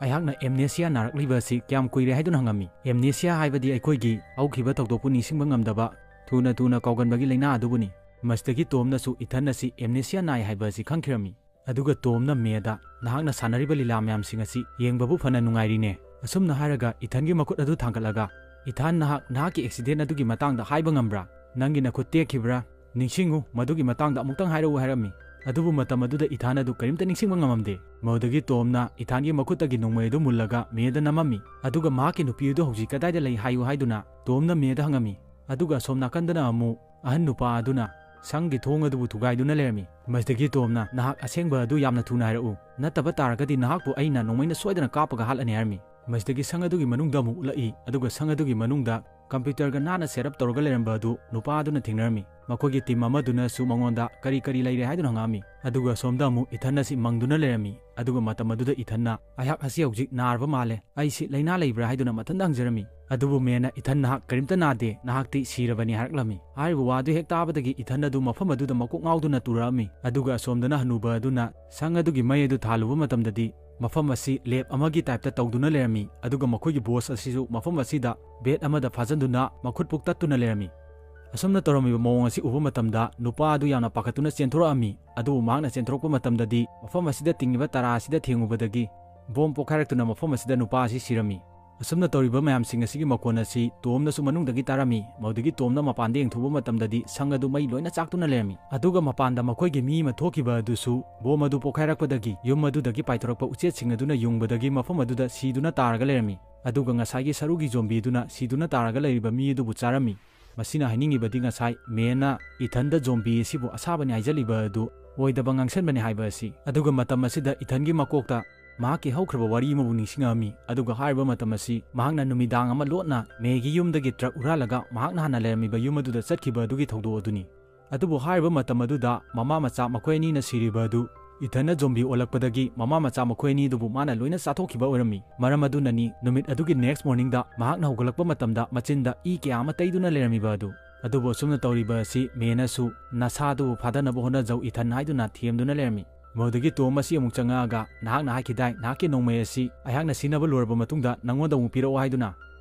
"ꯑꯩꯍꯥꯛꯅ ꯑꯦꯝꯅꯦꯁꯤꯌꯥ ꯅꯥꯔꯛꯂꯤꯕ ꯑꯁꯤ ꯀꯌꯥꯝ ꯀꯨꯏꯔꯦ?" ꯍꯥꯏꯗꯨꯅ ꯍꯪꯉꯝꯃꯤ꯫ ꯑꯦꯝꯅꯦꯁꯤꯌꯥ ꯍꯥꯏꯕꯗꯤ ꯑꯩꯈꯣꯏꯒꯤ ꯍꯧꯈꯤꯕ ꯊꯧꯗꯣꯛꯄꯨ ꯅꯤꯡꯁꯤꯡꯕ ꯉꯝꯗꯕ, ꯊꯨꯅ ꯊꯨꯅ ꯀꯥꯎꯒꯟꯕꯒꯤ ꯂꯥꯏꯅꯥ ꯑꯗꯨꯕꯨꯅꯤ꯫ ꯃꯁꯤꯗꯒꯤ ꯇꯣꯝꯅꯁꯨ ꯏꯊꯟ ꯑꯁꯤ ꯑꯦꯝꯅꯦꯁꯤꯌꯥ ꯅꯥꯏ ꯍꯥꯏꯕ ꯑꯁꯤ ꯈꯪꯈꯤꯔꯝꯃꯤ꯫ ꯑꯗꯨꯒ ꯇꯣꯝꯅ ꯃꯦꯗ, "ꯅꯍꯥꯛꯅ ꯁꯥꯟꯅꯔꯤꯕ ꯂꯤꯂꯥ ꯃꯌꯥꯝꯁꯤꯡ ꯑꯁꯤ ꯌꯦꯡꯕꯕꯨ ꯐꯅ ꯅꯨꯡꯉꯥꯏꯔꯤꯅꯦ?" ꯑꯁꯨꯝꯅ ꯍꯥꯏꯔꯒ ꯏꯊꯟꯒꯤ ꯃꯈꯨꯠ ꯑꯗꯨ ꯊꯥꯡꯒꯠꯂꯒ, "ꯏꯊꯥꯟ, ꯅꯍꯥꯛ ꯅꯍꯥꯛꯀꯤ ꯑꯦꯛꯁꯤꯗꯦꯟ ꯑꯗꯨꯒꯤ ꯃꯇꯥꯡꯗ ꯍꯥꯏꯕ ꯉꯝꯕ꯭ꯔꯥ? ꯅꯪꯒꯤ ꯅꯈꯨꯠ ꯇꯦꯛꯈꯤꯕ꯭ꯔꯥ? ꯅꯤꯡꯁꯤꯡꯉꯨ, ꯃꯗꯨꯒꯤ ꯃꯇꯥꯡꯗ ꯑꯃꯨꯛꯇꯪ ꯍꯥꯏꯔꯛꯎ" ꯍꯥꯏꯔꯝꯃꯤ꯫ ꯑꯗꯨꯕꯨ ꯃꯇꯝ ꯑꯗꯨꯗ ꯏꯊꯥꯟ ꯑꯗꯨ ꯀꯔꯤꯝꯇ ꯅꯤꯡꯁꯤꯡꯕ ꯉꯝꯃꯝꯗꯦ꯫ ꯃꯗꯨꯗꯒꯤ ꯇꯣꯝꯅ ꯏꯊꯥꯟꯒꯤ ꯃꯈꯨꯠꯇꯒꯤ ꯅꯣꯡꯃꯩ ꯑꯗꯨ ꯃꯨꯜꯂꯒ ꯃꯦꯗ ꯅꯝꯃꯝꯃꯤ꯫ ꯑꯗꯨꯒ ꯃꯍꯥꯛꯀꯤ ꯅꯨꯄꯤ ꯑꯗꯨ ꯍꯧꯖꯤꯛ ꯀꯗꯥꯏꯗ ꯂꯩ ꯍꯥꯏꯌꯨ ꯍꯥꯏꯗꯨꯅ ꯇꯣꯝꯅ ꯃꯦꯗ ꯍꯪꯉꯝꯃꯤ꯫ ꯑꯗꯨꯒ ꯑꯁꯣꯝ ꯅꯥꯀꯟꯗꯅ ꯑꯃꯨꯛ ꯑꯍꯟ ꯅꯨꯄꯥ ꯑꯗꯨꯅ ꯁꯪꯒꯤ ꯊꯣꯡ ꯑꯗꯨꯕꯨ ꯊꯨꯒꯥꯏꯗꯨꯅ ꯂꯩꯔꯝꯃꯤ꯫ ꯃꯁꯤꯗꯒꯤ ꯇꯣꯝꯅ, "ꯅꯍꯥꯛ ꯑꯁꯦꯡꯕ ꯑꯗꯨ ꯌꯥꯝꯅ ꯊꯨꯅ ꯍꯥꯏꯔꯛꯎ, ꯅꯠꯇꯕ ꯇꯥꯔꯒꯗꯤ ꯅꯍꯥꯛꯄꯨ ꯑꯩꯅ ꯅꯣꯡꯃꯩꯅ ꯁꯣꯏꯗꯅ ꯀꯥꯞꯄꯒ ꯍꯥꯠꯂꯅꯤ" ꯍꯥꯏꯔꯝꯃꯤ꯫ ꯃꯁꯤꯗꯒꯤ ꯁꯪ ꯑꯗꯨꯒꯤ ꯃꯅꯨꯡꯗ ꯑꯃꯨꯛ ꯎꯠꯂꯛꯏ, ꯑꯗꯨꯒ ꯁꯪ ꯑꯗꯨꯒꯤ ꯃꯅꯨꯡꯗ computer ꯒ ꯅꯥꯟꯅ set up ꯇꯧꯔꯒ ꯂꯩꯔꯝꯕ ꯑꯗꯨ ꯅꯨꯄꯥ ꯑꯗꯨꯅ ꯊꯦꯡꯅꯔꯝꯃꯤ꯫ ꯃꯈꯣꯏꯒꯤ team ꯑꯃꯗꯨꯅꯁꯨ ꯃꯉꯣꯟꯗ "ꯀꯔꯤ ꯀꯔꯤ ꯂꯩꯔꯦ?" ꯍꯥꯏꯗꯨꯅ ꯍꯪꯉꯛꯑꯝꯃꯤ꯫ ꯑꯗꯨꯒ ꯑꯁꯣꯝꯗ ꯑꯃꯨꯛ ꯏꯊꯟ ꯑꯁꯤ ꯃꯪꯗꯨꯅ ꯂꯩꯔꯝꯃꯤ꯫ ꯑꯗꯨꯒ ꯃꯇꯝ ꯑꯗꯨꯗ ꯏꯊꯟꯅ, "ꯑꯩꯍꯥꯛ ꯑꯁꯤ ꯍꯧꯖꯤꯛ ꯅꯥꯔꯕ ꯃꯥꯜꯂꯦ, ꯑꯩꯁꯤ ꯂꯥꯏꯅꯥ ꯂꯩꯕ꯭ꯔꯥ?" ꯍꯥꯏꯗꯨꯅ ꯃꯊꯟꯇ ꯍꯪꯖꯔꯝꯃꯤ꯫ ꯑꯗꯨꯕꯨ ꯃꯦꯅ, "ꯏꯊꯟ, ꯅꯍꯥꯛ ꯀꯔꯤꯝꯇ ꯅꯥꯗꯦ, ꯅꯍꯥꯛꯇꯤ ꯁꯤꯔꯕꯅꯤ" ꯍꯥꯏꯔꯛꯂꯝꯃꯤ꯫ ꯍꯥꯏꯔꯤꯕ ꯋꯥ ꯑꯗꯨ ꯍꯦꯛ ꯇꯥꯕꯗꯒꯤ ꯏꯊꯟ ꯑꯗꯨ ꯃꯐꯝ ꯑꯗꯨꯗ ꯃꯀꯣꯛ ꯉꯥꯎꯗꯨꯅ ꯇꯨꯔꯛꯑꯝꯃꯤ꯫ ꯑꯗꯨꯒ ꯑꯁꯣꯝꯗꯅ ꯍꯅꯨꯕ ꯑꯗꯨꯅ ꯁꯪ ꯑꯗꯨꯒꯤ ꯃꯩ ꯑꯗꯨ ꯊꯥꯜꯂꯨꯕ ꯃꯇꯝꯗꯗꯤ ꯃꯐꯝ ꯑꯁꯤ lab ꯑꯃꯒꯤ type ꯇ ꯇꯧꯗꯨꯅ ꯂꯩꯔꯝꯃꯤ꯫ ꯑꯗꯨꯒ ꯃꯈꯣꯏꯒꯤ boss ꯑꯁꯤꯁꯨ ꯃꯐꯝ ꯑꯁꯤꯗ bed ꯑꯃꯗ ꯐꯥꯖꯤꯟꯗꯨꯅ ꯃꯈꯨꯠ ꯄꯨꯛ ꯇꯠꯇꯨꯅ ꯂꯩꯔꯝꯃꯤ꯫ ꯑꯁꯨꯝꯅ ꯇꯧꯔꯝꯃꯤꯕ ꯃꯑꯣꯡ ꯑꯁꯤ ꯎꯕ ꯃꯇꯝꯗ ꯅꯨꯄꯥ ꯑꯗꯨ ꯌꯥꯝꯅ ꯄꯥꯈꯠꯇꯨꯅ ꯆꯦꯟꯊꯣꯔꯛꯑꯝꯃꯤ꯫ ꯑꯗꯨꯕꯨ ꯃꯍꯥꯛꯅ ꯆꯦꯟꯊꯣꯔꯛꯄ ꯃꯇꯝꯗꯗꯤ ꯃꯐꯝ ꯑꯁꯤꯗ ꯇꯤꯡꯉꯤꯕ ꯇꯔꯥ ꯑꯁꯤꯗ ꯊꯦꯡꯉꯨꯕꯗꯒꯤ bomb ꯄꯣꯈꯥꯏꯔꯛꯇꯨꯅ ꯃꯐꯝ ꯑꯁꯤꯗ ꯅꯨꯄꯥ ꯑꯁꯤ ꯁꯤꯔꯝꯃꯤ꯫ ꯑꯁꯨꯝꯅ ꯇꯧꯔꯤꯕ ꯃꯌꯥꯝꯁꯤꯡ ꯑꯁꯤꯒꯤ ꯃꯈꯣꯟ ꯑꯁꯤ ꯇꯣꯝꯅꯁꯨ ꯃꯅꯨꯡꯗꯒꯤ ꯇꯥꯔꯝꯃꯤ꯫ ꯃꯗꯨꯗꯒꯤ ꯇꯣꯝꯅ ꯃꯄꯥꯟꯗ ꯌꯦꯡꯊꯣꯛꯄ ꯃꯇꯝꯗꯗꯤ ꯁꯪ ꯑꯗꯨ ꯃꯩ ꯂꯣꯏꯅ ꯆꯥꯛꯇꯨꯅ ꯂꯩꯔꯝꯃꯤ꯫ ꯑꯗꯨꯒ ꯃꯄꯥꯟꯗ ꯃꯈꯣꯏꯒꯤ ꯃꯤ ꯑꯃ ꯊꯣꯛꯈꯤꯕ ꯑꯗꯨꯁꯨ bomb ꯑꯗꯨ ꯄꯣꯈꯥꯏꯔꯛꯄꯗꯒꯤ ꯌꯨꯝ ꯑꯗꯨꯗꯒꯤ ꯄꯥꯏꯊꯣꯔꯛꯄ ꯎꯆꯦꯠꯁꯤꯡ ꯑꯗꯨꯅ ꯌꯨꯡꯕꯗꯒꯤ ꯃꯐꯝ ꯑꯗꯨꯗ ꯁꯤꯗꯨꯅ ꯇꯥꯔꯒ ꯂꯩꯔꯝꯃꯤ꯫ ꯑꯗꯨꯒ ꯉꯁꯥꯏꯒꯤ ꯁꯔꯨꯒꯤ zombie ꯗꯨꯅ ꯁꯤꯗꯨꯅ ꯇꯥꯔꯒ ꯂꯩꯔꯤꯕ ꯃꯤ ꯑꯗꯨꯕꯨ ꯆꯥꯔꯝꯃꯤ꯫ ꯃꯁꯤꯅ ꯍꯥꯏꯅꯤꯡꯉꯤꯕꯗꯤ ꯉꯁꯥꯏ ꯃꯦꯅ ꯏꯊꯟꯗ zombie ꯑꯁꯤꯕꯨ ꯑꯁꯥꯕꯅꯤ ꯍꯥꯏꯖꯜꯂꯤꯕ ꯑꯗꯨ ꯑꯣꯏꯗꯕ ꯉꯥꯡꯁꯟꯕꯅꯤ ꯍꯥꯏꯕ ꯑꯁꯤ꯫ ꯑꯗꯨꯒ ꯃꯇꯝ ꯑꯁꯤꯗ ꯏꯊꯟꯒꯤ ꯃꯀꯣꯛꯇ ꯃꯍꯥꯛꯀꯤ ꯍꯧꯈ꯭ꯔꯕ ꯋꯥꯔꯤ ꯑꯃꯕꯨ ꯅꯤꯡꯁꯤꯡꯉꯛꯑꯝꯃꯤ꯫ ꯑꯗꯨꯒ ꯍꯥꯏꯔꯤꯕ ꯃꯇꯝ ꯑꯁꯤ ꯃꯍꯥꯛꯅ ꯅꯨꯃꯤꯗꯥꯡ ꯑꯃ ꯂꯣꯠꯅ ꯃꯦꯒꯤ ꯌꯨꯝꯗꯒꯤ truck ꯍꯨꯔꯥꯜꯂꯒ ꯃꯍꯥꯛꯅ ꯍꯥꯟꯅ ꯂꯩꯔꯝꯃꯤꯕ ꯌꯨꯝ ꯑꯗꯨꯗ ꯆꯠꯈꯤꯕ ꯑꯗꯨꯒꯤ ꯊꯧꯗꯣꯛ ꯑꯗꯨꯅꯤ꯫ ꯑꯗꯨꯕꯨ ꯍꯥꯏꯔꯤꯕ ꯃꯇꯝ ꯑꯗꯨꯗ ꯃꯃꯥ ꯃꯆꯥ ꯃꯈꯣꯏ ꯑꯅꯤꯅ ꯁꯤꯔꯤꯕ ꯑꯗꯨ ꯏꯊꯟꯅ zombie ꯑꯣꯜꯂꯛꯄꯗꯒꯤ ꯃꯃꯥ ꯃꯆꯥ ꯃꯈꯣꯏ ꯑꯅꯤ ꯑꯗꯨꯕꯨ ꯃꯥꯅ ꯂꯣꯏꯅ ꯆꯥꯊꯣꯛꯈꯤꯕ ꯑꯣꯏꯔꯝꯃꯤ꯫ ꯃꯔꯝ ꯑꯗꯨꯅꯅꯤ ꯅꯨꯃꯤꯠ ꯑꯗꯨꯒꯤ next morning ꯗ ꯃꯍꯥꯛꯅ ꯍꯧꯒꯠꯂꯛꯄ ꯃꯇꯝꯗ ꯃꯆꯤꯟꯗ ꯏ ꯀꯌꯥ ꯑꯃ ꯇꯩꯗꯨꯅ ꯂꯩꯔꯝꯃꯤꯕ ꯑꯗꯨ꯫ ꯑꯗꯨꯕꯨ ꯑꯁꯨꯝꯅ ꯇꯧꯔꯤꯕ ꯑꯁꯤ ꯃꯦꯅꯁꯨ "ꯅꯁꯥꯗꯨꯕꯨ ꯐꯥꯗꯅꯕ ꯍꯣꯠꯅꯖꯧ ꯏꯊꯟ" ꯍꯥꯏꯗꯨꯅ ꯊꯦꯝꯗꯨꯅ ꯂꯩꯔꯝꯃꯤ꯫ ꯃꯗꯨꯗꯒꯤ ꯇꯣꯝ ꯑꯁꯤ ꯑꯃꯨꯛ ꯆꯪꯉꯛꯑꯒ, "ꯅꯍꯥꯛꯅ ꯍꯥꯏꯈꯤꯗꯥꯏ, ꯅꯍꯥꯛꯀꯤ ꯅꯣꯡꯃꯩ ꯑꯁꯤ ꯑꯩꯍꯥꯛꯅ ꯁꯤꯅꯕ ꯂꯣꯏꯔꯕ ꯃꯇꯨꯡꯗ ꯅꯉꯣꯟꯗ ꯑꯃꯨꯛ ꯄꯤꯔꯛꯑꯣ ꯍꯥꯏꯗꯨꯅ?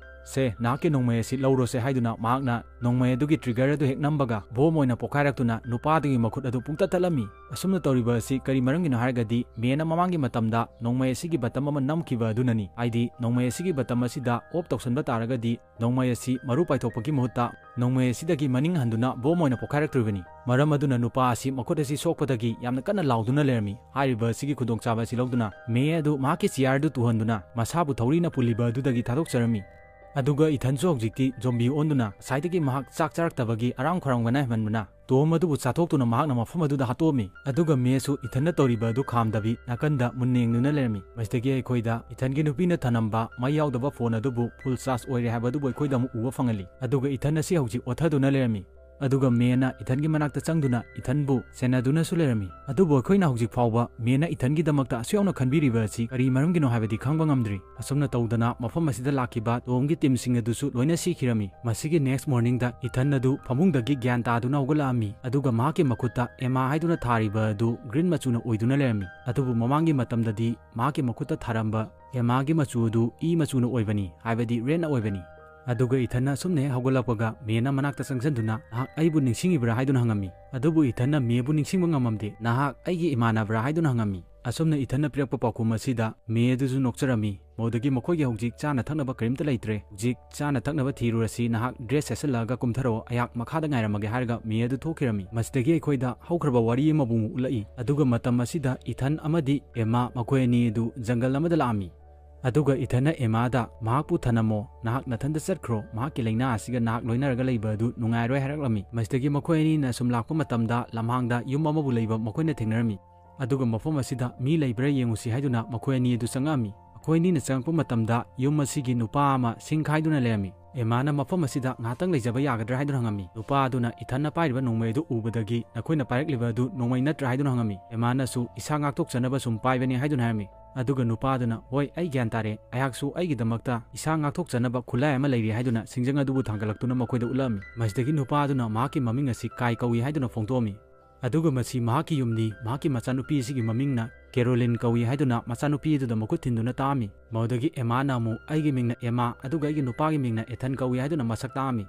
ꯁꯦ, ꯅꯍꯥꯛꯀꯤ ꯅꯣꯡꯃꯩ ꯑꯁꯤ ꯂꯧꯔꯣꯁꯦ" ꯍꯥꯏꯗꯨꯅ ꯃꯍꯥꯛꯅ ꯅꯣꯡꯃꯩ ꯑꯗꯨꯒꯤ trigger ꯑꯗꯨ ꯍꯦꯛ ꯅꯝꯕꯒ bomb ꯑꯣꯏꯅ ꯄꯣꯈꯥꯏꯔꯛꯇꯨꯅ ꯅꯨꯄꯥ ꯑꯗꯨꯒꯤ ꯃꯈꯨꯠ ꯑꯗꯨ ꯄꯨꯡꯇꯠ ꯇꯠꯂꯝꯃꯤ꯫ ꯑꯁꯨꯝꯅ ꯇꯧꯔꯤꯕ ꯑꯁꯤ ꯀꯔꯤ ꯃꯔꯝꯒꯤꯅꯣ ꯍꯥꯏꯔꯒꯗꯤ ꯃꯦꯅ ꯃꯃꯥꯡꯒꯤ ꯃꯇꯝꯗ ꯅꯣꯡꯃꯩ ꯑꯁꯤꯒꯤ button ꯑꯃ ꯅꯝꯈꯤꯕ ꯑꯗꯨꯅꯅꯤ꯫ ꯍꯥꯏꯗꯤ ꯅꯣꯡꯃꯩ ꯑꯁꯤꯒꯤ button ꯑꯁꯤꯗ off ꯇꯧꯁꯟꯕ ꯇꯥꯔꯒꯗꯤ ꯅꯣꯡꯃꯩ ꯑꯁꯤ ꯃꯔꯨ ꯄꯥꯏꯊꯣꯛꯄꯒꯤ ꯃꯍꯨꯠꯇ ꯅꯣꯡꯃꯩ ꯑꯁꯤꯗꯒꯤ ꯃꯅꯤꯡ ꯍꯟꯗꯨꯅ bomb ꯑꯣꯏꯅ ꯄꯣꯈꯥꯏꯔꯛꯇꯣꯔꯤꯕꯅꯤ꯫ ꯃꯔꯝ ꯑꯗꯨꯅ ꯅꯨꯄꯥ ꯑꯁꯤ ꯃꯈꯨꯠ ꯑꯁꯤ ꯁꯣꯛꯄꯗꯒꯤ ꯌꯥꯝꯅ ꯀꯟꯅ ꯂꯥꯎꯗꯨꯅ ꯂꯩꯔꯝꯃꯤ꯫ ꯍꯥꯏꯔꯤꯕ ꯑꯁꯤꯒꯤ ꯈꯨꯗꯣꯡꯆꯥꯕ ꯑꯁꯤ ꯂꯧꯗꯨꯅ ꯃꯦ ꯑꯗꯨ ꯃꯍꯥꯛꯀꯤ chair ꯑꯗꯨ ꯇꯨꯍꯟꯗꯨꯅ ꯃꯁꯥꯕꯨ ꯊꯧꯔꯤꯅ ꯄꯨꯜꯂꯤꯕ ꯑꯗꯨꯗꯒꯤ ꯊꯥꯗꯣꯛꯆꯔꯝꯃꯤ꯫ ꯑꯗꯨꯒ ꯏꯊꯟꯁꯨ ꯍꯧꯖꯤꯛꯇꯤ ꯖꯣꯝꯕꯤ ꯑꯣꯟꯗꯨꯅ ꯉꯁꯥꯏꯗꯒꯤ ꯃꯍꯥꯛ ꯆꯥꯛ ꯆꯥꯔꯛꯇꯕꯒꯤ ꯑꯔꯥꯝ ꯈꯧꯔꯥꯡꯕꯅ ꯍꯦꯟꯃꯟꯕꯅ ꯇꯣꯝ ꯑꯗꯨꯕꯨ ꯆꯥꯊꯣꯛꯇꯨꯅ ꯃꯍꯥꯛꯅ ꯃꯐꯝ ꯑꯗꯨꯗ ꯍꯥꯠꯇꯣꯛꯑꯝꯃꯤ꯫ ꯑꯗꯨꯒ ꯃꯦꯁꯨ ꯏꯊꯟꯅ ꯇꯧꯔꯤꯕ ꯑꯗꯨ ꯈꯥꯝꯗꯕꯤ ꯅꯥꯀꯟꯗ ꯃꯨꯟꯅ ꯌꯦꯡꯗꯨꯅ ꯂꯩꯔꯝꯃꯤ꯫ ꯃꯁꯤꯗꯒꯤ ꯑꯩꯈꯣꯏꯗ ꯏꯊꯟꯒꯤ ꯅꯨꯄꯤꯅ ꯊꯅꯝꯕ ꯃꯩ ꯌꯥꯎꯗꯕ ꯐꯣꯟ ꯑꯗꯨꯕꯨ ꯐꯨꯜ ꯆꯥꯔꯖ ꯑꯣꯏꯔꯦ ꯍꯥꯏꯕ ꯑꯗꯨꯕꯨ ꯑꯩꯈꯣꯏꯗ ꯑꯃꯨꯛ ꯎꯕ ꯐꯪꯍꯜꯂꯤ꯫ ꯑꯗꯨꯒ ꯏꯊꯟ ꯑꯁꯤ ꯍꯧꯖꯤꯛ ꯑꯣꯠꯊꯗꯨꯅ ꯂꯩꯔꯝꯃꯤ꯫ ꯑꯗꯨꯒ ꯃꯦꯅ ꯏꯊꯟꯒꯤ ꯃꯅꯥꯛꯇ ꯆꯪꯗꯨꯅ ꯏꯊꯟꯕꯨ ꯁꯦꯟꯅꯗꯨꯅꯁꯨ ꯂꯩꯔꯝꯃꯤ꯫ ꯑꯗꯨꯕꯨ ꯑꯩꯈꯣꯏꯅ ꯍꯧꯖꯤꯛ ꯐꯥꯎꯕ ꯃꯦꯅ ꯏꯊꯟꯒꯤꯗꯃꯛꯇ ꯑꯁꯨꯛ ꯌꯥꯝꯅ ꯈꯟꯕꯤꯔꯤꯕ ꯑꯁꯤ ꯀꯔꯤ ꯃꯔꯝꯒꯤꯅꯣ ꯍꯥꯏꯕꯗꯤ ꯈꯪꯕ ꯉꯝꯗ꯭ꯔꯤ꯫ ꯑꯁꯨꯝꯅ ꯇꯧꯗꯅ ꯃꯐꯝ ꯑꯁꯤꯗ ꯂꯥꯛꯈꯤꯕ ꯇꯣꯝꯒꯤ ꯇꯤꯝꯁꯤꯡ ꯑꯗꯨꯁꯨ ꯂꯣꯏꯅ ꯁꯤꯈꯤꯔꯝꯃꯤ꯫ ꯃꯁꯤꯒꯤ ꯅꯦꯛꯁ ꯃꯣꯔꯅꯤꯡꯗ ꯏꯊꯟ ꯑꯗꯨ ꯐꯃꯨꯡꯗꯒꯤ ꯒ꯭ꯌꯥꯟ ꯇꯥꯗꯨꯅ ꯍꯧꯒꯠꯂꯛꯑꯝꯃꯤ꯫ ꯑꯗꯨꯒ ꯃꯍꯥꯛꯀꯤ ꯃꯈꯨꯠꯇ ꯑꯦꯃꯥ ꯍꯥꯏꯗꯨꯅ ꯊꯥꯔꯤꯕ ꯑꯗꯨ ꯒ꯭ꯔꯤꯟ ꯃꯆꯨꯅ ꯑꯣꯏꯗꯨꯅ ꯂꯩꯔꯝꯃꯤ꯫ ꯑꯗꯨꯕꯨ ꯃꯃꯥꯡꯒꯤ ꯃꯇꯝꯗꯗꯤ ꯃꯍꯥꯛꯀꯤ ꯃꯈꯨꯠꯇ ꯊꯥꯔꯝꯕ ꯑꯦꯃꯥꯒꯤ ꯃꯆꯨ ꯑꯗꯨ ꯏ ꯃꯆꯨꯅ ꯑꯣꯏꯕꯅꯤ, ꯍꯥꯏꯕꯗꯤ ꯔꯦꯗꯅ ꯑꯣꯏꯕꯅꯤ꯫ ꯑꯗꯨꯒ ꯏꯊꯟꯅ ꯑꯁꯨꯝꯅ ꯍꯦꯛ ꯍꯧꯒꯠꯂꯛꯄꯒ ꯃꯦꯅ ꯃꯅꯥꯛꯇ ꯆꯪꯁꯤꯟꯗꯨꯅ, "ꯅꯍꯥꯛ ꯑꯩꯕꯨ ꯅꯤꯡꯁꯤꯡꯉꯤꯕ꯭ꯔꯥ?" ꯍꯥꯏꯗꯨꯅ ꯍꯪꯉꯝꯃꯤ꯫ ꯑꯗꯨꯕꯨ ꯏꯊꯟꯅ ꯃꯦꯕꯨ ꯅꯤꯡꯁꯤꯡꯕ ꯉꯝꯃꯝꯗꯦ꯫ "ꯅꯍꯥꯛ ꯑꯩꯒꯤ ꯏꯃꯥꯟꯅꯕ꯭ꯔꯥ?" ꯍꯥꯏꯗꯨꯅ ꯍꯪꯉꯝꯃꯤ꯫ ꯑꯁꯨꯝꯅ ꯏꯊꯟꯅ ꯄꯤꯔꯛꯄ ꯄꯥꯎꯈꯨꯝ ꯑꯁꯤꯗ ꯃꯦ ꯑꯗꯨꯁꯨ ꯅꯣꯛꯆꯔꯝꯃꯤ꯫ ꯃꯗꯨꯗꯒꯤ ꯃꯈꯣꯏꯒꯤ ꯍꯧꯖꯤꯛ ꯆꯥꯅ ꯊꯛꯅꯕ ꯀꯔꯤꯝꯇ ꯂꯩꯇ꯭ꯔꯦ꯫ ꯍꯧꯖꯤꯛ ꯆꯥꯅ ꯊꯛꯅꯕ ꯊꯤꯔꯨꯔꯁꯤ, ꯅꯍꯥꯛ ꯗ꯭ꯔꯦꯁ ꯁꯦꯠꯆꯜꯂꯒ ꯀꯨꯝꯊꯔꯛꯑꯣ, ꯑꯩꯍꯥꯛ ꯃꯈꯥꯗ ꯉꯥꯏꯔꯝꯃꯒꯦ ꯍꯥꯏꯔꯒ ꯃꯦ ꯑꯗꯨ ꯊꯣꯛꯈꯤꯔꯝꯃꯤ꯫ ꯃꯁꯤꯗꯒꯤ ꯑꯩꯈꯣꯏꯗ ꯍꯧꯈ꯭ꯔꯕ ꯋꯥꯔꯤ ꯑꯃꯕꯨ ꯑꯃꯨꯛ ꯎꯠꯂꯛꯏ꯫ ꯑꯗꯨꯒ ꯃꯇꯝ ꯑꯁꯤꯗ ꯏꯊꯟ ꯑꯃꯗꯤ ꯑꯦꯃꯥ ꯃꯈꯣꯏ ꯑꯅꯤ ꯑꯗꯨ ꯖꯪꯒꯜ ꯑꯃꯗ ꯂꯥꯛꯑꯝꯃꯤ꯫ ꯑꯗꯨꯒ ꯏꯊꯟꯅ ꯑꯦꯃꯥꯗ, "ꯃꯍꯥꯛꯄꯨ ꯊꯅꯝꯃꯣ, ꯅꯍꯥꯛ ꯅꯊꯟꯇ ꯆꯠꯈ꯭ꯔꯣ, ꯃꯍꯥꯛꯀꯤ ꯂꯥꯏꯅꯥ ꯑꯁꯤꯒ ꯅꯍꯥꯛ ꯂꯣꯏꯅꯔꯒ ꯂꯩꯕ ꯑꯗꯨ ꯅꯨꯡꯉꯥꯏꯔꯣꯏ" ꯍꯥꯏꯔꯛꯂꯝꯃꯤ꯫ ꯃꯁꯤꯗꯒꯤ ꯃꯈꯣꯏ ꯑꯅꯤꯅ ꯁꯨꯝ ꯂꯥꯛꯄ ꯃꯇꯝꯗ ꯂꯝꯍꯥꯡꯗ ꯌꯨꯝ ꯑꯃꯕꯨ ꯂꯩꯕ ꯃꯈꯣꯏꯅ ꯊꯦꯡꯅꯔꯝꯃꯤ꯫ ꯑꯗꯨꯒ ꯃꯐꯝ ꯑꯁꯤꯗ ꯃꯤ ꯂꯩꯕ꯭ꯔꯥ ꯌꯦꯡꯉꯨꯁꯤ ꯍꯥꯏꯗꯨꯅ ꯃꯈꯣꯏ ꯑꯅꯤ ꯑꯗꯨ ꯆꯪꯉꯛꯑꯝꯃꯤ꯫ ꯃꯈꯣꯏ ꯑꯅꯤꯅ ꯆꯪꯉꯛꯄ ꯃꯇꯝꯗ ꯌꯨꯝ ꯑꯁꯤꯒꯤ ꯅꯨꯄꯥ ꯑꯃ ꯁꯤꯡ ꯈꯥꯏꯗꯨꯅ ꯂꯩꯔꯝꯃꯤ꯫ ꯑꯦꯃꯥꯅ ꯃꯐꯝ ꯑꯁꯤꯗ ꯉꯥꯏꯍꯥꯛꯇꯪ ꯂꯩꯖꯕ ꯌꯥꯒꯗ꯭ꯔꯥ ꯍꯥꯏꯗꯨꯅ ꯍꯪꯉꯝꯃꯤ꯫ ꯅꯨꯄꯥ ꯑꯗꯨꯅ ꯏꯊꯟꯅ ꯄꯥꯏꯔꯤꯕ ꯅꯣꯡꯃꯩ ꯑꯗꯨ ꯎꯕꯗꯒꯤ, "ꯅꯈꯣꯏꯅ ꯄꯥꯏꯔꯛꯂꯤꯕ ꯑꯗꯨ ꯅꯣꯡꯃꯩ ꯅꯠꯇ꯭ꯔꯥ?" ꯍꯥꯏꯗꯨꯅ ꯍꯪꯉꯝꯃꯤ꯫ ꯑꯦꯃꯥꯅꯁꯨ, "ꯏꯁꯥ ꯉꯥꯛꯊꯣꯛꯆꯅꯕ ꯁꯨꯝ ꯄꯥꯏꯕꯅꯤ" ꯍꯥꯏꯗꯨꯅ ꯍꯥꯏꯔꯝꯃꯤ꯫ ꯑꯗꯨꯒ ꯅꯨꯄꯥ ꯑꯗꯨꯅ, "ꯍꯣꯏ, ꯑꯩ ꯒ꯭ꯌꯥꯟ ꯇꯥꯔꯦ, ꯑꯩꯍꯥꯛꯁꯨ ꯑꯩꯒꯤꯗꯃꯛꯇ ꯏꯁꯥ ꯉꯥꯛꯊꯣꯛꯆꯅꯕ ꯈꯨꯠꯂꯥꯏ ꯑꯃ ꯂꯩꯔꯤ" ꯍꯥꯏꯗꯨꯅ ꯁꯤꯡꯖꯪ ꯑꯗꯨꯕꯨ ꯊꯥꯡꯒꯠꯂꯛꯇꯨꯅ ꯃꯈꯣꯏꯗ ꯎꯠꯂꯛꯑꯝꯃꯤ꯫ ꯃꯁꯤꯗꯒꯤ ꯅꯨꯄꯥ ꯑꯗꯨꯅ ꯃꯍꯥꯛꯀꯤ ꯃꯃꯤꯡ ꯑꯁꯤ ꯀꯥꯏ ꯀꯧꯏ ꯍꯥꯏꯗꯨꯅ ꯐꯣꯡꯗꯣꯛꯑꯝꯃꯤ꯫ ꯑꯗꯨꯒ ꯃꯁꯤ ꯃꯍꯥꯛꯀꯤ ꯌꯨꯝꯅꯤ, ꯃꯍꯥꯛꯀꯤ ꯃꯆꯥꯅꯨꯄꯤ ꯑꯁꯤꯒꯤ ꯃꯃꯤꯡꯅ ꯀꯦꯔꯣꯂꯤꯟ ꯀꯧꯏ ꯍꯥꯏꯗꯨꯅ ꯃꯆꯥꯅꯨꯄꯤ ꯑꯗꯨꯗ ꯃꯈꯨꯠ ꯊꯤꯟꯗꯨꯅ ꯇꯥꯛꯑꯝꯃꯤ꯫ ꯃꯗꯨꯗꯒꯤ ꯑꯦꯃꯥꯅ ꯑꯃꯨꯛ, "ꯑꯩꯒꯤ ꯃꯤꯡꯅ ꯑꯦꯃꯥ, ꯑꯗꯨꯒ ꯑꯩꯒꯤ ꯅꯨꯄꯥꯒꯤ ꯃꯤꯡꯅ ꯑꯦꯊꯟ ꯀꯧꯏ" ꯍꯥꯏꯗꯨꯅ ꯃꯁꯛ ꯇꯥꯛꯑꯝꯃꯤ꯫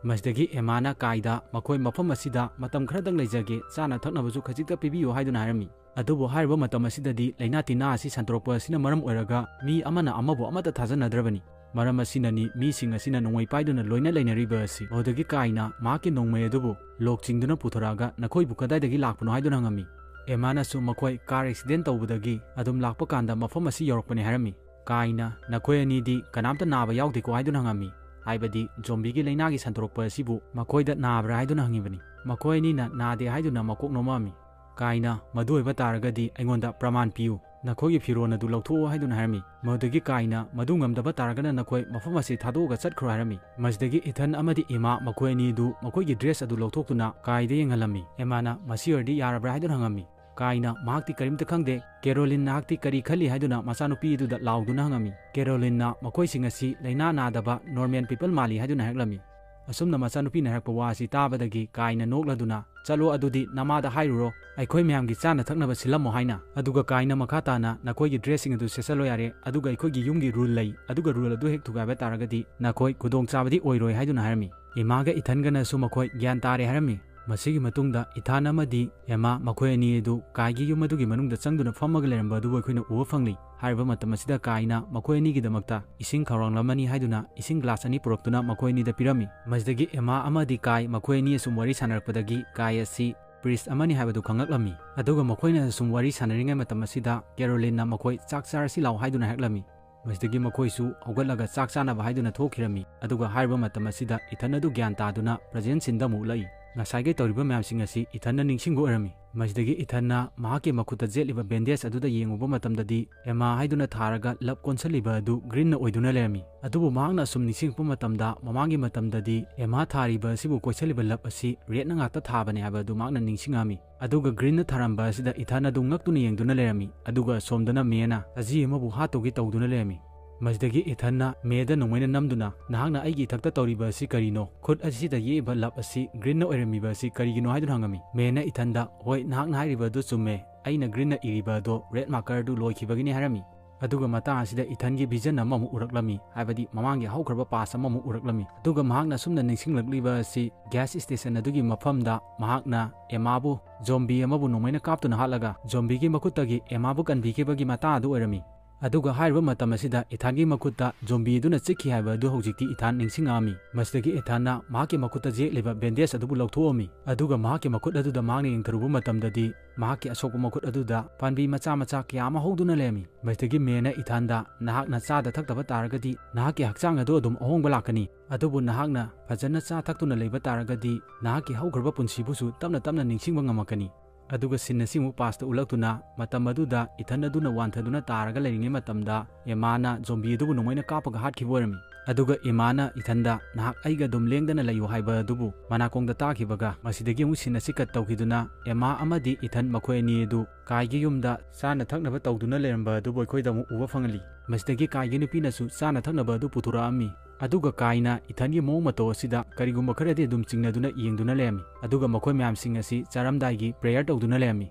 ꯃꯁꯤꯗꯒꯤ ꯑꯦꯃꯥꯅ ꯀꯥꯏꯗ, "ꯃꯈꯣꯏ ꯃꯐꯝ ꯑꯁꯤꯗ ꯃꯇꯝ ꯈꯔꯗꯪ ꯂꯩꯖꯒꯦ, ꯆꯥꯅ ꯊꯛꯅꯕꯁꯨ ꯈꯖꯤꯛꯇ ꯄꯤꯕꯤꯌꯨ" ꯍꯥꯏꯗꯨꯅ ꯍꯥꯏꯔꯝꯃꯤ꯫ ꯑꯗꯨꯕꯨ ꯍꯥꯏꯔꯤꯕ ꯃꯇꯝ ꯑꯁꯤꯗꯗꯤ ꯂꯥꯏꯅꯥ ꯇꯤꯟꯅꯥ ꯑꯁꯤ ꯁꯟꯗꯣꯔꯛꯄ ꯑꯁꯤꯅ ꯃꯔꯝ ꯑꯣꯏꯔꯒ ꯃꯤ ꯑꯃꯅ ꯑꯃꯕꯨ ꯑꯃꯠꯇ ꯊꯥꯖꯅꯗ꯭ꯔꯕꯅꯤ꯫ ꯃꯔꯝ ꯑꯁꯤꯅꯅꯤ ꯃꯤꯁꯤꯡ ꯑꯁꯤꯅ ꯅꯣꯡꯃꯩ ꯄꯥꯏꯗꯨꯅ ꯂꯣꯏꯅ ꯂꯩꯅꯔꯤꯕ ꯑꯁꯤ꯫ ꯃꯗꯨꯗꯒꯤ ꯀꯥꯏꯅ ꯃꯍꯥꯛꯀꯤ ꯅꯣꯡꯃꯩ ꯑꯗꯨꯕꯨ ꯂꯣꯛ ꯆꯤꯡꯗꯨꯅ ꯄꯨꯊꯣꯔꯛꯑꯒ, "ꯅꯈꯣꯏꯕꯨ ꯀꯗꯥꯏꯗꯒꯤ ꯂꯥꯛꯄꯅꯣ?" ꯍꯥꯏꯗꯨꯅ ꯍꯪꯉꯝꯃꯤ꯫ ꯑꯦꯃꯥꯅꯁꯨ ꯃꯈꯣꯏ ꯀꯥꯔ ꯑꯦꯛꯁꯤꯗꯦꯟ ꯇꯧꯕꯗꯒꯤ ꯑꯗꯨꯝ ꯂꯥꯛꯄ ꯀꯥꯟꯗ ꯃꯐꯝ ꯑꯁꯤ ꯌꯧꯔꯛꯄꯅꯤ ꯍꯥꯏꯔꯝꯃꯤ꯫ ꯀꯥꯏꯅ, "ꯅꯈꯣꯏ ꯑꯅꯤꯗꯤ ꯀꯅꯥꯝꯇ ꯅꯥꯕ ꯌꯥꯎꯗꯦꯀꯣ?" ꯍꯥꯏꯗꯨꯅ ꯍꯪꯉꯝꯃꯤ꯫ ꯍꯥꯏꯕꯗꯤ zombieꯒꯤ ꯂꯥꯏꯅꯥꯒꯤ ꯁꯟꯗꯣꯔꯛꯄ ꯑꯁꯤꯕꯨ ꯃꯈꯣꯏꯗ ꯅꯥꯕ꯭ꯔꯥ ꯍꯥꯏꯗꯨꯅ ꯍꯪꯉꯤꯕꯅꯤ꯫ ꯃꯈꯣꯏ ꯑꯅꯤꯅ ꯅꯥꯗꯦ ꯍꯥꯏꯗꯨꯅ ꯃꯀꯣꯛ ꯅꯣꯝꯃꯛꯑꯝꯃꯤ꯫ ꯀꯥꯏꯅ, "ꯃꯗꯨ ꯑꯣꯏꯕ ꯇꯥꯔꯒꯗꯤ ꯑꯩꯉꯣꯟꯗ ꯄ꯭ꯔꯃꯥꯟ ꯄꯤꯌꯨ꯫ ꯅꯈꯣꯏꯒꯤ ꯐꯤꯔꯣꯜ ꯑꯗꯨ ꯂꯧꯊꯣꯛꯑꯣ" ꯍꯥꯏꯗꯨꯅ ꯍꯥꯏꯔꯝꯃꯤ꯫ ꯃꯗꯨꯗꯒꯤ ꯀꯥꯏꯅ, "ꯃꯗꯨ ꯉꯝꯗꯕ ꯇꯥꯔꯒꯅ ꯅꯈꯣꯏ ꯃꯐꯝ ꯑꯁꯤ ꯊꯥꯗꯣꯛꯑꯒ ꯆꯠꯈ꯭ꯔꯣ" ꯍꯥꯏꯔꯝꯃꯤ꯫ ꯃꯁꯤꯗꯒꯤ ꯏꯊꯟ ꯑꯃꯗꯤ ꯏꯃꯥ ꯃꯈꯣꯏ ꯑꯅꯤꯗꯨ ꯃꯈꯣꯏꯒꯤ dress ꯑꯗꯨ ꯂꯧꯊꯣꯛꯇꯨꯅ ꯀꯥꯏꯗ ꯌꯦꯡꯍꯜꯂꯝꯃꯤ꯫ ꯑꯦꯃꯥꯅ, "ꯃꯁꯤ ꯑꯣꯏꯔꯗꯤ ꯌꯥꯔꯕ꯭ꯔꯥ?" ꯍꯥꯏꯗꯨꯅ ꯍꯪꯉꯝꯃꯤ꯫ ꯀꯥꯏꯅ, "ꯃꯍꯥꯛꯇꯤ ꯀꯔꯤꯝꯇ ꯈꯪꯗꯦ꯫ ꯀꯦꯔꯣꯂꯤꯟ, ꯅꯍꯥꯛꯇꯤ ꯀꯔꯤ ꯈꯜꯂꯤ?" ꯍꯥꯏꯗꯨꯅ ꯃꯆꯥꯅꯨꯄꯤ ꯑꯗꯨꯗ ꯂꯥꯎꯗꯨꯅ ꯍꯪꯉꯝꯃꯤ꯫ ꯀꯦꯔꯣꯂꯤꯟꯅ ꯃꯈꯣꯏꯁꯤꯡ ꯑꯁꯤ ꯂꯥꯏꯅꯥ ꯅꯥꯗꯕ normal people ꯃꯥꯜꯂꯤ ꯍꯥꯏꯗꯨꯅ ꯍꯥꯏꯔꯛꯂꯝꯃꯤ꯫ ꯑꯁꯨꯝꯅ ꯃꯆꯥꯅꯨꯄꯤꯅ ꯍꯥꯏꯔꯛꯄ ꯋꯥ ꯑꯁꯤ ꯇꯥꯕꯗꯒꯤ ꯀꯥꯏꯅ ꯅꯣꯛꯂꯗꯨꯅ, "ꯆꯠꯂꯣ, ꯑꯗꯨꯗꯤ ꯅꯃꯥꯗ ꯍꯥꯏꯔꯨꯔꯣ, ꯑꯩꯈꯣꯏ ꯃꯌꯥꯝꯒꯤ ꯆꯥꯅ ꯊꯛꯅꯕ ꯁꯤꯜꯂꯝꯃꯣ" ꯍꯥꯏꯅ꯫ ꯑꯗꯨꯒ ꯀꯥꯏꯅ ꯃꯈꯥ ꯇꯥꯅ, "ꯅꯈꯣꯏꯒꯤ dressꯁꯤꯡ ꯑꯗꯨ ꯁꯦꯠꯆꯜꯂꯣ ꯌꯥꯔꯦ, ꯑꯗꯨꯒ ꯑꯩꯈꯣꯏꯒꯤ ꯌꯨꯝꯒꯤ rule ꯂꯩ, ꯑꯗꯨꯒ rule ꯑꯗꯨ ꯍꯦꯛ ꯊꯨꯒꯥꯏꯕ ꯇꯥꯔꯒꯗꯤ ꯅꯈꯣꯏ ꯈꯨꯗꯣꯡꯆꯥꯕꯗꯤ ꯑꯣꯏꯔꯣꯏ" ꯍꯥꯏꯗꯨꯅ ꯍꯥꯏꯔꯝꯃꯤ꯫ ꯏꯃꯥꯒ ꯏꯊꯟꯒꯅꯁꯨ ꯃꯈꯣꯏ ꯒ꯭ꯌꯥꯟ ꯇꯥꯔꯦ ꯍꯥꯏꯔꯝꯃꯤ꯫ ꯃꯁꯤꯒꯤ ꯃꯇꯨꯡꯗ ꯏꯊꯥꯟ ꯑꯃꯗꯤ ꯑꯦꯃꯥ ꯃꯈꯣꯏ ꯑꯅꯤ ꯑꯗꯨ ꯀꯥꯏꯒꯤ ꯌꯨꯝ ꯑꯗꯨꯒꯤ ꯃꯅꯨꯡꯗ ꯆꯪꯗꯨꯅ ꯐꯝꯃꯒ ꯂꯩꯔꯝꯕ ꯑꯗꯨꯕꯨ ꯑꯩꯈꯣꯏꯅ ꯎꯕ ꯐꯪꯂꯤ꯫ ꯍꯥꯏꯔꯤꯕ ꯃꯇꯝ ꯑꯁꯤꯗ ꯀꯥꯏꯅ ꯃꯈꯣꯏ ꯑꯅꯤꯒꯤꯗꯃꯛꯇ ꯏꯁꯤꯡ ꯈꯧꯔꯥꯡꯂꯝꯃꯅꯤ ꯍꯥꯏꯗꯨꯅ ꯏꯁꯤꯡ glass ꯑꯅꯤ ꯄꯨꯔꯛꯇꯨꯅ ꯃꯈꯣꯏ ꯑꯅꯤꯗ ꯄꯤꯔꯝꯃꯤ꯫ ꯃꯁꯤꯗꯒꯤ ꯑꯦꯃꯥ ꯑꯃꯗꯤ ꯀꯥꯏ ꯃꯈꯣꯏ ꯑꯅꯤ ꯑꯁꯨꯝ ꯋꯥꯔꯤ ꯁꯥꯟꯅꯔꯛꯄꯗꯒꯤ ꯀꯥꯏ ꯑꯁꯤ priest ꯑꯃꯅꯤ ꯍꯥꯏꯕꯗꯨ ꯈꯪꯂꯛꯂꯝꯃꯤ꯫ ꯑꯗꯨꯒ ꯃꯈꯣꯏꯅ ꯁꯨꯝ ꯋꯥꯔꯤ ꯁꯥꯟꯅꯔꯤꯉꯩ ꯃꯇꯝ ꯑꯁꯤꯗ ꯀꯦꯔꯣꯂꯤꯟꯅ ꯃꯈꯣꯏ ꯆꯥꯛ ꯆꯥꯔꯁꯤ ꯂꯥꯎ ꯍꯥꯏꯗꯨꯅ ꯍꯥꯏꯔꯛꯂꯝꯃꯤ꯫ ꯃꯁꯤꯗꯒꯤ ꯃꯈꯣꯏꯁꯨ ꯍꯧꯒꯠꯂꯒ ꯆꯥꯛ ꯆꯥꯅꯕ ꯍꯥꯏꯗꯨꯅ ꯊꯣꯛꯈꯤꯔꯝꯃꯤ꯫ ꯑꯗꯨꯒ ꯍꯥꯏꯔꯤꯕ ꯃꯇꯝ ꯑꯁꯤꯗ ꯏꯊꯟ ꯑꯗꯨ ꯒ꯭ꯌꯥꯟ ꯇꯥꯗꯨꯅ present sceneꯗ ꯑꯃꯨꯛ ꯎꯠꯂꯛꯏ꯫ ꯉꯁꯥꯏꯒꯤ ꯇꯧꯔꯤꯕ ꯃꯌꯥꯝꯁꯤꯡ ꯑꯁꯤ ꯏꯊꯟꯅ ꯅꯤꯡꯁꯤꯡꯕ ꯑꯣꯏꯔꯝꯃꯤ꯫ ꯃꯁꯤꯗꯒꯤ ꯏꯊꯟꯅ ꯃꯍꯥꯛꯀꯤ ꯃꯈꯨꯠꯇ ꯌꯦꯠꯂꯤꯕ bandage ꯑꯗꯨꯗ ꯌꯦꯡꯉꯨꯕ ꯃꯇꯝꯗꯗꯤ ꯑꯦꯃꯥ ꯍꯥꯏꯗꯨꯅ ꯊꯥꯔꯒ ꯂꯞ ꯀꯣꯟꯁꯤꯜꯂꯤꯕ ꯑꯗꯨ greenꯅ ꯑꯣꯏꯗꯨꯅ ꯂꯩꯔꯝꯃꯤ꯫ ꯑꯗꯨꯕꯨ ꯃꯍꯥꯛꯅ ꯑꯁꯨꯝ ꯅꯤꯡꯁꯤꯡꯂꯛꯄ ꯃꯇꯝꯗ ꯃꯃꯥꯡꯒꯤ ꯃꯇꯝꯗꯗꯤ ꯑꯦꯃꯥ ꯊꯥꯔꯤꯕ ꯑꯁꯤꯕꯨ ꯀꯣꯏꯁꯤꯜꯂꯤꯕ ꯂꯞ ꯑꯁꯤ redꯅ ꯉꯥꯛꯇ ꯊꯥꯕꯅꯦ ꯍꯥꯏꯕ ꯑꯗꯨ ꯃꯍꯥꯛꯅ ꯅꯤꯡꯁꯤꯡꯉꯛꯑꯝꯃꯤ꯫ ꯑꯗꯨꯒ greenꯅ ꯊꯥꯔꯝꯕ ꯑꯁꯤꯗ ꯏꯊꯟ ꯑꯗꯨ ꯉꯛꯇꯨꯅ ꯌꯦꯡꯗꯨꯅ ꯂꯩꯔꯝꯃꯤ꯫ ꯑꯗꯨꯒ ꯑꯁꯣꯝꯗꯅ ꯃꯦꯅ ꯁꯖꯤ ꯑꯃꯕꯨ ꯍꯥꯠꯇꯧꯒꯤ ꯇꯧꯗꯨꯅ ꯂꯩꯔꯝꯃꯤ꯫ ꯃꯁꯤꯗꯒꯤ ꯏꯊꯟꯅ ꯃꯦꯗ ꯅꯣꯡꯃꯩꯅ ꯅꯝꯗꯨꯅ, "ꯅꯍꯥꯛꯅ ꯑꯩꯒꯤ ꯏꯊꯛꯇ ꯇꯧꯔꯤꯕ ꯑꯁꯤ ꯀꯔꯤꯅꯣ? ꯈꯨꯠ ꯑꯁꯤꯗ ꯌꯦꯛꯏꯕ ꯂꯞ ꯑꯁꯤ greenꯅ ꯑꯣꯏꯔꯝꯃꯤꯕ ꯑꯁꯤ ꯀꯔꯤꯒꯤꯅꯣ?" ꯍꯥꯏꯗꯨꯅ ꯍꯪꯉꯝꯃꯤ꯫ ꯃꯦꯅ ꯏꯊꯟꯗ, "ꯍꯣꯏ, ꯅꯍꯥꯛꯅ ꯍꯥꯏꯔꯤꯕ ꯑꯗꯨ ꯆꯨꯝꯃꯦ꯫ ꯑꯩꯅ greenꯅ ꯏꯔꯤꯕ ꯑꯗꯣ red markerꯗꯨ ꯂꯣꯏꯈꯤꯕꯒꯤꯅꯤ" ꯍꯥꯏꯔꯝꯃꯤ꯫ ꯑꯗꯨꯒ ꯃꯇꯥꯡ ꯑꯁꯤꯗ ꯏꯊꯟꯒꯤ vision ꯑꯃꯃꯨꯛ ꯎꯔꯛꯂꯝꯃꯤ, ꯍꯥꯏꯕꯗꯤ ꯃꯃꯥꯡꯒꯤ ꯍꯧꯈ꯭ꯔꯕ past ꯑꯃꯃꯨꯛ ꯎꯔꯛꯂꯝꯃꯤ꯫ ꯑꯗꯨꯒ ꯃꯍꯥꯛꯅ ꯑꯁꯨꯝꯅ ꯅꯤꯡꯁꯤꯡꯂꯛꯂꯤꯕ ꯑꯁꯤ gas station ꯑꯗꯨꯒꯤ ꯃꯐꯝꯗ ꯃꯍꯥꯛꯅ ꯑꯦꯃꯥꯕꯨ zombie ꯑꯃꯕꯨ ꯅꯣꯡꯃꯩꯅ ꯀꯥꯞꯇꯨꯅ ꯍꯥꯠꯂꯒ zombieꯒꯤ ꯃꯈꯨꯠꯇꯒꯤ ꯑꯦꯃꯥꯕꯨ ꯀꯟꯕꯤꯈꯤꯕꯒꯤ ꯃꯇꯥꯡ ꯑꯗꯨ ꯑꯣꯏꯔꯝꯃꯤ꯫ ꯑꯗꯨꯒ ꯍꯥꯏꯔꯤꯕ ꯃꯇꯝ ꯑꯁꯤꯗ ꯏꯊꯥꯟꯒꯤ ꯃꯈꯨꯠꯇ ꯖꯣꯝꯕꯤ ꯑꯗꯨꯅ ꯆꯤꯛꯈꯤ ꯍꯥꯏꯕ ꯑꯗꯨ ꯍꯧꯖꯤꯛꯇꯤ ꯏꯊꯥꯟ ꯅꯤꯡꯁꯤꯡꯉꯛꯑꯝꯃꯤ꯫ ꯃꯁꯤꯗꯒꯤ ꯏꯊꯥꯟꯅ ꯃꯍꯥꯛꯀꯤ ꯃꯈꯨꯠꯇ ꯌꯦꯛꯂꯤꯕ ꯕꯦꯟꯗꯦꯖ ꯑꯗꯨꯕꯨ ꯂꯧꯊꯣꯛꯑꯝꯃꯤ꯫ ꯑꯗꯨꯒ ꯃꯍꯥꯛꯀꯤ ꯃꯈꯨꯠ ꯑꯗꯨꯗ ꯃꯍꯥꯛꯅ ꯌꯦꯡꯊꯔꯨꯕ ꯃꯇꯝꯗꯗꯤ ꯃꯍꯥꯛꯀꯤ ꯑꯁꯣꯛꯄ ꯃꯈꯨꯠ ꯑꯗꯨꯗ ꯄꯥꯟꯕꯤ ꯃꯆꯥ ꯃꯆꯥ ꯀꯌꯥ ꯑꯃ ꯍꯧꯗꯨꯅ ꯂꯩꯔꯝꯃꯤ꯫ ꯃꯁꯤꯗꯒꯤ ꯃꯦꯅ ꯏꯊꯥꯟꯗ, "ꯅꯍꯥꯛꯅ ꯆꯥꯗ ꯊꯛꯇꯕ ꯇꯥꯔꯒꯗꯤ ꯅꯍꯥꯛꯀꯤ ꯍꯛꯆꯥꯡ ꯑꯗꯨ ꯑꯗꯨꯝ ꯑꯍꯣꯡꯕ ꯂꯥꯛꯀꯅꯤ꯫ ꯑꯗꯨꯕꯨ ꯅꯍꯥꯛꯅ ꯐꯖꯅ ꯆꯥ ꯊꯛꯇꯨꯅ ꯂꯩꯕ ꯇꯥꯔꯒꯗꯤ ꯅꯍꯥꯛꯀꯤ ꯍꯧꯈ꯭ꯔꯕ ꯄꯨꯟꯁꯤꯕꯨꯁꯨ ꯇꯞꯅ ꯇꯞꯅ ꯅꯤꯡꯁꯤꯡꯕ ꯉꯝꯃꯛꯀꯅꯤ"꯫ ꯑꯗꯨꯒ ꯁꯤꯟ ꯑꯁꯤꯃꯨꯛ ꯄꯥꯁꯇ ꯎꯠꯂꯛꯇꯨꯅ, ꯃꯇꯝ ꯑꯗꯨꯗ ꯏꯊꯟ ꯑꯗꯨꯅ ꯋꯥꯟꯊꯗꯨꯅ ꯇꯥꯔꯒ ꯂꯩꯔꯤꯉꯩ ꯃꯇꯝꯗ, ꯑꯦꯃꯥꯅ ꯖꯣꯝꯕꯤ ꯑꯗꯨꯕꯨ ꯅꯣꯡꯃꯩꯅ ꯀꯥꯞꯄꯒ ꯍꯥꯠꯈꯤꯕ ꯑꯣꯏꯔꯝꯃꯤ꯫ ꯑꯗꯨꯒ ꯏꯃꯥꯅ ꯏꯊꯟꯗ, "ꯅꯍꯥꯛ ꯑꯩꯒ ꯑꯗꯨꯝ ꯂꯦꯡꯗꯅ ꯂꯩꯌꯨ" ꯍꯥꯏꯕ ꯑꯗꯨꯕꯨ ꯃꯅꯥꯀꯣꯡꯗ ꯇꯥꯈꯤꯕꯒ, ꯃꯁꯤꯗꯒꯤ ꯑꯃꯨꯛ ꯁꯤꯟ ꯑꯁꯤ ꯀꯠ ꯇꯧꯈꯤꯗꯨꯅ, ꯑꯦꯃꯥ ꯑꯃꯗꯤ ꯏꯊꯟ ꯃꯈꯣꯏ ꯑꯅꯤ ꯑꯗꯨ ꯀꯥꯏꯒꯤ ꯌꯨꯝꯗ ꯆꯥꯅ ꯊꯛꯅꯕ ꯇꯧꯗꯨꯅ ꯂꯩꯔꯝꯕ ꯑꯗꯨꯕꯨ ꯑꯩꯈꯣꯏꯗ ꯑꯃꯨꯛ ꯎꯕ ꯐꯪꯍꯜꯂꯤ꯫ ꯃꯁꯤꯗꯒꯤ ꯀꯥꯏꯒꯤ ꯅꯨꯄꯤꯅꯁꯨ ꯆꯥꯅ ꯊꯛꯅꯕ ꯑꯗꯨ ꯄꯨꯊꯣꯔꯛꯑꯝꯃꯤ꯫ ꯑꯗꯨꯒ ꯀꯥꯏꯅ ꯏꯊꯟꯒꯤ ꯃꯑꯣꯡ ꯃꯇꯧ ꯑꯁꯤꯗ ꯀꯔꯤꯒꯨꯝꯕ ꯈꯔꯗꯤ ꯑꯗꯨꯝ ꯆꯤꯡꯅꯗꯨꯅ ꯌꯦꯡꯗꯨꯅ ꯂꯩꯔꯝꯃꯤ꯫ ꯑꯗꯨꯒ ꯃꯈꯣꯏ ꯃꯌꯥꯝꯁꯤꯡ ꯑꯁꯤ ꯆꯥꯔꯝꯗꯥꯏꯒꯤ ꯄ꯭ꯔꯦꯌꯔ ꯇꯧꯗꯨꯅ ꯂꯩꯔꯝꯃꯤ꯫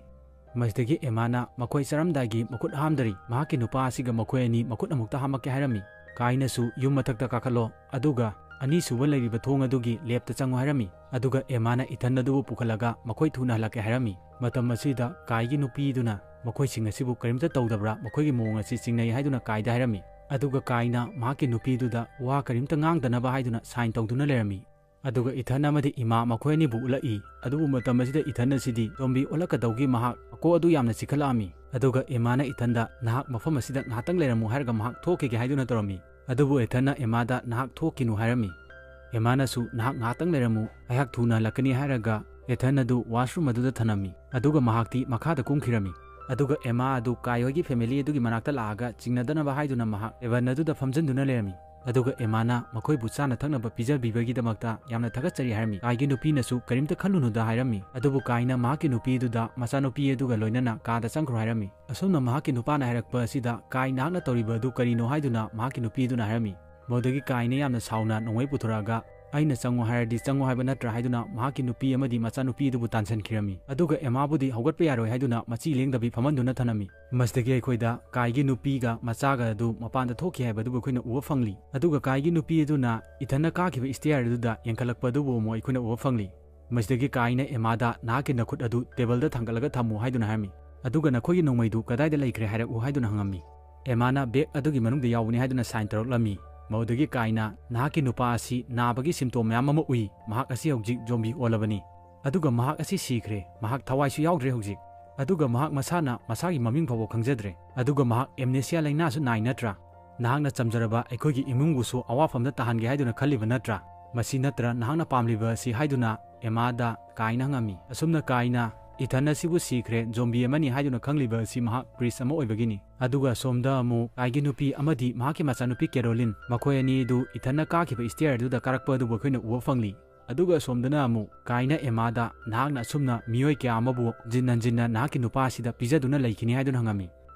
ꯃꯁꯤꯗꯒꯤ ꯑꯦꯃꯥꯅ ꯃꯈꯣꯏ ꯆꯥꯔꯝꯗꯥꯏꯒꯤ ꯃꯈꯨꯠ ꯍꯥꯝꯗꯔꯤ, ꯃꯍꯥꯛꯀꯤ ꯅꯨꯄꯥ ꯑꯁꯤꯒ ꯃꯈꯣꯏ ꯑꯅꯤ ꯃꯈꯨꯠ ꯑꯃꯨꯛꯇ ꯍꯥꯝꯃꯛꯀꯦ ꯍꯥꯏꯔꯝꯃꯤ꯫ ꯀꯥꯏꯅꯁꯨ, "ꯌꯨꯝ ꯃꯊꯛꯇ ꯀꯥꯈꯠꯂꯣ, ꯑꯗꯨꯒ ꯑꯅꯤꯁꯨꯕ ꯂꯩꯔꯤꯕ ꯊꯣꯡ ꯑꯗꯨꯒꯤ ꯂꯦꯞꯇ ꯆꯪꯉꯨ" ꯍꯥꯏꯔꯝꯃꯤ꯫ ꯑꯗꯨꯒ ꯑꯦꯃꯥꯅ ꯏꯊꯟ ꯑꯗꯨꯕꯨ ꯄꯨꯈꯠꯂꯒ ꯃꯈꯣꯏ ꯊꯨꯅ ꯍꯜꯂꯛꯀꯦ ꯍꯥꯏꯔꯝꯃꯤ꯫ ꯃꯇꯝ ꯑꯁꯤꯗ ꯀꯥꯏꯒꯤ ꯅꯨꯄꯤꯗꯨꯅ ꯃꯈꯣꯏꯁꯤꯡ ꯑꯁꯤꯕꯨ ꯀꯔꯤꯝꯇ ꯇꯧꯗꯕ꯭ꯔꯥ, ꯃꯈꯣꯏꯒꯤ ꯃꯑꯣꯡ ꯑꯁꯤ ꯆꯤꯡꯅꯩ ꯍꯥꯏꯗꯨꯅ ꯀꯥꯏꯗ ꯍꯥꯏꯔꯝꯃꯤ꯫ ꯑꯗꯨꯒ ꯀꯥꯏꯅ ꯃꯍꯥꯛꯀꯤ ꯅꯨꯄꯤꯗꯨꯗ ꯋꯥ ꯀꯔꯤꯝꯇ ꯉꯥꯡꯗꯅꯕ ꯍꯥꯏꯗꯨꯅ ꯁꯥꯏꯟ ꯇꯧꯗꯨꯅ ꯂꯩꯔꯝꯃꯤ꯫ ꯑꯗꯨꯒ ꯏꯊꯟ ꯑꯃꯗꯤ ꯏꯃꯥ ꯃꯈꯣꯏ ꯑꯅꯤꯕꯨ ꯎꯠꯂꯛꯏ꯫ ꯑꯗꯨꯕꯨ ꯃꯇꯝ ꯑꯁꯤꯗ ꯏꯊꯟ ꯑꯁꯤꯗꯤ ꯖꯣꯝꯕꯤ ꯑꯣꯜꯂꯛꯀꯗꯧꯒꯤ ꯃꯍꯥꯛ ꯃꯀꯣꯛ ꯑꯗꯨ ꯌꯥꯝꯅ ꯆꯤꯛꯈꯠꯂꯛꯑꯝꯃꯤ꯫ ꯑꯗꯨꯒ ꯏꯃꯥꯅ ꯏꯊꯟꯗ, "ꯅꯍꯥꯛ ꯃꯐꯝ ꯑꯁꯤꯗ ꯉꯥꯏꯍꯥꯛꯇꯪ ꯂꯩꯔꯝꯃꯨ" ꯍꯥꯏꯔꯒ ꯃꯍꯥꯛ ꯊꯣꯛꯈꯤꯒꯦ ꯍꯥꯏꯗꯨꯅ ꯇꯧꯔꯝꯃꯤ꯫ ꯑꯗꯨꯕꯨ ꯏꯊꯟꯅ ꯏꯃꯥꯗ, "ꯅꯍꯥꯛ ꯊꯣꯛꯈꯤꯅꯨ" ꯍꯥꯏꯔꯝꯃꯤ꯫ ꯏꯃꯥꯅꯁꯨ, "ꯅꯍꯥꯛ ꯉꯥꯏꯍꯥꯛꯇꯪ ꯂꯩꯔꯝꯃꯨ, ꯑꯩꯍꯥꯛ ꯊꯨꯅ ꯍꯜꯂꯛꯀꯅꯤ" ꯍꯥꯏꯔꯒ ꯏꯊꯟ ꯑꯗꯨ ꯋꯥꯁꯔꯨꯝ ꯑꯗꯨꯗ ꯊꯅꯝꯃꯤ꯫ ꯑꯗꯨꯒ ꯃꯍꯥꯛꯇꯤ ꯃꯈꯥꯗ ꯀꯨꯝꯈꯤꯔꯝꯃꯤ꯫ ꯑꯗꯨꯒ ꯑꯦꯃꯥ ꯑꯗꯨ ꯀꯥꯏ ꯍꯣꯏꯒꯤ ꯐꯦꯃꯤꯂꯤ ꯑꯗꯨꯒꯤ ꯃꯅꯥꯛꯇ ꯂꯥꯛꯑꯒ ꯆꯤꯡꯅꯗꯅꯕ ꯍꯥꯏꯗꯨꯅ ꯃꯍꯥꯛ ꯇꯦꯕꯜ ꯑꯗꯨꯗ ꯐꯝꯖꯟꯗꯨꯅ ꯂꯩꯔꯝꯃꯤ꯫ ꯑꯗꯨꯒ ꯑꯦꯃꯥꯅ ꯃꯈꯣꯏꯕꯨ ꯆꯥꯅ ꯊꯛꯅꯕ ꯄꯤꯖꯕꯤꯕꯒꯤꯗꯃꯛꯇ ꯌꯥꯝꯅ ꯊꯥꯒꯠꯆꯔꯤ ꯍꯥꯏꯔꯝꯃꯤ꯫ ꯀꯥꯏꯒꯤ ꯅꯨꯄꯤꯅꯁꯨ ꯀꯔꯤꯝꯇ ꯈꯜꯂꯨꯅꯨꯗ ꯍꯥꯏꯔꯝꯃꯤ꯫ ꯑꯗꯨꯕꯨ ꯀꯥꯏꯅ ꯃꯍꯥꯛꯀꯤ ꯅꯨꯄꯤ ꯑꯗꯨꯗ ꯃꯆꯥꯅꯨꯄꯤ ꯑꯗꯨꯒ ꯂꯣꯏꯅꯅ ꯀꯥꯗ ꯆꯪꯈ꯭ꯔꯣ ꯍꯥꯏꯔꯝꯃꯤ꯫ ꯑꯁꯨꯝꯅ ꯃꯍꯥꯛꯀꯤ ꯅꯨꯄꯥꯅ ꯍꯥꯏꯔꯛꯄ ꯑꯁꯤꯗ ꯀꯥꯏ ꯅꯍꯥꯛꯅ ꯇꯧꯔꯤꯕ ꯑꯗꯨ ꯀꯔꯤꯅꯣ ꯍꯥꯏꯗꯨꯅ ꯃꯍꯥꯛꯀꯤ ꯅꯨꯄꯤ ꯑꯗꯨꯅ ꯍꯥꯏꯔꯝꯃꯤ꯫ ꯃꯗꯨꯗꯒꯤ ꯀꯥꯏꯅ ꯌꯥꯝꯅ ꯁꯥꯎꯅ ꯅꯣꯡꯃꯩ ꯄꯨꯊꯣꯔꯛꯑꯒ, "ꯑꯩꯅ ꯆꯪꯉꯣ ꯍꯥꯏꯔꯗꯤ ꯆꯪꯉꯣ ꯍꯥꯏꯕ ꯅꯠꯇ꯭ꯔꯥ?" ꯍꯥꯏꯗꯨꯅ ꯃꯍꯥꯛꯀꯤ ꯅꯨꯄꯤ ꯑꯃꯗꯤ ꯃꯆꯥꯅꯨꯄꯤ ꯑꯗꯨꯕꯨ ꯇꯥꯟꯁꯤꯟꯈꯤꯔꯝꯃꯤ꯫ ꯑꯗꯨꯒ ꯑꯦꯃꯥꯕꯨꯗꯤ ꯍꯧꯒꯠꯄ ꯌꯥꯔꯣꯏ ꯍꯥꯏꯗꯨꯅ ꯃꯆꯤ ꯂꯦꯡꯗꯕꯤ ꯐꯝꯍꯟꯗꯨꯅ ꯊꯅꯝꯃꯤ꯫ ꯃꯁꯤꯗꯒꯤ ꯑꯩꯈꯣꯏꯗ ꯀꯥꯏꯒꯤ ꯅꯨꯄꯤꯒ ꯃꯆꯥꯒ ꯑꯗꯨ ꯃꯄꯥꯟꯗ ꯊꯣꯛꯈꯤ ꯍꯥꯏꯕ ꯑꯗꯨꯕꯨ ꯑꯩꯈꯣꯏꯅ ꯎꯕ ꯐꯪꯂꯤ꯫ ꯑꯗꯨꯒ ꯀꯥꯏꯒꯤ ꯅꯨꯄꯤ ꯑꯗꯨꯅ ꯏꯊꯟꯅ ꯀꯥꯈꯤꯕ ꯏꯁꯇꯤꯌꯥꯔ ꯑꯗꯨꯗ ꯌꯦꯡꯈꯠꯂꯛꯄ ꯑꯗꯨꯕꯨ ꯑꯃꯨꯛ ꯑꯩꯈꯣꯏꯅ ꯎꯕ ꯐꯪꯂꯤ꯫ ꯃꯁꯤꯗꯒꯤ ꯀꯥꯏꯅ ꯑꯦꯃꯥꯗ, "ꯅꯍꯥꯛꯀꯤ ꯅꯈꯨꯠ ꯑꯗꯨ ꯇꯦꯕꯜꯗ ꯊꯥꯡꯒꯠꯂꯒ ꯊꯝꯃꯨ" ꯍꯥꯏꯗꯨꯅ ꯍꯥꯏꯔꯝꯃꯤ꯫ ꯑꯗꯨꯒ "ꯅꯈꯣꯏꯒꯤ ꯅꯣꯡꯃꯩꯗꯨ ꯀꯗꯥꯏꯗ ꯂꯩꯈ꯭ꯔꯦ ꯍꯥꯏꯔꯛꯎ" ꯍꯥꯏꯗꯨꯅ ꯍꯪꯉꯝꯃꯤ꯫ ꯑꯦꯃꯥꯅ ꯕꯦꯒ ꯑꯗꯨꯒꯤ ꯃꯅꯨꯡꯗ ꯌꯥꯎꯕꯅꯤ ꯍꯥꯏꯗꯨꯅ ꯁꯥꯏꯟ ꯇꯧꯔꯛꯂꯝꯃꯤ꯫ ꯃꯗꯨꯗꯒꯤ ꯀꯥꯏꯅ, "ꯅꯍꯥꯛꯀꯤ ꯅꯨꯄꯥ ꯑꯁꯤ ꯅꯥꯕꯒꯤ ꯁꯤꯝꯇꯣꯝ ꯃꯌꯥꯝ ꯑꯃ ꯎꯏ, ꯃꯍꯥꯛ ꯑꯁꯤ ꯍꯧꯖꯤꯛ ꯖꯣꯝꯕꯤ ꯑꯣꯜꯂꯕꯅꯤ꯫ ꯑꯗꯨꯒ ꯃꯍꯥꯛ ꯑꯁꯤ ꯁꯤꯈ꯭ꯔꯦ, ꯃꯍꯥꯛ ꯊꯋꯥꯏꯁꯨ ꯌꯥꯎꯗ꯭ꯔꯦ ꯍꯧꯖꯤꯛ꯫ ꯑꯗꯨꯒ ꯃꯍꯥꯛ ꯃꯁꯥꯅ ꯃꯁꯥꯒꯤ ꯃꯃꯤꯡ ꯐꯥꯎꯕ ꯈꯪꯖꯗ꯭ꯔꯦ꯫ ꯑꯗꯨꯒ ꯃꯍꯥꯛ ꯑꯦꯝꯅꯦꯁꯤꯌꯥ ꯂꯥꯏꯅꯥꯁꯨ ꯅꯥꯏ ꯅꯠꯇ꯭ꯔꯥ? ꯅꯍꯥꯛꯅ ꯆꯝꯖꯔꯕ ꯑꯩꯈꯣꯏꯒꯤ ꯏꯃꯨꯡꯕꯨꯁꯨ ꯑꯋꯥꯐꯝꯗ ꯇꯥꯍꯟꯒꯦ ꯍꯥꯏꯗꯨꯅ ꯈꯜꯂꯤꯕ ꯅꯠꯇ꯭ꯔꯥ? ꯃꯁꯤ ꯅꯠꯇ꯭ꯔ ꯅꯍꯥꯛꯅ ꯄꯥꯝꯂꯤꯕ ꯑꯁꯤ?" ꯍꯥꯏꯗꯨꯅ ꯑꯦꯃꯥꯗ ꯀꯥꯏꯅ ꯍꯪꯉꯝꯃꯤ꯫ ꯑꯁꯨꯝꯅ ꯀꯥꯏꯅ, "ꯏꯊꯟ ꯑꯁꯤꯕꯨ ꯁꯤꯈ꯭ꯔꯦ, ꯖꯣꯝꯕꯤ ꯑꯃꯅꯤ ꯍꯥꯏꯗꯨꯅ ꯈꯪꯂꯤꯕ ꯑꯁꯤ ꯃꯍꯥꯛ ꯄ꯭ꯔꯤꯁ ꯑꯃ ꯑꯣꯏꯕꯒꯤꯅꯤ"꯫ ꯑꯗꯨꯒ ꯑꯁꯣꯝꯗ ꯑꯃꯨꯛ ꯀꯥꯏꯒꯤ ꯅꯨꯄꯤ ꯑꯃꯗꯤ ꯃꯍꯥꯛꯀꯤ ꯃꯆꯥꯅꯨꯄꯤ ꯀꯦꯔꯣꯂꯤꯟ, ꯃꯈꯣꯏ ꯑꯅꯤ ꯑꯗꯨ ꯏꯊꯟꯅ ꯀꯥꯈꯤꯕ ꯏꯁꯇꯤꯌꯔ ꯑꯗꯨꯗ ꯀꯥꯔꯛꯄ ꯑꯗꯨꯕꯨ ꯑꯩꯈꯣꯏꯅ ꯎꯕ ꯐꯪꯂꯤ꯫ ꯑꯗꯨꯒ ꯑꯁꯣꯝꯗꯅ ꯑꯃꯨꯛ ꯀꯥꯏꯅ ꯑꯦꯃꯥꯗ, "ꯅꯍꯥꯛꯅ ꯑꯁꯨꯝꯅ ꯃꯤꯑꯣꯏ ꯀꯌꯥ ꯑꯃꯕꯨ ꯍꯟꯖꯤꯟ ꯍꯟꯖꯤꯟꯅ ꯅꯍꯥꯛꯀꯤ ꯅꯨꯄꯥ ꯑꯁꯤꯗ ꯄꯤꯖꯗꯨꯅ ꯂꯩꯈꯤꯅꯤ" ꯍꯥꯏꯗꯨꯅ ꯍꯪꯉꯝꯃꯤ꯫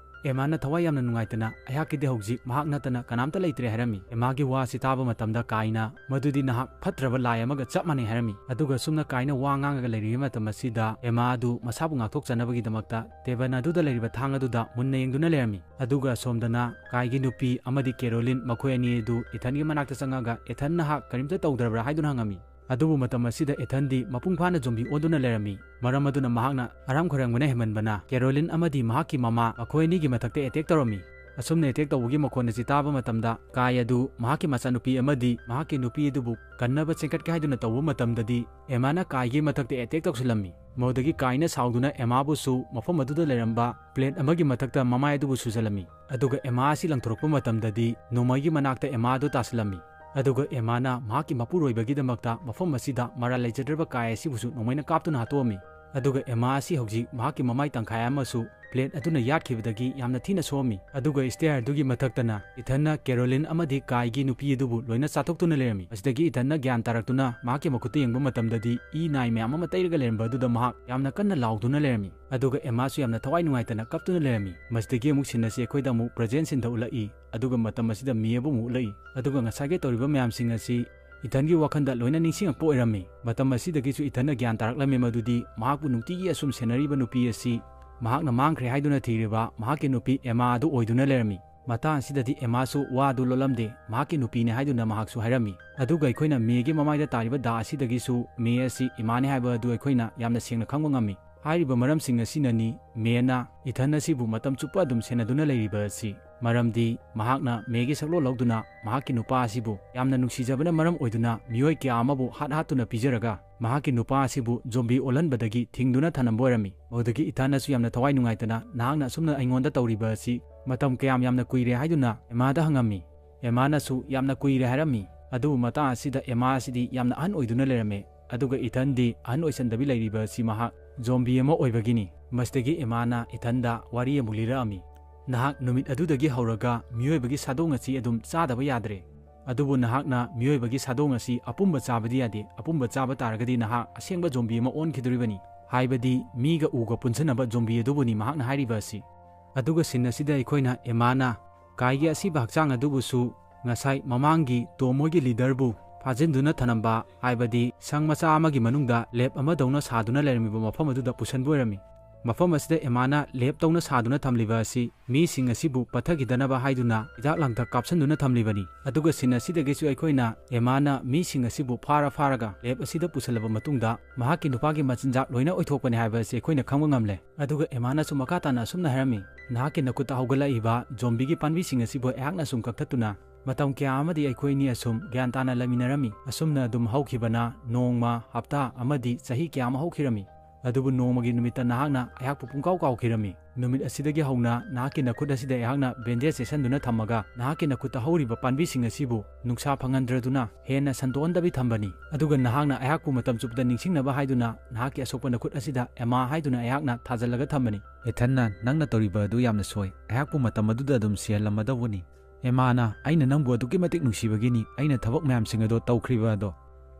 ꯑꯦꯃꯥꯅ ꯊꯋꯥꯏ ꯌꯥꯝꯅ ꯅꯨꯡꯉꯥꯏꯇꯅ, "ꯑꯩꯍꯥꯛꯀꯤꯗꯤ ꯍꯧꯖꯤꯛ ꯃꯍꯥꯛ ꯅꯠꯇꯅ ꯀꯅꯥꯝꯇ ꯂꯩꯇ꯭ꯔꯦ" ꯍꯥꯏꯔꯝꯃꯤ꯫ ꯑꯦꯃꯥꯒꯤ ꯋꯥ ꯑꯁꯤ ꯇꯥꯕ ꯃꯇꯝꯗ ꯀꯥꯏꯅ, "ꯃꯗꯨꯗꯤ ꯅꯍꯥꯛ ꯐꯠꯇ꯭ꯔꯕ ꯂꯥꯏ ꯑꯃꯒ ꯆꯞ ꯃꯥꯟꯅꯩ" ꯍꯥꯏꯔꯝꯃꯤ꯫ ꯑꯗꯨꯒ ꯑꯁꯨꯝꯅ ꯀꯥꯏꯅ ꯋꯥ ꯉꯥꯡꯉꯒ ꯂꯩꯔꯤꯉꯩ ꯃꯇꯝ ꯑꯁꯤꯗ ꯑꯦꯃꯥ ꯑꯗꯨ ꯃꯁꯥꯕꯨ ꯉꯥꯛꯊꯣꯛꯆꯅꯕꯒꯤꯗꯃꯛꯇ ꯇꯦꯕꯟ ꯑꯗꯨꯗ ꯂꯩꯔꯤꯕ ꯊꯥꯡ ꯑꯗꯨꯗ ꯃꯨꯟꯅ ꯌꯦꯡꯗꯨꯅ ꯂꯩꯔꯝꯃꯤ꯫ ꯑꯗꯨꯒ ꯑꯁꯣꯝꯗꯅ ꯀꯥꯏꯒꯤ ꯅꯨꯄꯤ ꯑꯃꯗꯤ ꯀꯦꯔꯣꯂꯤꯟ, ꯃꯈꯣꯏ ꯑꯅꯤ ꯑꯗꯨ ꯏꯊꯟꯒꯤ ꯃꯅꯥꯛꯇ ꯆꯪꯉꯒ, "ꯏꯊꯟ, ꯅꯍꯥꯛ ꯀꯔꯤꯝꯇ ꯇꯧꯗ꯭ꯔꯕ꯭ꯔꯥ?" ꯍꯥꯏꯗꯨꯅ ꯍꯪꯉꯝꯃꯤ꯫ ꯑꯗꯨꯕꯨ ꯃꯇꯝ ꯑꯁꯤꯗ ꯏꯊꯟꯗꯤ ꯃꯄꯨꯡ ꯐꯥꯅ ꯖꯣꯝꯕꯤ ꯑꯣꯟꯗꯨꯅ ꯂꯩꯔꯝꯃꯤ꯫ ꯃꯔꯝ ꯑꯗꯨꯅ ꯃꯍꯥꯛꯅ ꯍꯔꯥꯝ ꯈꯣꯏꯔꯝꯕꯅ ꯍꯦꯟꯃꯟꯕꯅ ꯀꯦꯔꯣꯂꯤꯟ ꯑꯃꯗꯤ ꯃꯍꯥꯛꯀꯤ ꯃꯃꯥ, ꯃꯈꯣꯏ ꯑꯅꯤꯒꯤ ꯃꯊꯛꯇ ꯑꯦꯇꯦꯛ ꯇꯧꯔꯝꯃꯤ꯫ ꯑꯁꯨꯝꯅ ꯑꯦꯇꯦꯛ ꯇꯧꯕꯒꯤ ꯃꯈꯣꯟ ꯑꯁꯤ ꯇꯥꯕ ꯃꯇꯝꯗ ꯀꯥꯏ ꯑꯗꯨ ꯃꯍꯥꯛꯀꯤ ꯃꯆꯥꯅꯨꯄꯤ ꯑꯃꯗꯤ ꯃꯍꯥꯛꯀꯤ ꯅꯨꯄꯤ ꯑꯗꯨꯕꯨ ꯀꯟꯅꯕ ꯆꯦꯟꯈꯠꯀꯦ ꯍꯥꯏꯗꯨꯅ ꯇꯧꯕ ꯃꯇꯝꯗꯗꯤ ꯑꯦꯃꯥꯅ ꯀꯥꯏꯒꯤ ꯃꯊꯛꯇ ꯑꯦꯇꯦꯛ ꯇꯧꯁꯤꯜꯂꯝꯃꯤ꯫ ꯃꯗꯨꯗꯒꯤ ꯀꯥꯏꯅ ꯁꯥꯎꯗꯨꯅ ꯑꯦꯃꯥꯕꯨꯁꯨ ꯃꯐꯝ ꯑꯗꯨꯗ ꯂꯩꯔꯝꯕ ꯄ꯭ꯂꯦꯠ ꯑꯃꯒꯤ ꯃꯊꯛꯇ ꯃꯃꯥꯏ ꯑꯗꯨꯕꯨ ꯁꯨꯖꯜꯂꯝꯃꯤ꯫ ꯑꯗꯨꯒ ꯑꯦꯃꯥ ꯑꯁꯤ ꯂꯪꯊꯣꯔꯛꯄ ꯃꯇꯝꯗꯗꯤ ꯅꯣꯡꯃꯩꯒꯤ ꯃꯅꯥꯛꯇ ꯑꯦꯃꯥ ꯑꯗꯨ ꯇꯥꯁꯤꯜꯂꯝꯃꯤ꯫ ꯑꯗꯨꯒ ꯑꯦꯃꯥꯅ ꯃꯍꯥꯛꯀꯤ ꯃꯄꯨꯔꯣꯏꯕꯒꯤꯗꯃꯛꯇ ꯃꯐꯝ ꯑꯁꯤꯗ ꯃꯔꯥꯜ ꯂꯩꯖꯗ꯭ꯔꯕ ꯀꯥꯏ ꯑꯁꯤꯕꯨꯁꯨ ꯅꯣꯡꯃꯩꯅ ꯀꯥꯞꯇꯨꯅ ꯍꯥꯠꯇꯣꯛꯑꯝꯃꯤ꯫ ꯑꯗꯨꯒ ꯑꯦꯃꯥ ꯑꯁꯤ ꯍꯧꯖꯤꯛ ꯃꯍꯥꯛꯀꯤ ꯃꯃꯥꯏ ꯇꯪꯈꯥꯏ ꯑꯃꯁꯨ ꯄ꯭ꯂꯦꯠ ꯑꯗꯨꯅ ꯌꯥꯠꯈꯤꯕꯗꯒꯤ ꯌꯥꯝꯅ ꯊꯤꯅ ꯁꯣꯛꯑꯝꯃꯤ꯫ ꯑꯗꯨꯒ ꯁ꯭ꯇꯦꯌꯔ ꯑꯗꯨꯒꯤ ꯃꯊꯛꯇꯅ ꯏꯊꯟꯅ ꯀꯦꯔꯣꯂꯤꯟ ꯑꯃꯗꯤ ꯀꯥꯏꯒꯤ ꯅꯨꯄꯤ ꯑꯗꯨꯕꯨ ꯂꯣꯏꯅ ꯆꯥꯊꯣꯛꯇꯨꯅ ꯂꯩꯔꯝꯃꯤ꯫ ꯃꯁꯤꯗꯒꯤ ꯏꯊꯟꯅ ꯒ꯭ꯌꯥꯟ ꯇꯥꯔꯛꯇꯨꯅ ꯃꯍꯥꯛꯀꯤ ꯃꯈꯨꯠꯇ ꯌꯦꯡꯕ ꯃꯇꯝꯗꯗꯤ ꯏ ꯅꯥꯏ ꯃꯌꯥꯝ ꯑꯃ ꯇꯩꯔꯒ ꯂꯩꯔꯝꯕ ꯑꯗꯨꯗ ꯃꯍꯥꯛ ꯌꯥꯝꯅ ꯀꯟꯅ ꯂꯥꯎꯗꯨꯅ ꯂꯩꯔꯝꯃꯤ꯫ ꯑꯗꯨꯒ ꯑꯦꯃꯥꯁꯨ ꯌꯥꯝꯅ ꯊꯋꯥꯏ ꯅꯨꯡꯉꯥꯏꯇꯅ ꯀꯞꯇꯨꯅ ꯂꯩꯔꯝꯃꯤ꯫ ꯃꯁꯤꯗꯒꯤ ꯑꯃꯨꯛ ꯁꯤꯟ ꯑꯁꯤ ꯑꯩꯈꯣꯏꯗ ꯑꯃꯨꯛ ꯄ꯭ꯔꯖꯦꯟ ꯁꯤꯟꯗ ꯎꯠꯂꯛꯏ꯫ ꯑꯗꯨꯒ ꯃꯇꯝ ꯑꯁꯤꯗ ꯃꯦ ꯑꯃꯨꯛ ꯎꯠꯂꯛꯏ꯫ ꯑꯗꯨꯒ ꯉꯁꯥꯏꯒꯤ ꯇꯧꯔꯤꯕ ꯃꯌꯥꯝꯁꯤꯡ ꯑꯁꯤ ꯏꯊꯟꯒꯤ ꯋꯥꯈꯜꯗ ꯂꯣꯏꯅ ꯅꯤꯡꯁꯤꯡꯉꯛꯄ ꯑꯣꯏꯔꯝꯃꯤ꯫ ꯃꯇꯝ ꯑꯁꯤꯗꯒꯤꯁꯨ ꯏꯊꯟꯅ ꯒ꯭ꯌꯥꯟ ꯇꯥꯔꯛꯂꯝꯃꯤ ꯃꯗꯨꯗꯤ ꯃꯍꯥꯛꯄꯨ ꯅꯨꯡꯇꯤꯒꯤ ꯑꯁꯨꯝ ꯁꯦꯟꯅꯔꯤꯕ ꯅꯨꯄꯤ ꯑꯁꯤ ꯃꯍꯥꯛꯅ ꯃꯥꯡꯈ꯭ꯔꯦ ꯍꯥꯏꯗꯨꯅ ꯊꯤꯔꯤꯕ ꯃꯍꯥꯛꯀꯤ ꯅꯨꯄꯤ ꯑꯦꯃꯥ ꯑꯗꯨ ꯑꯣꯏꯗꯨꯅ ꯂꯩꯔꯝꯃꯤ꯫ ꯃꯇꯥꯡ ꯑꯁꯤꯗꯗꯤ ꯑꯦꯃꯥꯁꯨ ꯋꯥ ꯑꯗꯨ ꯂꯣꯠꯂꯝꯗꯦ, ꯃꯍꯥꯛꯀꯤ ꯅꯨꯄꯤꯅꯤ ꯍꯥꯏꯗꯨꯅ ꯃꯍꯥꯛꯁꯨ ꯍꯥꯏꯔꯝꯃꯤ꯫ ꯑꯗꯨꯒ ꯑꯩꯈꯣꯏꯅ ꯃꯦꯒꯤ ꯃꯃꯥꯏꯗ ꯇꯥꯔꯤꯕ ꯗꯥꯛ ꯑꯁꯤꯗꯒꯤꯁꯨ ꯃꯦ ꯑꯁꯤ ꯏꯃꯥꯅꯤ ꯍꯥꯏꯕ ꯑꯗꯨ ꯑꯩꯈꯣꯏꯅ ꯌꯥꯝꯅ ꯁꯦꯡꯅ ꯈꯪꯕ ꯉꯝꯃꯤ꯫ ꯍꯥꯏꯔꯤꯕ ꯃꯔꯝꯁꯤꯡ ꯑꯁꯤꯅꯅꯤ ꯃꯦꯅ ꯏꯊꯟ ꯑꯁꯤꯕꯨ ꯃꯇꯝ ꯆꯨꯞꯄ ꯑꯗꯨꯝ ꯁꯦꯟꯅꯗꯨꯅ ꯂꯩꯔꯤꯕ ꯑꯁꯤ꯫ ꯃꯔꯝꯗꯤ ꯃꯍꯥꯛꯅ ꯃꯦꯒꯤ ꯁꯛꯂꯣꯟ ꯂꯧꯗꯨꯅ ꯃꯍꯥꯛꯀꯤ ꯅꯨꯄꯥ ꯑꯁꯤꯕꯨ ꯌꯥꯝꯅ ꯅꯨꯡꯁꯤꯖꯕꯅ ꯃꯔꯝ ꯑꯣꯏꯗꯨꯅ ꯃꯤꯑꯣꯏ ꯀꯌꯥ ꯑꯃꯕꯨ ꯍꯥꯠ ꯍꯥꯠꯇꯨꯅ ꯄꯤꯖꯔꯒ ꯃꯍꯥꯛꯀꯤ ꯅꯨꯄꯥ ꯑꯁꯤꯕꯨ ꯖꯣꯝꯕꯤ ꯑꯣꯜꯍꯟꯕꯗꯒꯤ ꯊꯤꯡꯗꯨꯅ ꯊꯅꯝꯕ ꯑꯣꯏꯔꯝꯃꯤ꯫ ꯃꯗꯨꯗꯒꯤ ꯏꯊꯥꯟꯅꯁꯨ ꯌꯥꯝꯅ ꯊꯋꯥꯏ ꯅꯨꯡꯉꯥꯏꯇꯅ, "ꯅꯍꯥꯛꯅ ꯑꯁꯨꯝꯅ ꯑꯩꯉꯣꯟꯗ ꯇꯧꯔꯤꯕ ꯑꯁꯤ ꯃꯇꯝ ꯀꯌꯥꯝ ꯌꯥꯝꯅ ꯀꯨꯏꯔꯦ?" ꯍꯥꯏꯗꯨꯅ ꯑꯦꯃꯥꯗ ꯍꯪꯉꯝꯃꯤ꯫ ꯑꯦꯃꯥꯅꯁꯨ ꯌꯥꯝꯅ ꯀꯨꯏꯔꯦ ꯍꯥꯏꯔꯝꯃꯤ꯫ ꯑꯗꯨꯕꯨ ꯃꯇꯥꯡ ꯑꯁꯤꯗ ꯑꯦꯃꯥ ꯑꯁꯤꯗꯤ ꯌꯥꯝꯅ ꯑꯍꯟ ꯑꯣꯏꯗꯨꯅ ꯂꯩꯔꯝꯃꯦ꯫ ꯑꯗꯨꯒ ꯏꯊꯟꯗꯤ ꯑꯍꯟ ꯑꯣꯏꯁꯟꯗꯕꯤ ꯂꯩꯔꯤꯕ ꯑꯁꯤ ꯃꯍꯥꯛ ꯖꯣꯝꯕꯤ ꯑꯃ ꯑꯣꯏꯕꯒꯤꯅꯤ꯫ ꯃꯁꯤꯗꯒꯤ ꯏꯃꯥꯅ ꯏꯊꯟꯗ ꯋꯥꯔꯤ ꯑꯃꯨꯛ ꯂꯤꯔꯛꯑꯝꯃꯤ꯫ "ꯅꯍꯥꯛ ꯅꯨꯃꯤꯠ ꯑꯗꯨꯗꯒꯤ ꯍꯧꯔꯒ ꯃꯤꯑꯣꯏꯕꯒꯤ ꯁꯥꯗꯣꯡ ꯑꯁꯤ ꯑꯗꯨꯝ ꯆꯥꯗꯕ ꯌꯥꯗ꯭ꯔꯦ꯫ ꯑꯗꯨꯕꯨ ꯅꯍꯥꯛꯅ ꯃꯤꯑꯣꯏꯕꯒꯤ ꯁꯥꯗꯣꯡ ꯑꯁꯤ ꯑꯄꯨꯝꯕ ꯆꯥꯕꯗꯤ ꯌꯥꯗꯦ꯫ ꯑꯄꯨꯝꯕ ꯆꯥꯕ ꯇꯥꯔꯒꯗꯤ ꯅꯍꯥꯛ ꯑꯁꯦꯡꯕ ꯖꯣꯝꯕꯤ ꯑꯃ ꯑꯣꯟꯈꯤꯗꯣꯔꯤꯕꯅꯤ꯫ ꯍꯥꯏꯕꯗꯤ ꯃꯤꯒ ꯎꯒ ꯄꯨꯟꯁꯤꯟꯅꯕ ꯖꯣꯝꯕꯤ ꯑꯗꯨꯕꯨꯅꯤ ꯃꯍꯥꯛꯅ ꯍꯥꯏꯔꯤꯕ ꯑꯁꯤ"꯫ ꯑꯗꯨꯒ ꯁꯤꯟ ꯑꯁꯤꯗ ꯑꯩꯈꯣꯏꯅ ꯏꯃꯥꯅ ꯀꯥꯏꯒꯤ ꯑꯁꯤꯕ ꯍꯛꯆꯥꯡ ꯑꯗꯨꯕꯨꯁꯨ ꯉꯁꯥꯏ ꯃꯃꯥꯡꯒꯤ ꯇꯣꯝ ꯍꯣꯏꯒꯤ ꯂꯤꯗꯔꯕꯨ ꯐꯥꯖꯤꯟꯗꯨꯅ ꯊꯅꯝꯕ, ꯍꯥꯏꯕꯗꯤ ꯁꯪ ꯃꯆꯥ ꯑꯃꯒꯤ ꯃꯅꯨꯡꯗ ꯂꯦꯞ ꯑꯃꯗꯧꯅ ꯁꯥꯗꯨꯅ ꯂꯩꯔꯝꯃꯤꯕ ꯃꯐꯝ ꯑꯗꯨꯗ ꯄꯨꯁꯟꯕ ꯑꯣꯏꯔꯝꯃꯤ꯫ ꯃꯐꯝ ꯑꯁꯤꯗ ꯑꯦꯃꯥꯅ ꯂꯦꯞ ꯇꯧꯅ ꯁꯥꯗꯨꯅ ꯊꯝꯂꯤꯕ ꯑꯁꯤ ꯃꯤꯁꯤꯡ ꯑꯁꯤꯕꯨ ꯄꯠꯊꯈꯤꯗꯅꯕ ꯍꯥꯏꯗꯨꯅ ꯍꯤꯗꯥꯛ ꯂꯥꯡꯊꯛ ꯀꯥꯞꯁꯤꯟꯗꯨꯅ ꯊꯝꯂꯤꯕꯅꯤ꯫ ꯑꯗꯨꯒ ꯁꯤꯟ ꯑꯁꯤꯗꯒꯤꯁꯨ ꯑꯩꯈꯣꯏꯅ ꯑꯦꯃꯥꯅ ꯃꯤꯁꯤꯡ ꯑꯁꯤꯕꯨ ꯐꯥꯔ ꯐꯥꯔꯒ ꯂꯦꯞ ꯑꯁꯤꯗ ꯄꯨꯁꯜꯂꯕ ꯃꯇꯨꯡꯗ ꯃꯍꯥꯛꯀꯤ ꯅꯨꯄꯥꯒꯤ ꯃꯆꯤꯟꯖꯥꯛ ꯂꯣꯏꯅ ꯑꯣꯏꯊꯣꯛꯄꯅꯤ ꯍꯥꯏꯕ ꯑꯁꯤ ꯑꯩꯈꯣꯏꯅ ꯈꯪꯕ ꯉꯝꯂꯦ꯫ ꯑꯗꯨꯒ ꯑꯦꯃꯥꯅꯁꯨ ꯃꯈꯥ ꯇꯥꯅ ꯑꯁꯨꯝꯅ ꯍꯥꯏꯔꯝꯃꯤ, "ꯅꯍꯥꯛꯀꯤ ꯅꯈꯨꯠꯇ ꯍꯧꯒꯠꯂꯛꯏꯕ ꯖꯣꯝꯕꯤꯒꯤ ꯄꯥꯝꯕꯤꯁꯤꯡ ꯑꯁꯤꯕꯨ ꯑꯩꯍꯥꯛꯅ ꯁꯨꯝ ꯀꯛꯊꯠꯇꯨꯅ ꯃꯇꯝ ꯀꯌꯥ ꯑꯃꯗꯤ ꯑꯩꯈꯣꯏ ꯑꯅꯤ ꯑꯁꯨꯝ ꯒ꯭ꯌꯥꯟ ꯇꯥꯅ ꯂꯩꯃꯤꯟꯅꯔꯝꯃꯤ꯫ ꯑꯁꯨꯝꯅ ꯑꯗꯨꯝ ꯍꯧꯈꯤꯕꯅ ꯅꯣꯡꯃ, ꯍꯞꯇꯥ ꯑꯃꯗꯤ ꯆꯍꯤ ꯀꯌꯥ ꯑꯃ ꯍꯧꯈꯤꯔꯝꯃꯤ꯫ ꯑꯗꯨꯕꯨ ꯅꯣꯡꯃꯒꯤ ꯅꯨꯃꯤꯠꯇ ꯅꯍꯥꯛꯅ ꯑꯩꯍꯥꯛꯄꯨ ꯄꯨꯡꯀꯥꯎ ꯀꯥꯎꯈꯤꯔꯝꯃꯤ꯫ ꯅꯨꯃꯤꯠ ꯑꯁꯤꯗꯒꯤ ꯍꯧꯅ ꯅꯍꯥꯛꯀꯤ ꯅꯈꯨꯠ ꯑꯁꯤꯗ ꯑꯩꯍꯥꯛꯅ ꯕꯦꯟꯗꯦꯖ ꯌꯦꯠꯁꯟꯗꯨꯅ ꯊꯝꯃꯒ ꯅꯍꯥꯛꯀꯤ ꯅꯈꯨꯠꯇ ꯍꯧꯔꯤꯕ ꯄꯥꯝꯕꯤꯁꯤꯡ ꯑꯁꯤꯕꯨ ꯅꯨꯡꯁꯥ ꯐꯪꯍꯟꯗ꯭ꯔꯗꯨꯅ ꯍꯦꯟꯅ ꯁꯟꯗꯣꯛꯍꯟꯗꯕꯤ ꯊꯝꯕꯅꯤ꯫ ꯑꯗꯨꯒ ꯅꯍꯥꯛꯅ ꯑꯩꯍꯥꯛꯄꯨ ꯃꯇꯝ ꯆꯨꯞꯄꯗ ꯅꯤꯡꯁꯤꯡꯅꯕ ꯍꯥꯏꯗꯨꯅ ꯅꯍꯥꯛꯀꯤ ꯑꯁꯣꯛꯄ ꯅꯈꯨꯠ ꯑꯁꯤꯗ ꯑꯦꯃꯥ ꯍꯥꯏꯗꯨꯅ ꯑꯩꯍꯥꯛꯅ ꯊꯥꯖꯤꯜꯂꯒ ꯊꯝꯕꯅꯤ꯫ ꯏꯊꯟꯅ ꯅꯪꯅ ꯇꯧꯔꯤꯕ ꯑꯗꯨ ꯌꯥꯝꯅ ꯁꯣꯏ꯫ ꯑꯩꯍꯥꯛꯄꯨ ꯃꯇꯝ ꯑꯗꯨꯗ ꯑꯗꯨꯝ ꯁꯤꯍꯜꯂꯝꯃꯗꯧꯕꯅꯤ꯫ ꯑꯦꯃꯥꯅ, "ꯑꯩꯅ ꯅꯪꯕꯨ ꯑꯗꯨꯛꯀꯤ ꯃꯇꯤꯛ ꯅꯨꯡꯁꯤꯕꯒꯤꯅꯤ ꯑꯩꯅ ꯊꯕꯛ ꯃꯌꯥꯝꯁꯤꯡ ꯑꯗꯣ ꯇꯧꯈ꯭ꯔꯤꯕ ꯑꯗꯣ"꯫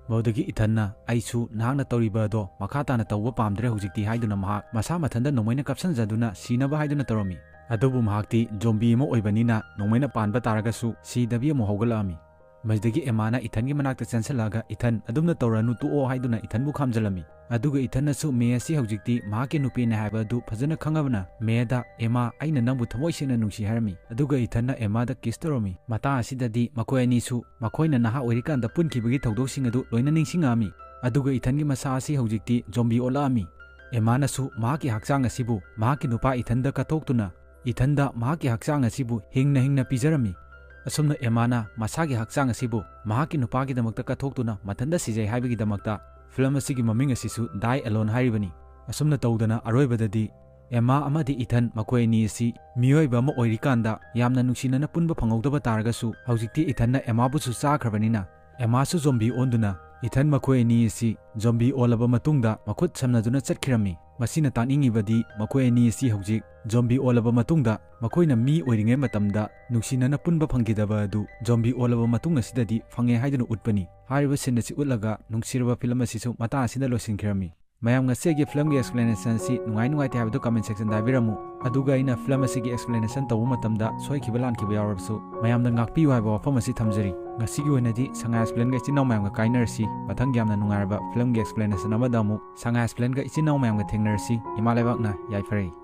ꯃꯗꯨꯗꯒꯤ ꯏꯊꯟꯅ, "ꯑꯩꯁꯨ ꯅꯍꯥꯛꯅ ꯇꯧꯔꯤꯕ ꯑꯗꯣ ꯃꯈꯥ ꯇꯥꯅ ꯇꯧꯕ ꯄꯥꯝꯗ꯭ꯔꯦ ꯍꯧꯖꯤꯛꯇꯤ" ꯍꯥꯏꯗꯨꯅ ꯃꯍꯥꯛ ꯃꯁꯥ ꯃꯊꯟꯇ ꯅꯣꯡꯃꯩꯅ ꯀꯥꯞꯁꯤꯟꯖꯗꯨꯅ ꯁꯤꯅꯕ ꯍꯥꯏꯗꯨꯅ ꯇꯧꯔꯝꯃꯤ꯫ ꯑꯗꯨꯕꯨ ꯃꯍꯥꯛꯇꯤ ꯖꯣꯝꯕꯤ ꯑꯃ ꯑꯣꯏꯕꯅꯤꯅ ꯅꯣꯡꯃꯩꯅ ꯄꯥꯟꯕ ꯇꯥꯔꯒꯁꯨ ꯁꯤꯗꯕꯤ ꯑꯃꯨꯛ ꯍꯧꯒꯠꯂꯛꯑꯝꯃꯤ꯫ ꯃꯁꯤꯗꯒꯤ ꯑꯦꯃꯥꯅ ꯏꯊꯟꯒꯤ ꯃꯅꯥꯛꯇ ꯆꯦꯟꯁꯤꯜꯂꯛꯑꯒ, "ꯏꯊꯟ, ꯑꯗꯨꯝꯅ ꯇꯧꯔꯅꯨ, ꯇꯣꯛꯑꯣ" ꯍꯥꯏꯗꯨꯅ ꯏꯊꯟꯕꯨ ꯈꯥꯝꯖꯤꯜꯂꯝꯃꯤ꯫ ꯑꯗꯨꯒ ꯏꯊꯟꯅꯁꯨ ꯃꯦ ꯑꯁꯤ ꯍꯧꯖꯤꯛꯇꯤ ꯃꯍꯥꯛꯀꯤ ꯅꯨꯄꯤꯅꯦ ꯍꯥꯏꯕ ꯑꯗꯨ ꯐꯖꯅ ꯈꯪꯉꯕꯅ ꯃꯦꯗ, "ꯑꯦꯃꯥ, ꯑꯩꯅ ꯅꯪꯕꯨ ꯊꯃꯣꯏ ꯁꯦꯡꯅ ꯅꯨꯡꯁꯤ" ꯍꯥꯏꯔꯝꯃꯤ꯫ ꯑꯗꯨꯒ ꯏꯊꯟꯅ ꯑꯦꯃꯥꯗ ꯀꯤꯁ ꯇꯧꯔꯝꯃꯤ꯫ ꯃꯇꯥꯡ ꯑꯁꯤꯗꯗꯤ ꯃꯈꯣꯏ ꯑꯅꯤꯁꯨ ꯃꯈꯣꯏꯅ ꯅꯍꯥ ꯑꯣꯏꯔꯤꯀꯥꯟꯗ ꯄꯨꯟꯈꯤꯕꯒꯤ ꯊꯧꯗꯣꯛꯁꯤꯡ ꯑꯗꯨ ꯂꯣꯏꯅ ꯅꯤꯡꯁꯤꯡꯉꯛꯑꯝꯃꯤ꯫ ꯑꯗꯨꯒ ꯏꯊꯟꯒꯤ ꯃꯁꯥ ꯑꯁꯤ ꯍꯧꯖꯤꯛꯇꯤ ꯖꯣꯝꯕꯤ ꯑꯣꯜꯂꯛꯑꯝꯃꯤ꯫ ꯑꯦꯃꯥꯅꯁꯨ ꯃꯍꯥꯛꯀꯤ ꯍꯛꯆꯥꯡ ꯑꯁꯤꯕꯨ ꯃꯍꯥꯛꯀꯤ ꯅꯨꯄꯥ ꯏꯊꯟꯗ ꯀꯠꯊꯣꯛꯇꯨꯅ, ꯏꯊꯟꯗ ꯃꯍꯥꯛꯀꯤ ꯍꯛꯆꯥꯡ ꯑꯁꯤꯕꯨ ꯍꯤꯡꯅ ꯍꯤꯡꯅ ꯄꯤꯖꯔꯝꯃꯤ꯫ ꯑꯁꯨꯝꯅ ꯑꯦꯃꯥꯅ ꯃꯁꯥꯒꯤ ꯍꯛꯆꯥꯡ ꯑꯁꯤꯕꯨ ꯃꯍꯥꯛꯀꯤ ꯅꯨꯄꯥꯒꯤꯗꯃꯛꯇ ꯀꯠꯊꯣꯛꯇꯨꯅ ꯃꯊꯟꯇ ꯁꯤꯖꯩ ꯍꯥꯏꯕꯒꯤꯗꯃꯛꯇ ꯐꯤꯂꯝ ꯑꯁꯤꯒꯤ ꯃꯃꯤꯡ ꯑꯁꯤꯁꯨ Die Alone ꯍꯥꯏꯔꯤꯕꯅꯤ꯫ ꯑꯁꯨꯝꯅ ꯇꯧꯗꯅ ꯑꯔꯣꯏꯕꯗꯗꯤ ꯑꯦꯃꯥ ꯑꯃꯗꯤ ꯏꯊꯟ, ꯃꯈꯣꯏ ꯑꯅꯤ ꯑꯁꯤ ꯃꯤꯑꯣꯏꯕ ꯑꯃ ꯑꯣꯏꯔꯤꯀꯥꯟꯗ ꯌꯥꯝꯅ ꯅꯨꯡꯁꯤꯅꯅ ꯄꯨꯟꯕ ꯐꯪꯍꯧꯗꯕ ꯇꯥꯔꯒꯁꯨ, ꯍꯧꯖꯤꯛꯇꯤ ꯏꯊꯟꯅ ꯑꯦꯃꯥꯕꯨꯁꯨ ꯆꯥꯈ꯭ꯔꯕꯅꯤꯅ, ꯑꯦꯃꯥꯁꯨ ꯖꯣꯝꯕꯤ ꯑꯣꯟꯗꯨꯅ ꯏꯊꯟ ꯃꯈꯣꯏ ꯑꯅꯤ ꯑꯁꯤ ꯖꯣꯝꯕꯤ ꯑꯣꯜꯂꯕ ꯃꯇꯨꯡꯗ ꯃꯈꯨꯠ ꯁꯝꯅꯗꯨꯅ ꯆꯠꯈꯤꯔꯝꯃꯤ꯫ ꯃꯁꯤꯅ ꯇꯥꯛꯅꯤꯡꯉꯤꯕꯗꯤ ꯃꯈꯣꯏ ꯑꯅꯤ ꯑꯁꯤ ꯍꯧꯖꯤꯛ ꯖꯣꯝꯕꯤ ꯑꯣꯜꯂꯕ ꯃꯇꯨꯡꯗ ꯃꯈꯣꯏꯅ ꯃꯤ ꯑꯣꯏꯔꯤꯉꯩ ꯃꯇꯝꯗ ꯅꯨꯡꯁꯤꯅꯅ ꯄꯨꯟꯕ ꯐꯪꯈꯤꯗꯕ ꯑꯗꯨ ꯖꯣꯝꯕꯤ ꯑꯣꯜꯂꯕ ꯃꯇꯨꯡ ꯑꯁꯤꯗꯗꯤ ꯐꯪꯉꯦ ꯍꯥꯏꯗꯨꯅ ꯎꯠꯄꯅꯤ꯫ ꯍꯥꯏꯔꯤꯕ scene ꯑꯁꯤ ꯎꯠꯂꯒ ꯅꯨꯡꯁꯤꯔꯕ ꯐꯤꯂꯝ ꯑꯁꯤꯁꯨ ꯃꯇꯥꯡ ꯑꯁꯤꯗ ꯂꯣꯏꯁꯤꯟꯈꯤꯔꯝꯃꯤ꯫ ꯃꯌꯥꯝ, ꯉꯁꯤꯒꯤ ꯐꯤꯂꯝꯒꯤ explanation ꯑꯁꯤ ꯅꯨꯡꯉꯥꯏ ꯅꯨꯡꯉꯥꯏꯇꯦ ꯍꯥꯏꯕꯗꯨ comment section ꯗ ꯍꯥꯏꯕꯤꯔꯝꯃꯨ꯫ ꯑꯗꯨꯒ ꯑꯩꯅ ꯐꯤꯂꯝ ꯑꯁꯤꯒꯤ explanation ꯇꯧꯕ ꯃꯇꯝꯗ ꯁꯣꯏꯈꯤꯕ ꯂꯥꯟꯈꯤꯕ ꯌꯥꯎꯔꯕꯁꯨ ꯃꯌꯥꯝꯗ ꯉꯥꯛꯄꯤꯌꯨ ꯍꯥꯏꯕ ꯋꯥꯐꯝ ꯑꯁꯤ ꯊꯝꯖꯔꯤ꯫ ꯉꯁꯤꯒꯤ ꯑꯣꯏꯅꯗꯤ ꯁꯉꯥꯏ ꯑꯦꯛꯁꯄ꯭ꯂꯦꯟꯒ ꯏꯆꯤꯟ ꯏꯅꯥꯎ ꯃꯌꯥꯝꯒ ꯀꯥꯏꯅꯔꯁꯤ꯫ ꯃꯊꯪꯒꯤ ꯌꯥꯝꯅ ꯅꯨꯡꯉꯥꯏꯔꯕ ꯐꯤꯂꯝꯒꯤ explanation ꯑꯃꯗ ꯑꯃꯨꯛ ꯁꯉꯥꯏ ꯑꯦꯛꯁꯄ꯭ꯂꯦꯟꯒ ꯏꯆꯤꯟ ꯏꯅꯥꯎ ꯃꯌꯥꯝꯒ ꯊꯦꯡꯅꯔꯁꯤ꯫ ꯏꯃꯥ ꯂꯩꯕꯥꯛꯅ ꯌꯥꯏꯐꯔꯦ꯫